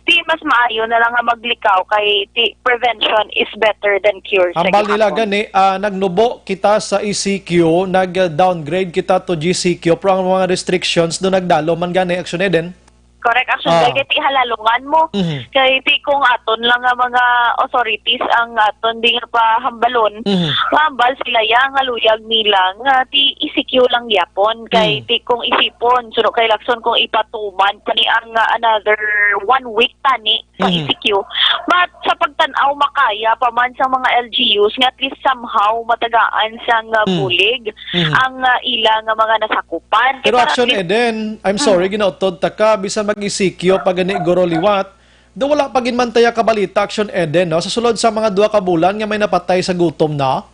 ti mas maayo na lang nga maglikaw kay ti prevention is better than cure sa Hambal nila gihapon. Gani, ah, nagnubo kita sa E C Q, nag-downgrade kita to G C Q, pero ang mga restrictions do nagdalo man gani, Action Eden? Correct, Action Ah. Bright. Kay ti halalungan mo. Mhm. Kay ti kung aton lang nga mga authorities ang aton di nga pahambalon, Mhm. mahambal sila ya nga luyag nila nga ti E C Q lang gyapon. Kay Mm. ti kung isipon, suno kay Lacson, kung ipatuman pa ni ang, ah, another one week tani sa Mhm. E C Q. But sa pagtan-aw, makaya pa man sa mga L G Us nga at least somehow matagaan sang, ah, Mm. bulig Mhm. ang, ah, ila nga mga nasakupan. Pero Kay para at Action least Eden, I'm sorry, Mm. ginautod ta ka, bisan mag-E C Q pa gani guro liwat, do wala pa gid man taya kabalita, Action Eden, no? Sa sulod sa mga duha ka bulan nga may napatay sa gutom na?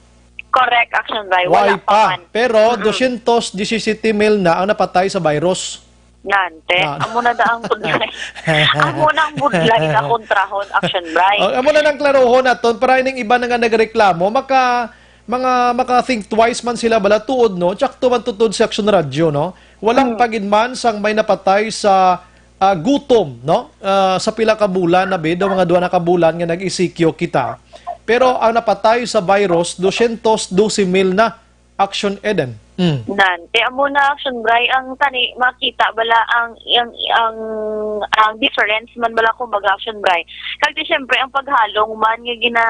Correct, Action Bright. Wala Wala pa pa. man. Pero Mm-mm. dosyentos disisete mil na ang napatay sa virus. Nante, Na- amo na da ang budlay. Amo na ang budlay na kontrahon, Action Bright. Oh, amo na nang klarohon naton para ining iba na nga nagreklamo, maka, mga, maka-think twice man sila bala tuod, no? Tsakto man tuod si Action Radio, no? Walang Mm. pagid man sang may napatay sa, ah, gutom, no? Ah, sa pila ka bulan na bid, o mga duha na ka bulan nga nag-E C Q kita. Pero ang napatay sa virus, dosyentos dose mil na. Action Eden. Mm. Nan, kay amo na, Action Bright, ang tani makita bala ang, ang, ang, ang difference man bala, kumbaga, Action Bright. Kag di, syempre, ang paghalong man nga gina,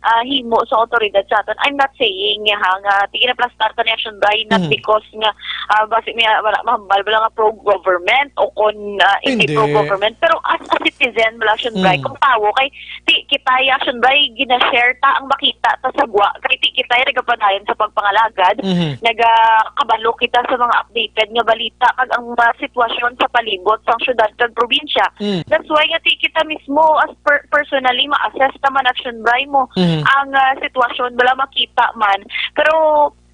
ah, himo sa otoridad sa aton. I'm not saying nga, ha, nga ti ginaplastar ta ni, Action Bright, not Mm. because nga, ah, basi may, ah, wala, mahambal bala nga pro-government o kon, ah, hindi Hindi. pro-government. Pero as a citizen bala, Action Bright, Mm. kung tawo kay ti kita, Action Bright, gina-share ta ang makita ta sa gwa. Kay ti kita nagapadayon sa pagpangalagad, Mhm. nagakabalo kita sa mga updated nga balita kag ang mga sitwasyon sa palibot sang syudad kag probinsya. Mm. That's why nga ti kita mismo as per-, personally ma-assess ta man, Action Bright, mo Mhm. ang, ah, sitwasyon bala makita man. Pero,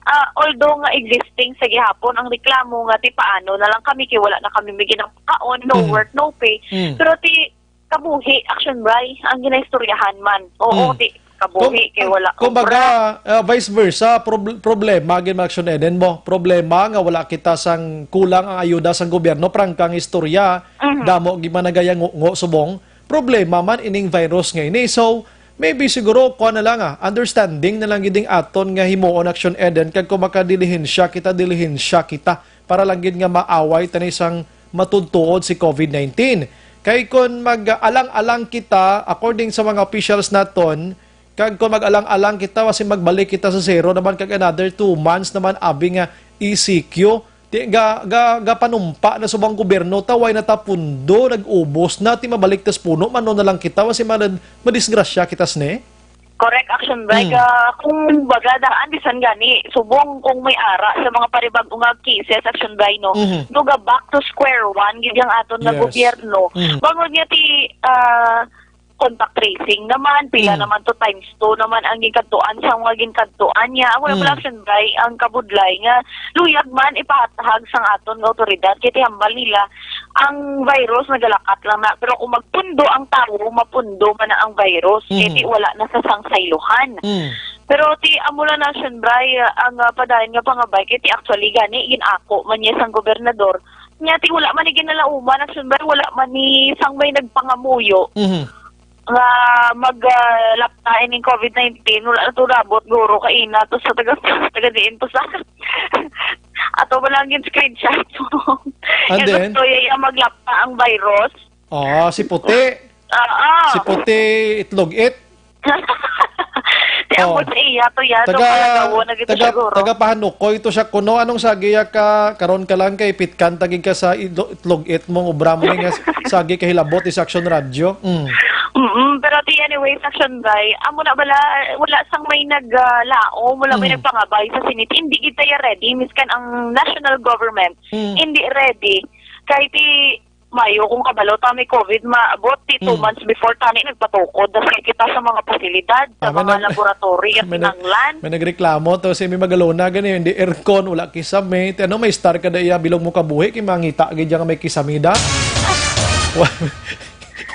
ah, although nga existing sa gihapon ang reklamo nga ti paano na lang kami kay wala na kami may ginapakaon, no Mm. work, no pay. Mm. Pero ti kabuhi, Action Bright, ang ginaistoryahan man. Oo, Mm. ti kabuhi, Kum-, kay wala kumbaga, obra. Ah, vice versa, prob-, problema gid man, Action Eden, mo. Problema nga wala kita sang kulang ang ayuda sang gobyerno, prangkang istorya, Mhm. damo gid man nagayango-ngo subong. Problema man ining virus nga ini. So, maybe siguro, kuha na lang, ah, understanding na lang gid ning aton nga himuon, Action Eden, kag kung makadilihensya kita, dilihensya kita. Para lang gid nga maaway ta ni sang matudtuod si covid nineteen. Kay kon mag-alang-alang kita, according sa mga officials naton, kag kon mag-alang-alang kita, basi magbalik kita sa zero naman, kag another two months naman, abi nga E C Q, Ti ga, ga, gapanumpa na subong gobyerno, ta way na ta pundo, nag-ubos na, ti mabalik tas puno, mano na lang kita, wasi ma-, madisgrasya kita sini. Correct, Action Bay. Mm. Ah, kung baga daan, bisan gani, subong kung may ara sa mga paribag-o nga cases, Action Bay, no? Mhm. No, ga back to square one, gid ang aton nga Yes. gobyerno. Mhm. Bangod nga ti, ah, contact tracing naman, pila Mm. naman to times two naman ang ginkadtuan sa mga ginkadtuan niya. Amo na Mm. pala, Action Bay, ang kabudlay nga luyag man ipahatag sang aton nga awtoridad, kay ti hambal nila, ang virus nagalakat lang na. Pero kung magpundo ang tawo, mapundo man na ang virus. Kay Mhm. ti wala na sa sang saylohan. Mm. Pero ti amo lang na, Action Bay, ang, ah, padayon nga pangabay, kay ti actually gani, gin-ako man niya sang gobernador. Nya ti wala man ni ginalauman, Action Bay, wala man ni sang may nagpangamuyo Mhm. nga mag, ah, lapta ining covid nineteen. Wala na to labot, guro, kaina to sa taga, taga diin to sa ato ba lang yung screenshot mo? And Yung then? gusto iya maglapta ang virus. Oh, si Puti. Oo. Si Puti, itlog it. Ti amo Oh. sa iya to yan. So, Taga, palagawo na gito taga, siguro. taga Pahanukoy to siya kuno. Anong sagi ya ka, karon ka lang kay pitkan tagig ka sa idlo-, itlog it mong obra mo ni nga sagi kahilabot is Action Radyo. Mm. Mm-mm, pero ti anyway, Action Bay, amo na bala, wala sang may nag, ah, laom, wala may Mm. nagpangabay sa sinit. Hindi kita ya ready, miskan ang national government, Mm. hindi ready. Kay ti, mayo kung kabalo ta may covid, maabot ti two Mm. months before tani nagpatukod na sa kita sa mga pasilidad, sa Ah, may mga nag-, laboratory nga may nag-, kinahanglan. may nagreklamo to si may magalona gani, hindi aircon, wala kisame. Ti ano, may star ka da iya bilog mo kabuhi, kay mangita gid nga may kisame da. Wa-,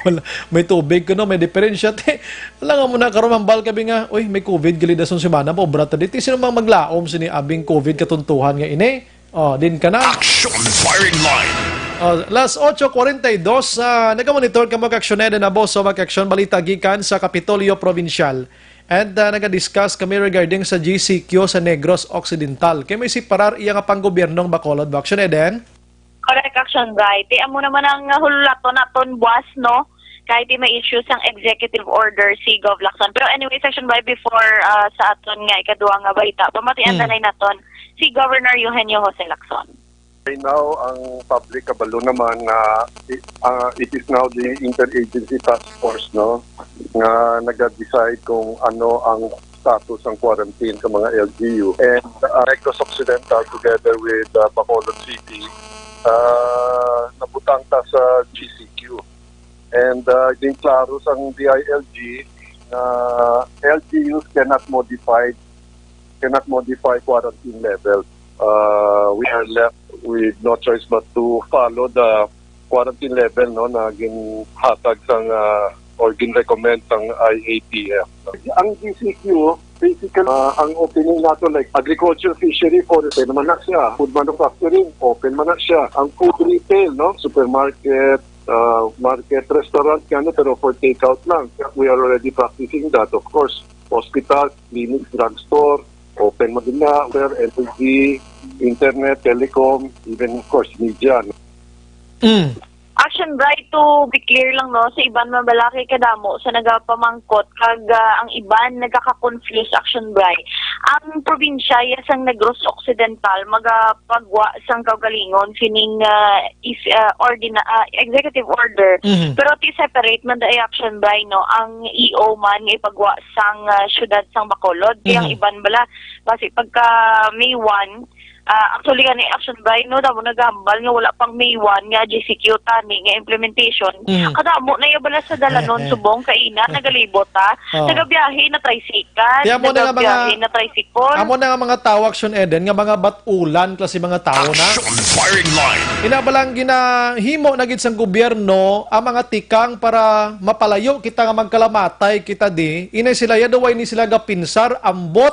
wala, may tubig kuno, may diferensya, te. Wala nga mo na karon mambal kabi nga, "Uy, may covid gali dason semana, paobra ta di." Ti sino mang maglaom sini abing covid katuntuhan nga ini? Oh, din ka na. Action Firing Line. Oh, las ocho cuarenta y dos, ah, nagamonitor kamo ka Aksyon Eden Aboso, mag-aksyon balita gikan sa Kapitolyo Provincial. And, ah, naga-discuss kami regarding sa G C Q sa Negros Occidental. Kay may siparar iya nga panggobyernong Bacolod, Aksyon Eden? Correct, Action Bay. Ti amo naman ang, ah, hululaton naton buwas, no? Kay ti may issue sang executive order si Gov Lacson. Pero anyway, Action Bay, before, ah, sa aton nga ikaduha nga balita, pamatian Hmm. na naton si Governor Eugenio Jose Lacson. Right now, ang public kabalo naman na i-, ah, it is now the interagency task force, no, nga naga-decide kung ano ang status ang quarantine sa mga L G U. And, ah, Negros Occidental together with, ah, Bacolod City, ah, nabutang ta sa G C Q. And, ah, din klaro sang D I L G na L G Us cannot modify, cannot modify quarantine level. Uh, we are left with no choice but to follow the quarantine level, no, na ginhatag sang, ah, or gin-recommend sang I A T F. Ang G C Q, basically, ah, ang opening nato, like, agriculture, fishery, forest, open man na siya. Food manufacturing, open man na siya. Ang food retail, no, supermarket, ah, market, restaurant, kano, pero for takeout lang. We are already practicing that, of course. Hospital, clinics, drugstore, open mo din na, where energy, internet, telecom, even, of course, media, no? Mm. Action Bright, to be clear lang, no, sa iban mabalaki kadamo sa nagapamangkot kag, ah, ang iban nagaka-confuse, Action Bright. Ang probinsya ya sang Negros Occidental magapagwa sang kaugalingon sining, ah, is, ah, ordina-, ah, executive order. Mhm. Pero ti separate man da, eh, Action Bright, no, ang E O man nga ipagwa sang, ah, syudad sang Bacolod. Kay ang Mhm. iban bala, basi pagka May one, ah, actually, gani, Action Bright, no, damo nagahambal nga wala pang May one nga G C Q tani nga implementation. Mhm. Kadamo na iya bala sa dalanon, Eh, eh. Subong, kaina, nagalibot, ha? Oh. Nagabiyahe na tricycle, Kaya mo na nga mga, nagabiyahe na tricycle. Amo na nga mga tao, Action Eden, nga mga bat-ulan klase mga tao na. Action Firing Line. Ina ba lang ginahimo na gid sang gobyerno ang mga tikang para mapalayo kita nga magkalamatay kita di? Inay sila ya, daw way ni sila gapinsar, ambot,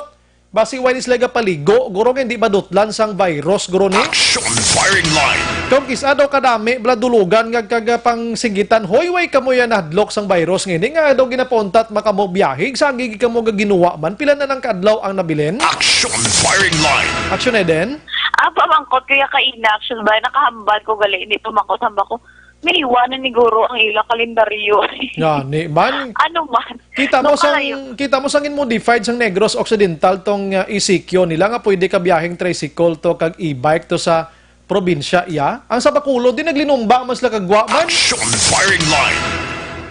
basi way ni sila gapaligo, guro, nga hindi madutlan sang virus, guro, ni? Action Firing Line. Kung kis-a daw kadami, bala dulugan nga kagapangsigitan, hoy, way kamo yan nahadlok sang virus nga ini, nga daw ginapauntat makamo biyahe, sagi kamo gaginuwa man, pila na nang kaadlaw ang nabilin? Action Firing Line. Action Eden? Ah, pamangkot ko ya kaina, Action Bright, nakahambal ko gali, hindi pamangkot, hambal ko, May one na ni guro ang ila kalendaryo. Gani man. Ano man? Kita mo No, sang, kalayo. Kita mo sang in-modified sang Negros Occidental tong, uh, E C Q nila nga pwede ka biyaheng tricycle to kag e-bike to sa probinsya iya. Ang sa Bacolod, di naglinumba man sila kagwa man. Action firing line.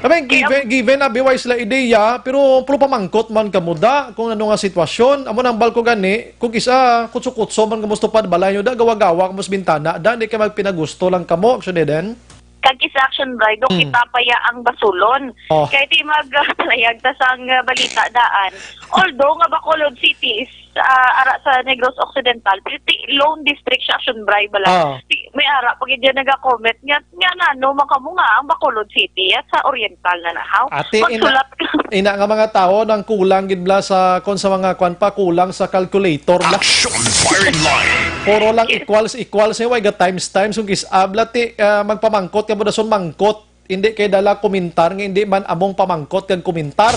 I mean, given, given na biway sila ideya, pero, pero pamangkot man kamo da kung ano nga sitwasyon. Amo nang balko gani, kung isa, kutso-kutso man kamo sa tupad balay nyo da, gawa-gawa kamo sa bintana da, di kay magpinagusto lang kamo, Action Eden. Kag isa, Action Bright, do Hmm. kita pa ya ang basulon. Oh. Kay di magpalayag ta sang, ah, balita daan. Although nga Bacolod City is, ah, ara sa Negros Occidental, pero ti lone district siya, Action Bright, bala. Ah. Ti, may ara pa gid yan naga-comment nga, nga nano man kamo nga ang Bacolod City, at sa Oriental na nahaw. Ate, ina, Magsulat ka. ina nga mga tao nang kulang gid bala sa, kon sa mga kwan pa, kulang sa calculator bala. Action firing line. Puro lang equals, equals, eh, way ga times, times, kung kis-, ah, bala ti, ah, magpamangkot ka mo, dason mangkot. Hindi kay dala komentar nga hindi man among pamangkot kag komentar.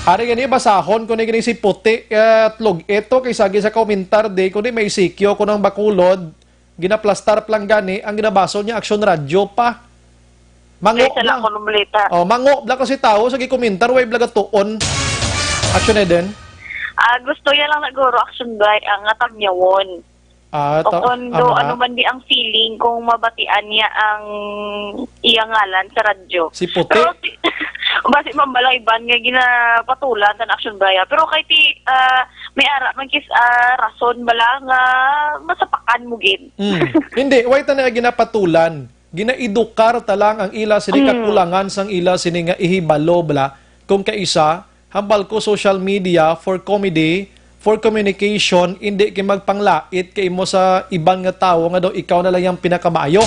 Ari gani, basahon ko ni gani si Puti, eh, tlog ito kay sagi sa komentar di, kundi may sikyo ko ng Bacolod, ginaplastar pa lang gani, ang ginabaso niya, Aksyon Radyo pa. Mango Ay, sa bla. Lakon ng balita. Oh, mango bla kasi tao sa gikomentar, way bla gatuon. Aksyon Eden. Ah, gusto niya lang naguro action by ang nga tamyawon. Ah, O ta-, kung do, amo na. ano man di ang feeling kung mabatian niya ang iya ngalan sa radyo. Si Puti. Pero si, basi man bala iban nga ginapatulan tan action baya. Pero kay ti, ah, may ara man kis, ah, rason bala nga masapakan mo gid. Mm. Hindi, way ta na ginapatulan. Ginaedukar ta lang ang ila sini Mm. kakulangan sang ila sini nga ihibalo bala. Kung kaisa, hambal ko social media for comedy, for communication, hindi kay magpanglait kay imo sa iban nga tawo nga daw ikaw na lang yang pinakamaayo.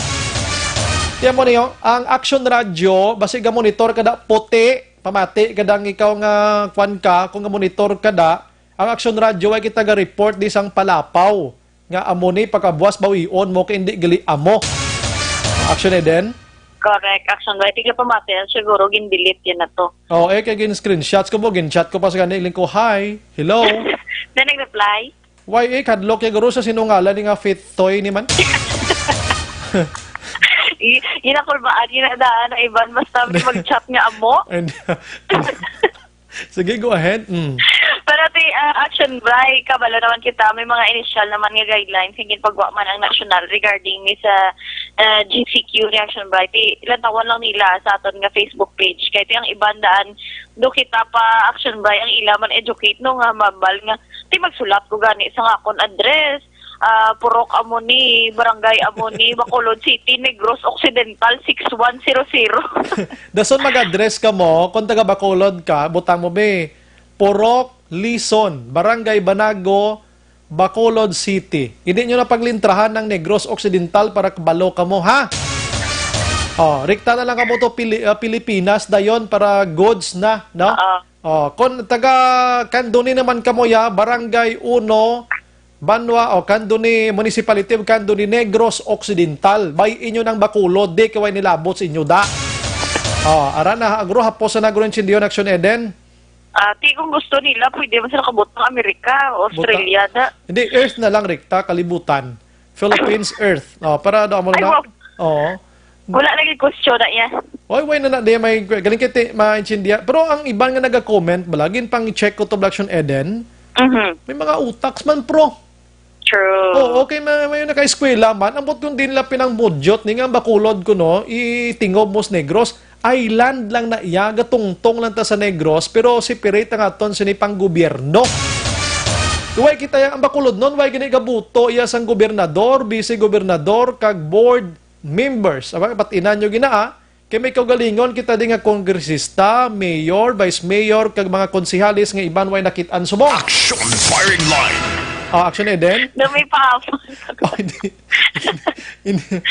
Tiyan mo niyo, ang Action Radio, basi ga monitor ka da puti, pamati ka dang ikaw nga kwan ka, kung ga monitor ka da, ang Action Radio ay kita ga report di sang palapaw nga amo ni pagkabuas bawion mo kay hindi gali amo. Action Eden? Correct. Action right. Ika pamati, siguro gin-delete yan na to. Oh, eh, kay gin-screenshots ko mo, gin-chat ko pa sa kanila ko, "Hi, hello." Na nag-reply? Why, eh, kadlok ya guro sa sinungalan ni nga fit toy ni man? I-, ginakulbaan, ginadaan na iban, basta may mag-chat nga amo. And, sige, go ahead. Mm. Pero ti, ah, Action Bray, kabalo naman kita, may mga initial naman nga guidelines, hingin pagwa man ang national regarding ni sa, ah, G C Q ni Action Bray. Ti, lantawan lang nila sa aton nga Facebook page. Kay ti ang iban daan, do kita pa Action Bray, ang ila man educate, no, nga mabal nga, ti magsulat ko gani sa nga akon address, ah, Purok amo ni, Barangay amo ni, Bacolod City, Negros Occidental, six one zero zero. Dason mag-address ka mo, kung taga Bacolod ka, butang mo, be, Purok, Lison, Barangay Banago, Bacolod City. Hindi nyo na paglintrahan ng Negros Occidental para kabalo ka mo, ha? Oh, rikta na lang kamo to Pili-, ah, Pilipinas dayon para goods na, no? Oo. Oh, kung taga Candoni naman kamo ya, Barangay Uno, Banwa, o Candoni Municipality of Candoni, Negros Occidental. Bay inyo ng Bacolod, di kaway nilabot sa inyo da. Oh, ara na, agro, hapos na nagro intindiyon, Action Eden. Ah, ti kung gusto nila, pwede man sila kabot ng Amerika, Australia, Buta-, da. Hindi, Earth na lang, rikta, kalibutan. Philippines, Earth. Oh, para daw mo Ay, na. Wow. Oo. Wala lagi question na iya. Oy, why na na di may galing kay ti-, maintindihan. Pero ang iban nga naga-comment, bala, gin pang check ko to, Blackson Eden. Mhm. May mga utaks man, pro. True. Oo, okay, may, may naka-eskwela man. Ambot kung di nila pinangbudyot, ni nga Bacolod ko, no, itingob mo sa Negros. Island lang na iya, gatungtong lang ta sa Negros, pero separate ang aton sini pang gobyerno. Way kita ya, ang Bacolod nun, way gani gabuto iya sang gobernador, vice gobernador, kag board members. Aba, ba't inan nyo gina, ah? Kay may kaugalingon kita di nga kongresista, mayor, vice mayor, kag mga konsehalis nga iban way nakit-an subong. Action firing line. Ah, Action Eden? Na may pahapon. Oh, hindi. Hindi.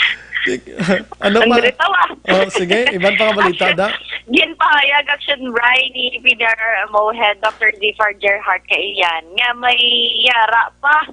Ano Ang pa? Diretaw, ah. Oh, sige, iban pa nga balita, da. Ginpahayag, Action Bray, ni P D R M O Head Doctor Zafar Gerhart Kailian nga may yara pa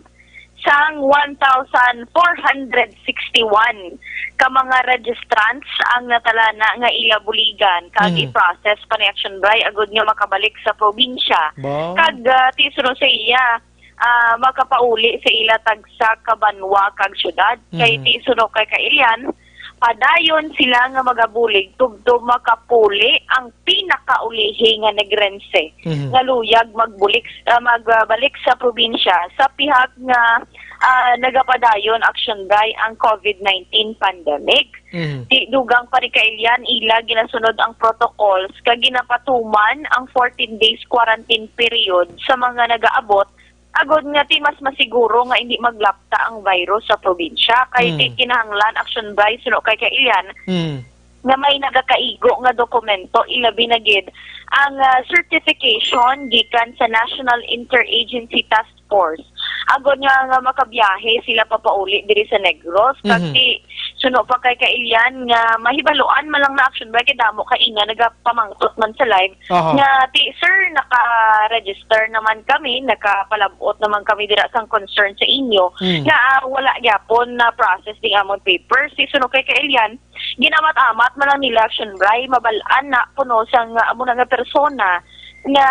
sang one thousand four hundred sixty-one ka mga registrants ang natalana nga ila buligan kag Mm. i-process pa ni Action Bray agud nga makabalik sa probinsya. Ba? Kag, ah, ti suno sa iya, ah, makapauli sa ila tagsa ka banwa kag syudad. Kay Mhm. ti suno kay Kailian, padayon sila nga magabulig tubtob makapuli ang pinakaulihi nga Negrense Mhm. nga luyag magbulik, ah, magbalik sa probinsya sa pihak nga, ah, nagapadayon, Action Bri, ang COVID nineteen pandemic. Mhm. Ti dugang pa ni kailian, ila ginasunod ang protocols kag ginapatuman ang fourteen days quarantine period sa mga nagaabot, agod nga ti mas masiguro nga hindi maglapta ang virus sa probinsya. Kay ti Mm. kinahanglan, Action Bri, suno kay kailian, Mm. nga may nagakaigo nga dokumento, ilabi na gid ang, ah, certification gikan sa National Interagency Task Force, agod nga, nga makabiyahe sila papauli diri sa Negros. Kag Mhm. ti suno pa kay kailian nga mahibaluan man lang na, Action Bri, kay damo ka ina nagapamangkot man sa live Aha. nga ti, "Sir, naka-register naman kami, nakapalabot naman kami dira sang concern sa inyo Mm. nga, ah, wala gyapon na process ding amon papers." Ti suno kay kailian, ginamat-amat man lang nila, Action Bri, mabal-an na kuno sang, ah, amo na nga persona nga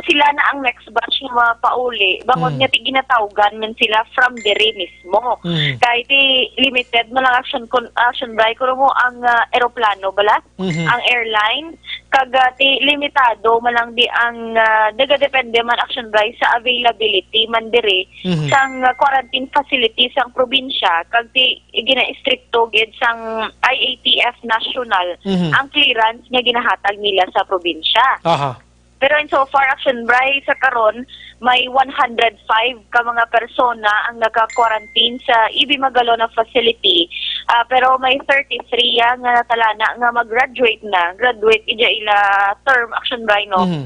sila na ang next batch nga mapauli, bangod Mm. nga ti ginatawgan man sila from diri mismo. Mm. Kay ti limited man lang, Action, kun, Action Bri, kuno mo ang, ah, eroplano bala, Mhm. ang airline, kag, ah, ti limitado man lang di ang, ah, nagadepende man, Action Bri, sa availability man diri Mhm. sang, ah, quarantine facility sang probinsya, kag ti gina-istrikto gid sang I A T F National Mhm. ang clearance nga ginahatag nila sa probinsya. Aha. Pero in so far, Action Bri, sa karon, may one hundred five ka mga persona ang naka-quarantine sa E B Magalona facility. Ah, pero may thirty-three ya nga natalana nga mag-graduate na, graduate ija ila term, Action Bri, no? Mhm.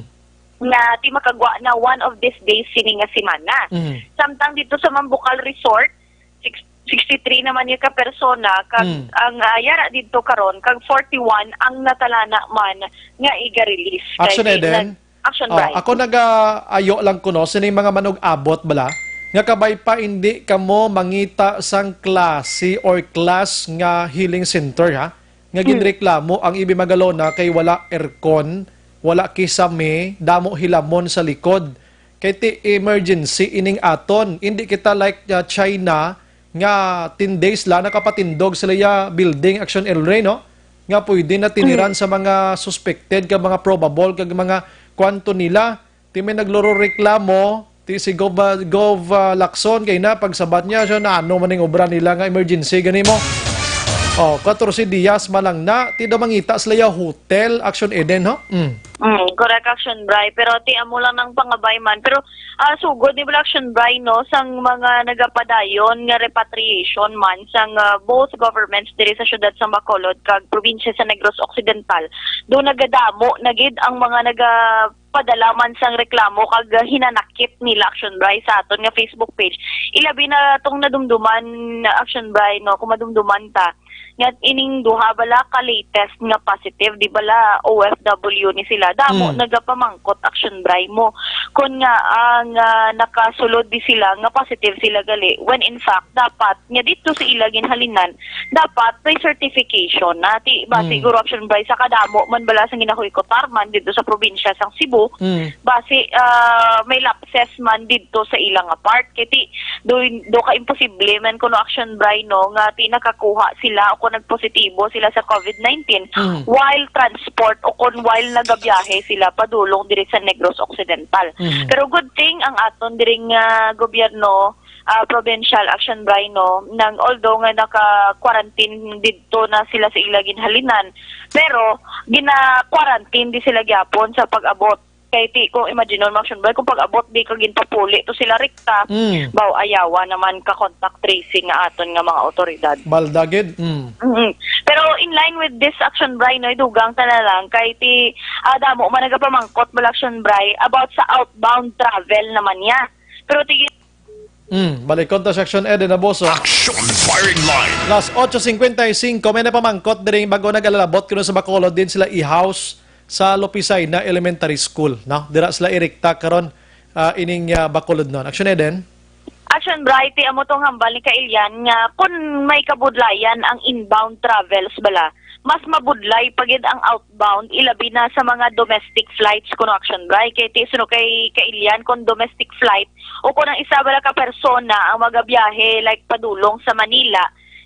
Nga ti makagwa na one of these days sini nga semana. Mhm. Samtang dito sa Mambucal Resort, six, sixty-three naman yung ka persona, kag Mm. ang, ah, yara didto karon, kag forty-one ang natalana man nga iga-release. Action Kay Eden? nag-, Action Oh, Bri. Ako nag-ayo lang kuno sining mga manug-abot bala nga kabay pa hindi kamo mangita sang klase or class nga healing center, ha? Nga Hmm. ginreklamo ang E B Magalona kay wala aircon, wala kisame, damo hilamon sa likod. Kay ti emergency ining aton. Hindi kita like, uh, China nga ten days la nakapatindog sila ya building, Action Elray, no? Nga pwede na tiniran Hmm. sa mga suspected kag mga probable kag mga kwanto nila. Ti may naglurureklamo, ti si Gov, ah, Gov, ah, Lacson, kay na pagsabat niya siya na ano man ning obra nila nga emergency gani mo. Oh, katorse dias man lang na, ti daw mangita sila ya hotel, Action Eden, ho? Mm. Mm, correct, Action Bri. Pero ti amo lang nang pangabay man. Pero, ah, sugod ni bala, Action Bri, no, sang mga nagapadayon nga repatriation man sang, ah, both governments diri sa siyudad sa Bacolod kag probinsya sa Negros Occidental, do nagadamo na gid ang mga naga padala man sang reklamo kag hinanakit nila, Action Bri, sa aton nga Facebook page. Ilabi na tong nadumduman, Action Bri, no, kung madumduman ta, nga ining duha bala ka latest nga positive, di bala O F W ni sila. Damo Mm. nagapamangkot, Action Bri, mo. Kun nga, ah, nga nakasulod di sila, nga positive sila gali. When in fact, dapat nga dito sa ila ginhalinan, dapat may certification na. Ti, ba, Mm. siguro, Action Bri, sa kadamo man bala sang ginahuy-kutar man dito sa probinsya sang Cebu, Mm. basi, ah, may lapses man dito sa ila nga part. Kay ti, do, do ka imposible man kuno, Action Bri, no, nga ti nakakuha sila o kung nagpositibo sila sa COVID nineteen Mm. while transport o kung while nagabiyahe sila padulong diri sa Negros Occidental. Mm. Pero good thing ang aton diri nga gobyerno, ah, provincial, Action Bri, no, nang although nga naka-quarantine didto na sila sa ila ginhalinan, pero gina-quarantine di sila gyapon sa pag-abot. Kay ti, kung imagine mo, Action Bri, kung pag-abot di ka ginpapuli to sila rekta, Mm. baw, ayawa naman ka contact tracing nga aton nga mga otoridad. Balda gid. Mm. Mm-mm. Pero in line with this, Action Bri, no, idugang ta na lang, kay ti, ah, damo man nagapamangkot bala, Action Bri, about sa outbound travel naman niya. Pero ti, Mm, balikon ta sa Action Eden Aboso. Action Firing Line. Las ocho cincuenta y cinco, may napamangkot diri bag-o nag-alalabot kuno sa Bacolod, din sila i-house sa Lopisaina Elementary School, no? Dira sila irekta karon, ah, ining, ah, Bacolod non. Action Eden? Action Bri, ti amo tong hambal ni Kailian nga kun may kabudlayan ang inbound travels bala, mas mabudlay pa gid ang outbound, ilabi na sa mga domestic flights kuno, Action Bri. Kay ti suno kay Kailian, kung domestic flight o kung ang isa bala ka persona ang magabiyahe, like, padulong sa Manila,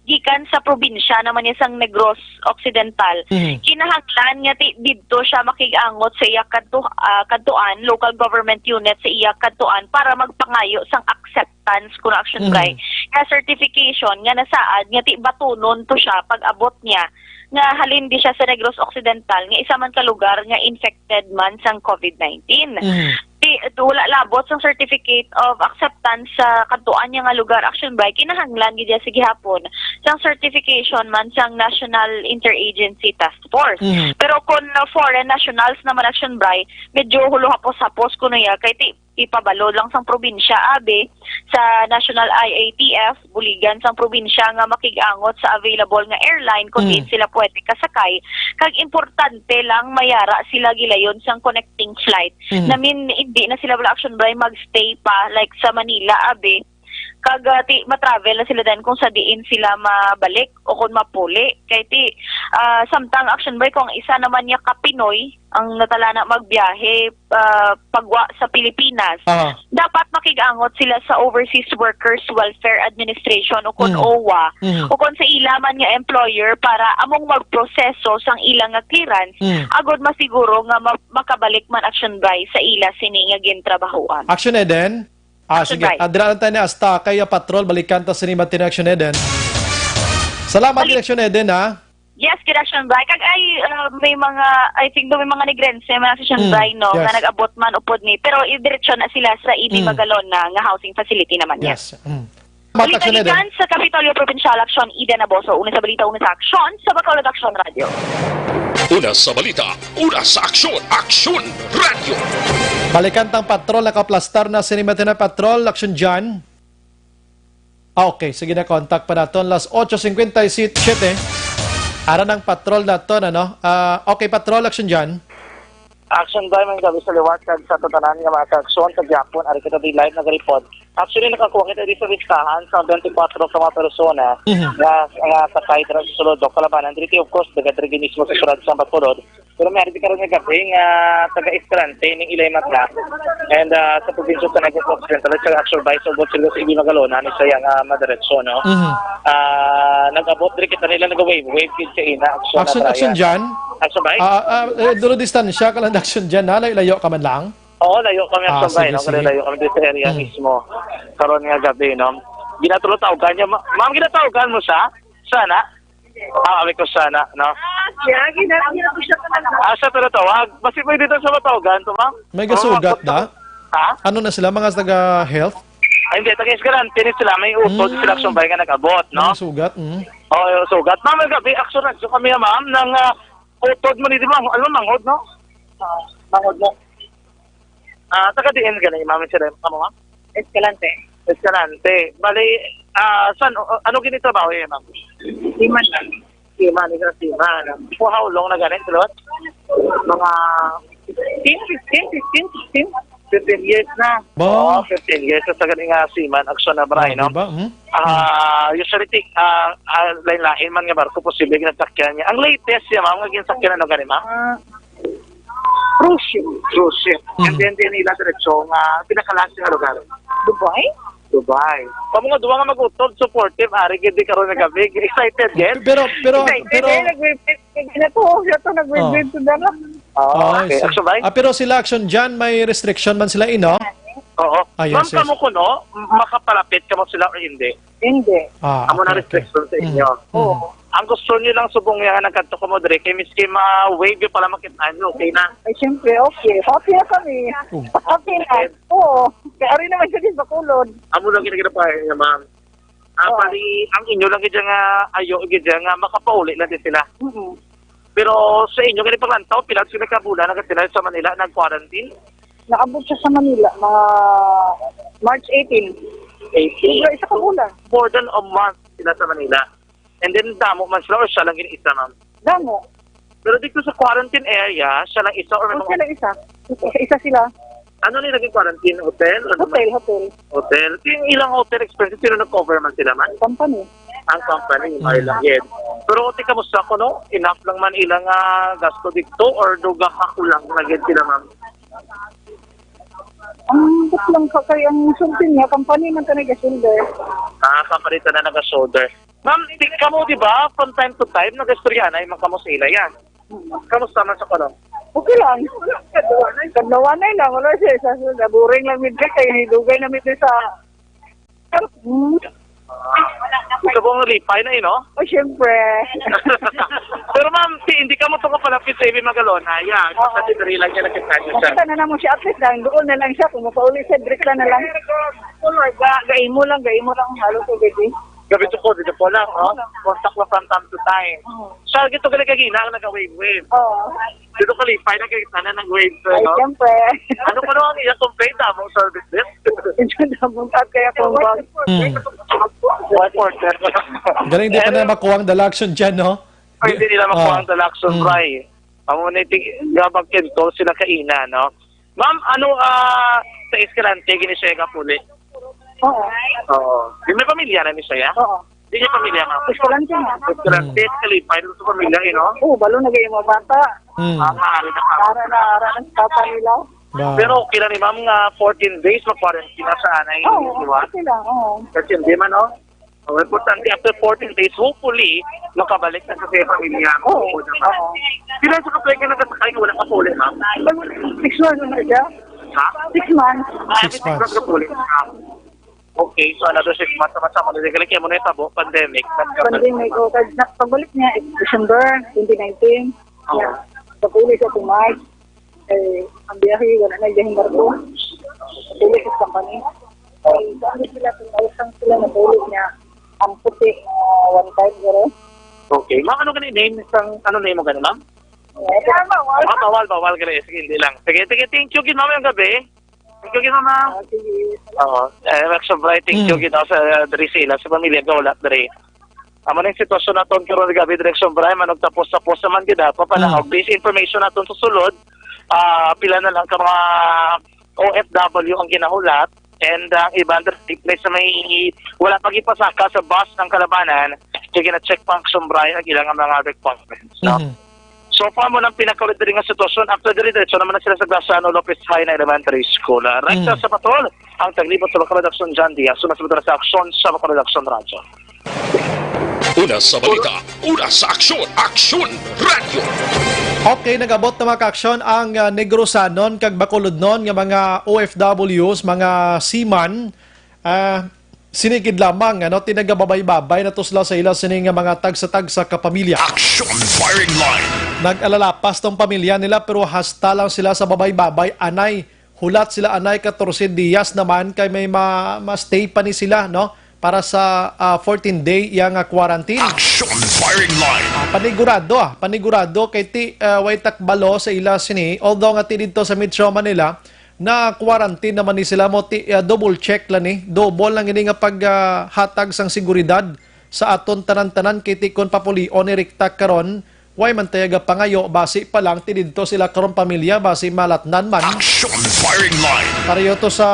gikan sa probinsya naman niya sang Negros Occidental, Mhm. kinahanglan nga ti-, didto siya makig-angot sa iya kadto-, ah, kadtuan, local government unit sa iya kadtuan para magpangayo sang acceptance kuno, Action Mhm. Bray, nga certification nga nasaad nga ti batunon to siya pag-abot niya nga halin di siya sa Negros Occidental nga isa man ka lugar nga infected man sang covid nineteen. Mhm. Ti, wala labot sang certificate of acceptance sa kadtuan niya nga lugar, Action Bray, kinahanglan gid siya sa gihapon sang certification man sang National Interagency Task Force. Mhm. Pero kung, uh, foreign nationals naman, Action Bray, medyo huluhapos-hapos kuno ya, kay ti, ipabalo lang sang probinsya, abi, sa National I A T F, buligan sang probinsya nga makig-angot sa available nga airline kung diin Mm. sila pwede kasakay. Kag importante lang, mayara sila gilayon sang connecting flight. Mm. Na mean, hindi na sila wala, Action Bray, mag-stay pa, like, sa Manila, abi. Kag, ah, ti, ma-travel na sila dan kung sa diin sila mabalik o kung mapuli. Kay ti, ah, samtang, Action Bray, kung isa naman niya ka Pinoy ang natalana magbiyahe, ah, pagwa sa Pilipinas, Aha. dapat makig-angot sila sa Overseas Workers Welfare Administration o kon Mm. O W A, Mhm. o kon sa ila man nga employer para among magproseso sang ila nga clearance, Mm. agod masiguro nga ma-, makabalik man, Action Bray, sa ila sini nga gintrabahoan. Action Eden? Ah, Action sige. Bray. Ah, dira lang tayo ni Asta kay, ah, Patrol. Balikan ta sini, Martin, Action Eden. Salamat, Balik- Action Eden, ha? Yes, gid, Action Bray. Kag ay, uh, may mga, I think, do may mga Negrense, may mga Action Mm, Bray, no, yes. nga nag-abot man upod ni. Pero i-, diretso na sila sa E B Mm. Magalona nga housing facility naman niya. Yes. Mm. Balita Action Eden. Gikan sa Kapitolyo Provincial, Action Eden Aboso. Una sa balita, una sa aksyon, sa Bacolod Action Radio. Una sa balita, una sa aksyon, Action Radio. Balikan tang patrol, nakaplastar na sini, Martin, Patrol, Action John. Ah, okay, sige na, contact pa naton. Las ocho cincuenta y siete. Ara ng patrol naton, ano? Ah, okay, patrol, Action John. Action Bray, maayong gabi sa liwat kag sa tanan nga mga kaaksyon. Sa gihapon, ari kita di live nag-report. Actually, nakakuha kita di sa listahan sa twenty-four ka mga persona Mhm. nga, nga sakay dira sa sulod, Doc Calabanan. Diri, of course, dagat diri mismo sa syudad sa Bacolod. Pero may ari karon nga gabi nga taga Escalante ning ilay mata. And, ah, sa probinsya sa Negros Occidental, sa Action Bray, sa ubos sila sa Ibi Magalona, ni saya nga madiretso, no? Mhm. Ah, nag-abot diri kita nila, nag-wave, wave kid sa ina, Action Action, na Action Brian. Jan? Action Bray? Ah, ah, eh, duro distansya ka lang, Action Jan, ha? Layo-layo ka man lang? Oo, layo kami, Ah, Action Bray, sige, no? Kasi sige. Layo kami dito sa area Hmm. mismo. Karon nga gabi, no? Ginatulog-tawgan niya, ma-, ma'am, ginatawgan mo siya? Sana? Ah, abi ko sana, no? Yeah, gina-, gina-, siya talaga. Ah, siya talaga tawag. Basi pwede to sa matawagan to, ma'am? May Oo, gasugat ma'am. Na? Ha? Ano na sila, mga taga-health? Ay, hindi, taga-Escalante ni sila. May utod Mm. sila, Action Bray, nga nag-abot, no? May sugat, mm. Oo, yung sugat. Ma'am, may gabi, action na kami, ma'am, ng, ah, utod mo ni, di ba? Ano, manghod, no? Ah, manghod, no? Ah, taga diin gani, ma'am, sila, kamo, ma'am? Escalante. Escalante. Bali, ah, san, o, ano gini trabaho yun, ma'am? Seaman lang. Seaman, ikaw seaman. For how long na gani, Lord? Mga fifteen, fifteen, fifteen, fifteen. Fifteen years na. Ba? Oo, fifteen years na sa gani nga seaman, action na, Bray, Grabe no? ba? Hmm? Ah, usually, tik-, ah, ah, lain-lain man nga barko, posible ginasakyan niya. Ang latest niya, ma'am, nga ginsakyan, ano gani, ma'am? Ah, cruise ship. Cruise ship. Mm. And then, din nila diretso nga pinakalansya nga lugar. Dubai? Dubai. Pa mga duwa nga mag-utod, supportive, ari gid di karon nga gabi. Excited gid? Pero, pero, Excited, pero eh, nagwi-, nagwi-, na to, siya to, nagwi-, Oh. to dala. Ah, Oh, I okay. see. Action ba? Ah, pero sila, Action Jan, may restriction man sila, ino? Oo. Ah, yes, Ma'am, yes. kamo kuno, makapalapit kamo sila or hindi? Hindi. Ah, Amo na okay, okay. restriction sa Mm. inyo. Oo. Mm. Ang gusto niyo lang subong nga nagkadto kamo diri kay miski ma-wave yung pala makita niyo, okay na? Ay, siyempre, okay. Happy na kami. Oh. Happy na. Oo. Kaya ari naman siya din sa kulod. Amo lang ginaginapahin niya, ma'am. Ah, Oo. Bali, ang inyo lang gid nga ayo gid nga makapauli lang din sila. Mm-mm. Pero sa inyo gani paglantaw, pila sila ka bulan na sila sa Manila nag-quarantine? Naabot siya sa Manila, mga March eighteen. Eighteen. Sobra isa ka bulan. More than a month sila sa Manila. And then, damo man sila or siya lang gini isa, ma'am? Damo. Pero dito sa quarantine area, siya lang isa or may O, mga siya lang isa. Isa, isa sila. Ano ni naging quarantine? Hotel? Ano Hotel, man? Hotel. Hotel. Yung ilang hotel expenses, sino nag-cover man sila man? Company. Ang company, Mm. may lang yun. Pero ti kamusta ko, no? Enough lang man ilang, ah, gasto dito or duga ka kulang na gid sila, ma'am? Ang ambot lang ka kay ang sulti niya, company man ta nag-shoulder. Ah, company ta na nag-shoulder. Ma'am, di, kamo, di ba, from time to time, nag-istorya na yung mga kamo sa ila yan. Kamusta man sa Colong? Okay lang. Kadlawanay lang, wala siya. Sa, sa, boring lang, midday, kay dugay na midday sa... Hmm. Gusto kong lipay na, eh, no? Oh, syempre. Pero, ma'am, di, hindi ka mo to kapalapit sa Ibi Magalona. Yan. Oo. Kasi diri lang siya nakita siya. Nakita na naman siya. At least lang, doon na lang siya. Kung mapauli siya, direct na lang. Ga, gaimo lang, gaimo lang. Halos everyday. Gabi to ko, dito po lang, no? Contact mo from time to time. Oo. Siya, gito ka nagkagina ang nag-wave-wave. Oo. Dito kalipay na kayo sana ng wave, Ay, no? Siyempre. Ano pa naman ang iyang complaint, ah, mong service desk? Ito na mong at kaya kung bag. Hmm. One quarter. Galing, di pa Ano? na makuha ang dalaction dyan, no? Ay, hindi nila makuha Ah. ang dalaction, Mm. Bray. Amo na itig-, gabag kentol sila kaina, no? Ma'am, ano, ah, sa Escalante, gini siya kapuli? Oo. Oo. Di may pamilya na ni siya? Oo. Di niya pamilya, ma'am? Escalante na. Escalante, Hmm. Kalipay, dito sa pamilya, eh, no? Oo, balo na kayo mga bata. Hmm. Ah, maaari na, ma'am. Ara na, ara na sa papa nila. Ba. Pero okay lang ni ma'am nga fourteen days mag-quarantine na sa anay, Oo, di ba? Okay lang, oo. Kasi hindi man, no? Oh, importante, after fourteen days, hopefully, makabalik na sa kanyang pamilya. Oo, Bukod naman. Oo. Pila sa kapatid ka nakasakay nga wala ka puli, ma'am? Six months na siya. Ha? Six months. Ah, Six six months. months ka puli, ma'am. Okay, so another six months naman sa mga nagkakalik. Kaya mo na yung tabo, pandemic. Pandemic, o, kag na-, pagbalik niya, eh, December twenty nineteen. Oo. Yeah. Pag-uli siya sa March, eh, ang biyahe, wala na yung barko. Pag-uli sa company. Eh, saan sila, kung nausang sila, natulog niya. Ang puti, ah, one time, guro. Okay. Ma'am, ano gani name? Isang, ano name mo gani, ma'am? Eh, bawal. Ah, bawal, bawal gani. Sige, hindi lang. Sige, sige, thank you, gid, ma'am, yung gabi. Thank you, gid, ma'am. Ah, sige. Oo. Eh, Max Bright, thank you, Hmm. gid, sa, uh, diri sila, sa pamilya, nga wala diri. Amo na yung sitwasyon naton karon gabi, Direksyon Brian, manugtapos-tapos naman gid, ha, papanaog. Hmm. Base information naton sa sulod, ah, pila na lang ka mga O F W ang ginahulat, and, ah, ang iban replace sa may wala pa gipasaka sa bus ang kalabanan, kay gina-check pa ang Action Brian ang ilang mga requirements, no? Mhm. So far mo nang pinakaulid diri nga sitwasyon, after diri diretso naman na sila sa Graciano Lopez High na Elementary School. Ah, right Mm. sa, sa patrol, ang taglibot sa Bacolod Action, John Diaz, sumasagot na sa aksyon sa Bacolod Action Radyo. Una sa balita, una sa aksyon, Aksyon Radyo. Okay, nag-abot na, mga ka-aksyon, ang, ah, Negrosanon kag Bacolodnon nga mga O F Ws, mga seaman. Ah, sini gid lamang, ano, tinagababay-babay na to sila sa ila sini nga mga tagsa-tagsa ka pamilya. Action Firing Line. Nag-alalapas tong pamilya nila, pero hasta lang sila sa babay-babay, anay. Hulat sila, anay, katorse dias naman kay may ma-, ma-stay pa ni sila, no? Para sa, ah, fourteen day iya nga quarantine. Action Firing Line. Ah, panigurado, ah, panigurado kay ti, ah, way takbalo sa ila sini. Although nga ti didto sa Metro Manila, na quarantine naman ni sila mo ti, ah, double check lang ni. Double lang ini nga pag, ah, hatag sang seguridad sa aton tanan-tanan kay ti kon papulion ni rikta karon, way man tayo gapangayo, basi pa lang ti didto sila karon pamilya, basi malatnan man. Action Firing Line. Pareho to sa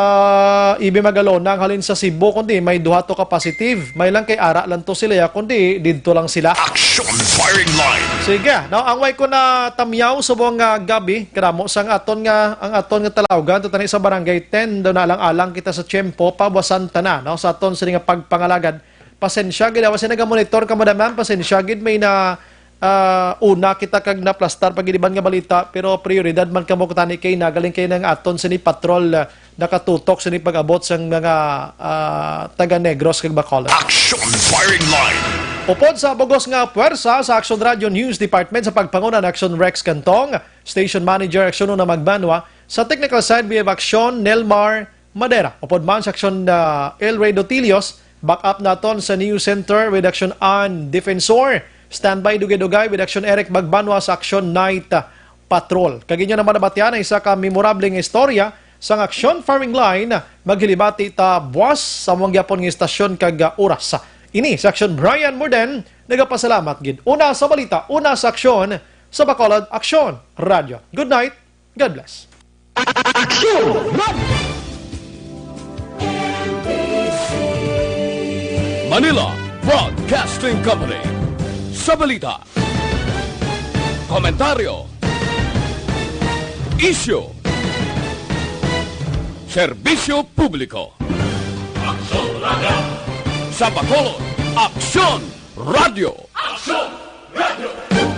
Ibi Magalona, ang halin sa Cebu, kundi may duha to ka positive. May lang kay ara lang to sila, ya, kundi didto lang sila. Action Firing Line. Sige, no, ang way ko na tamyaw subong nga gabi, kadamo sang aton nga, ang aton nga talawgan, to tani sa barangay ten, daw na lang alang kita sa tiyempo, pabasan ta na, no, sa aton sini nga pagpangalagad. Pasensya gid, awa siya nagamonitor ka, madam, ma'am. Pasensya gid, may na, ah, una kita kag naplastar pag iban nga balita, pero prioridad man kamo kutani kay nagaling kay nang aton sini patrol, ah, nakatutok sini pag-abot sang mga, ah, taga Negros kag Bacolod. Action Firing Line. Upod sa bugos nga puwersa sa Action Radio News Department sa pagpanguna ni Action Rex Cantong, Station Manager Action Una Magbanwa, sa technical side we have Action Nelmar Madera. Upod man sa Action, ah, El Rey Dotilios, back up naton sa News Center with Action Ann Defensor. Standby dugay-dugay with Action Eric Magbanwa sa Action Night Patrol. Kag inyo naman nabatian ang isa ka memorable nga istorya sang Action Firing Line. Maghilibati ta buwas sa among gyapon nga istasyon kag, ah, oras. Ini sa Action Brian Morden, nagapasalamat gid. Una sa balita, una sa aksyon, sa Bacolod Action Radio. Good night. God bless. Aksyon! Manila Broadcasting Company. Sa balita, komentaryo, isyu, serbisyo publiko. Aksyon Radio. Sa Bacolod, Aksyon Radyo. Aksyon! Radyo!